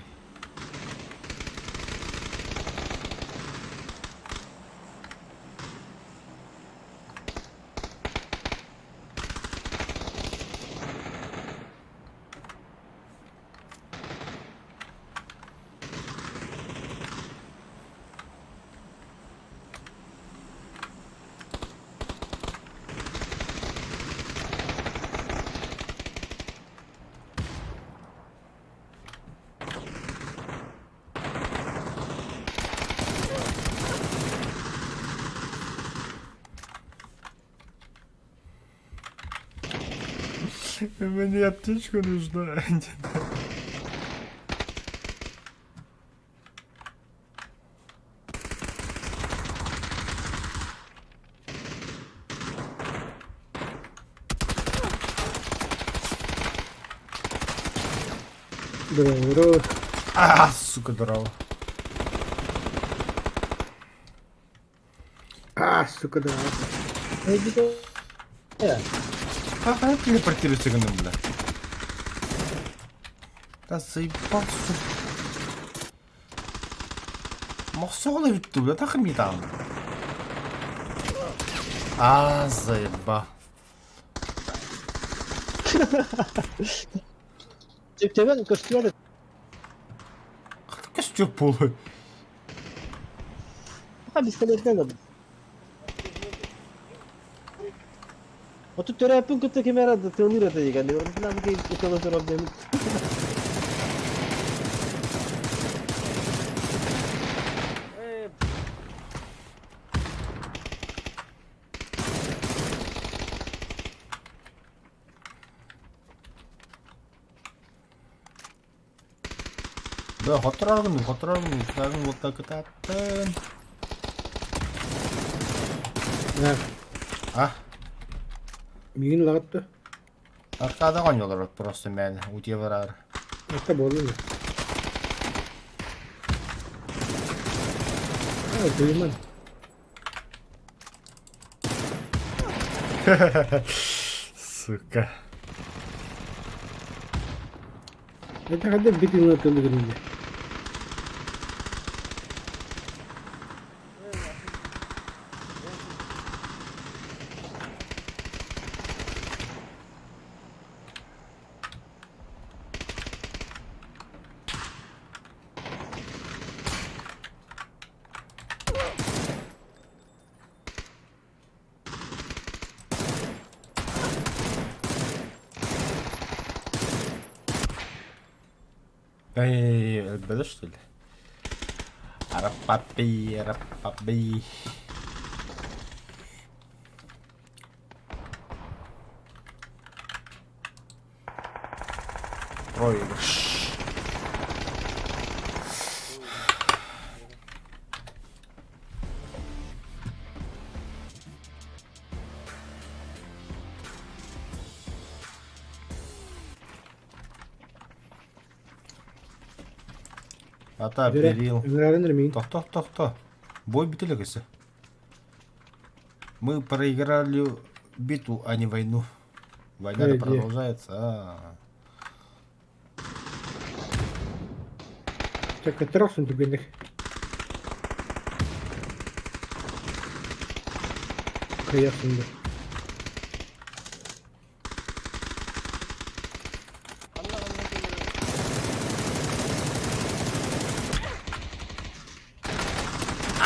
Мне аптечка нужна. А, сука, здорово. А, сука, да. Как телепортируется гным, бля? Да заебал, сука. Мохсоҕол эбит дуу, бля, тахымитаан. А, заеба. Чэпчэбэн көстүбэт Көстүөх буолуой. Пока бискалетинэн ылбыт. Отут төрөөппүн кытта ким эрэ тыалыыр этэ дигэн. Да, хоттороргун, хоттороргун, устагын уотта кытааттын. А? Миигин ылаҕыт дуо? Аркада оонньуулар просто мээнэ утуйа бараар. Это буолла. А, тыыман. Сука. Это когда битвы тылы Эй, өлбөтө что ли? Араппапи, араппапи. Проигрыш. Ата берил. Тохто, тохто. Бой бүтелегесе. Мы проиграли битву, а не войну. Война продолжается. А. Так, тросун түгенек. Кыясында.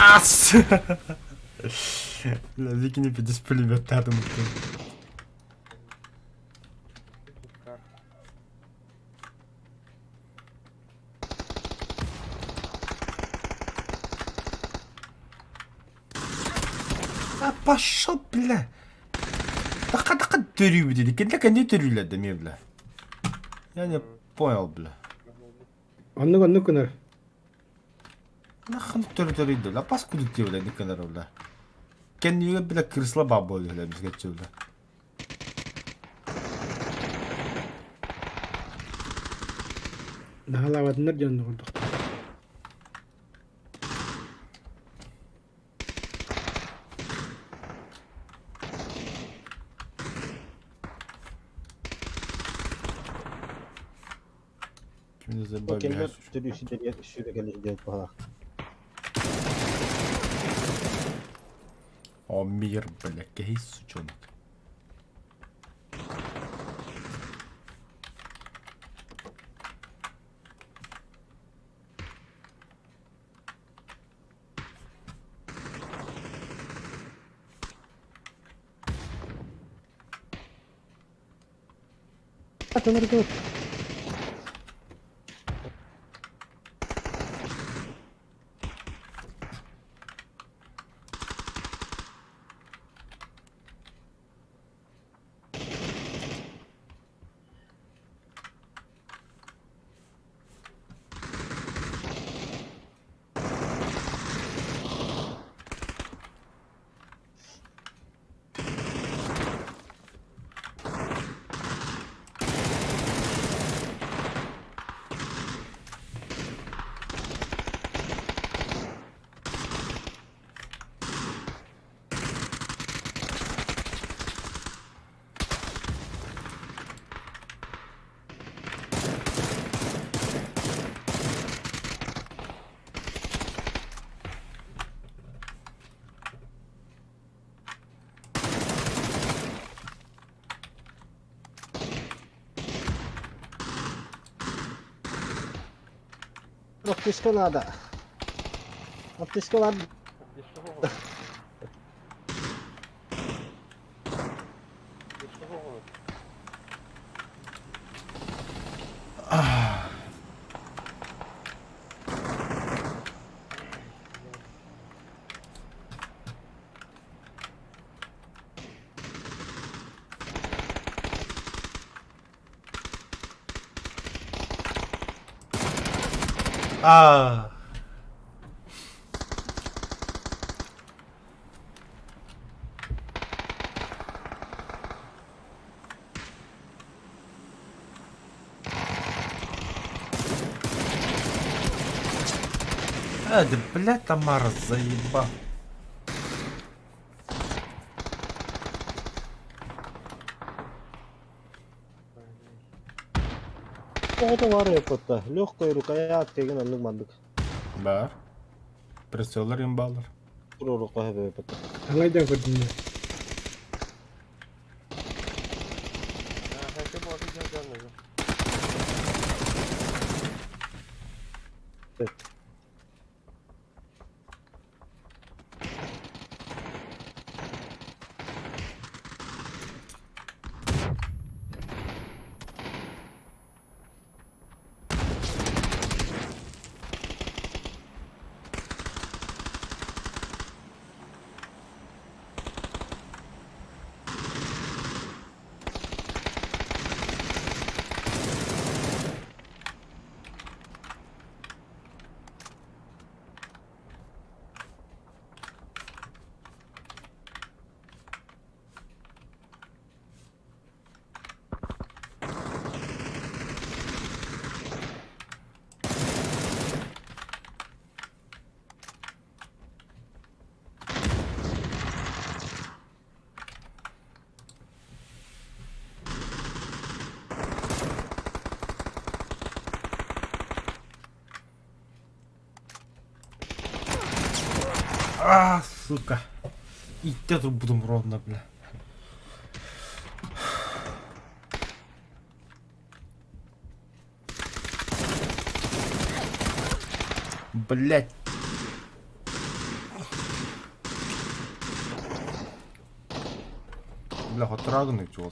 Ас! Бля, викини пидес пулеметтадым. А пошел, бля! Така така төрүүбүт или кэннэ кэннэ төрүүлэр да эмиэ бля. Я не понял, бля. Оннук оннук гынар. Нахуй төрү төрүйдө бля. Паскудик дии бля никканар бля. Кэннигэр бля крысла баа буолуо бля бизгеччи бля. Наһаалаабатыннар дьон курдук. Кимди забавляешь? Кэллэр төрүүсүдэригэр сүүрэкэлэһи диэн туһалаах. О, мир, бля, киһи сучонок. Аптечка наада. Аптечка баар. А. А, да бля, Тамара заеба. Оҕото баар эппэтэ. Легкая рукоятка деген оннук маннык. Баар. Прицеллар им баалар. Туруорукка эппэтэ. Аңайдан көрдүм. А, сука. Иттэ турбутум ровно, бля. Блять. Бля, хотурагын чуол.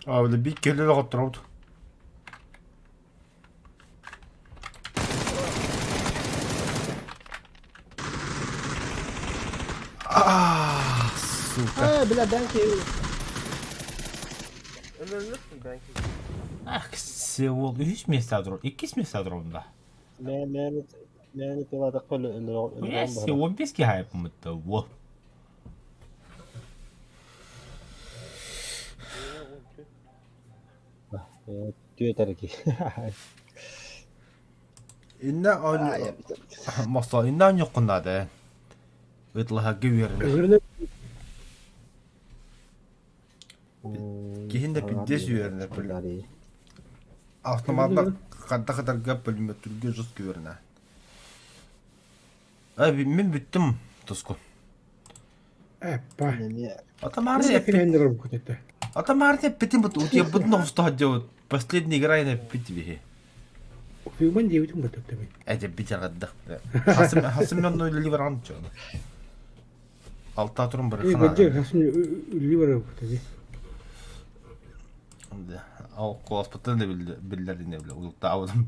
А, бля, бик келе хотторобут. А, сука. Э, бля, бәнки. Ах, севол. Үс места дро. Иккис места дронда. Мэ мэ мэ тела такой Yes, 15 ки хайп мытта. Во. Түөтэрки. Инна он Мосто инна он юккуннады. Ытлаха гүерин. Öbürüne Киһин да пиздец үөрэнэр били. Автоматна ханта хатарга пулеметүргэ жестко үөрэнэ. Ай, мин бүттүм туску. Эппа. Атамарны Финендер көтөттө. Атамарны эппитим бут утьябытын оҕусто делают. Последняя игра на эппит биһи. Фюман диэбитин бөтөттө мин. Эдэ бит аҕаддах. Хасым хасым мен ливеран чону. Алта турун Э, барыхана. баджы хасын ливер көтөдү. Ал коласпытын да биллердине биле. Улукта абыдым.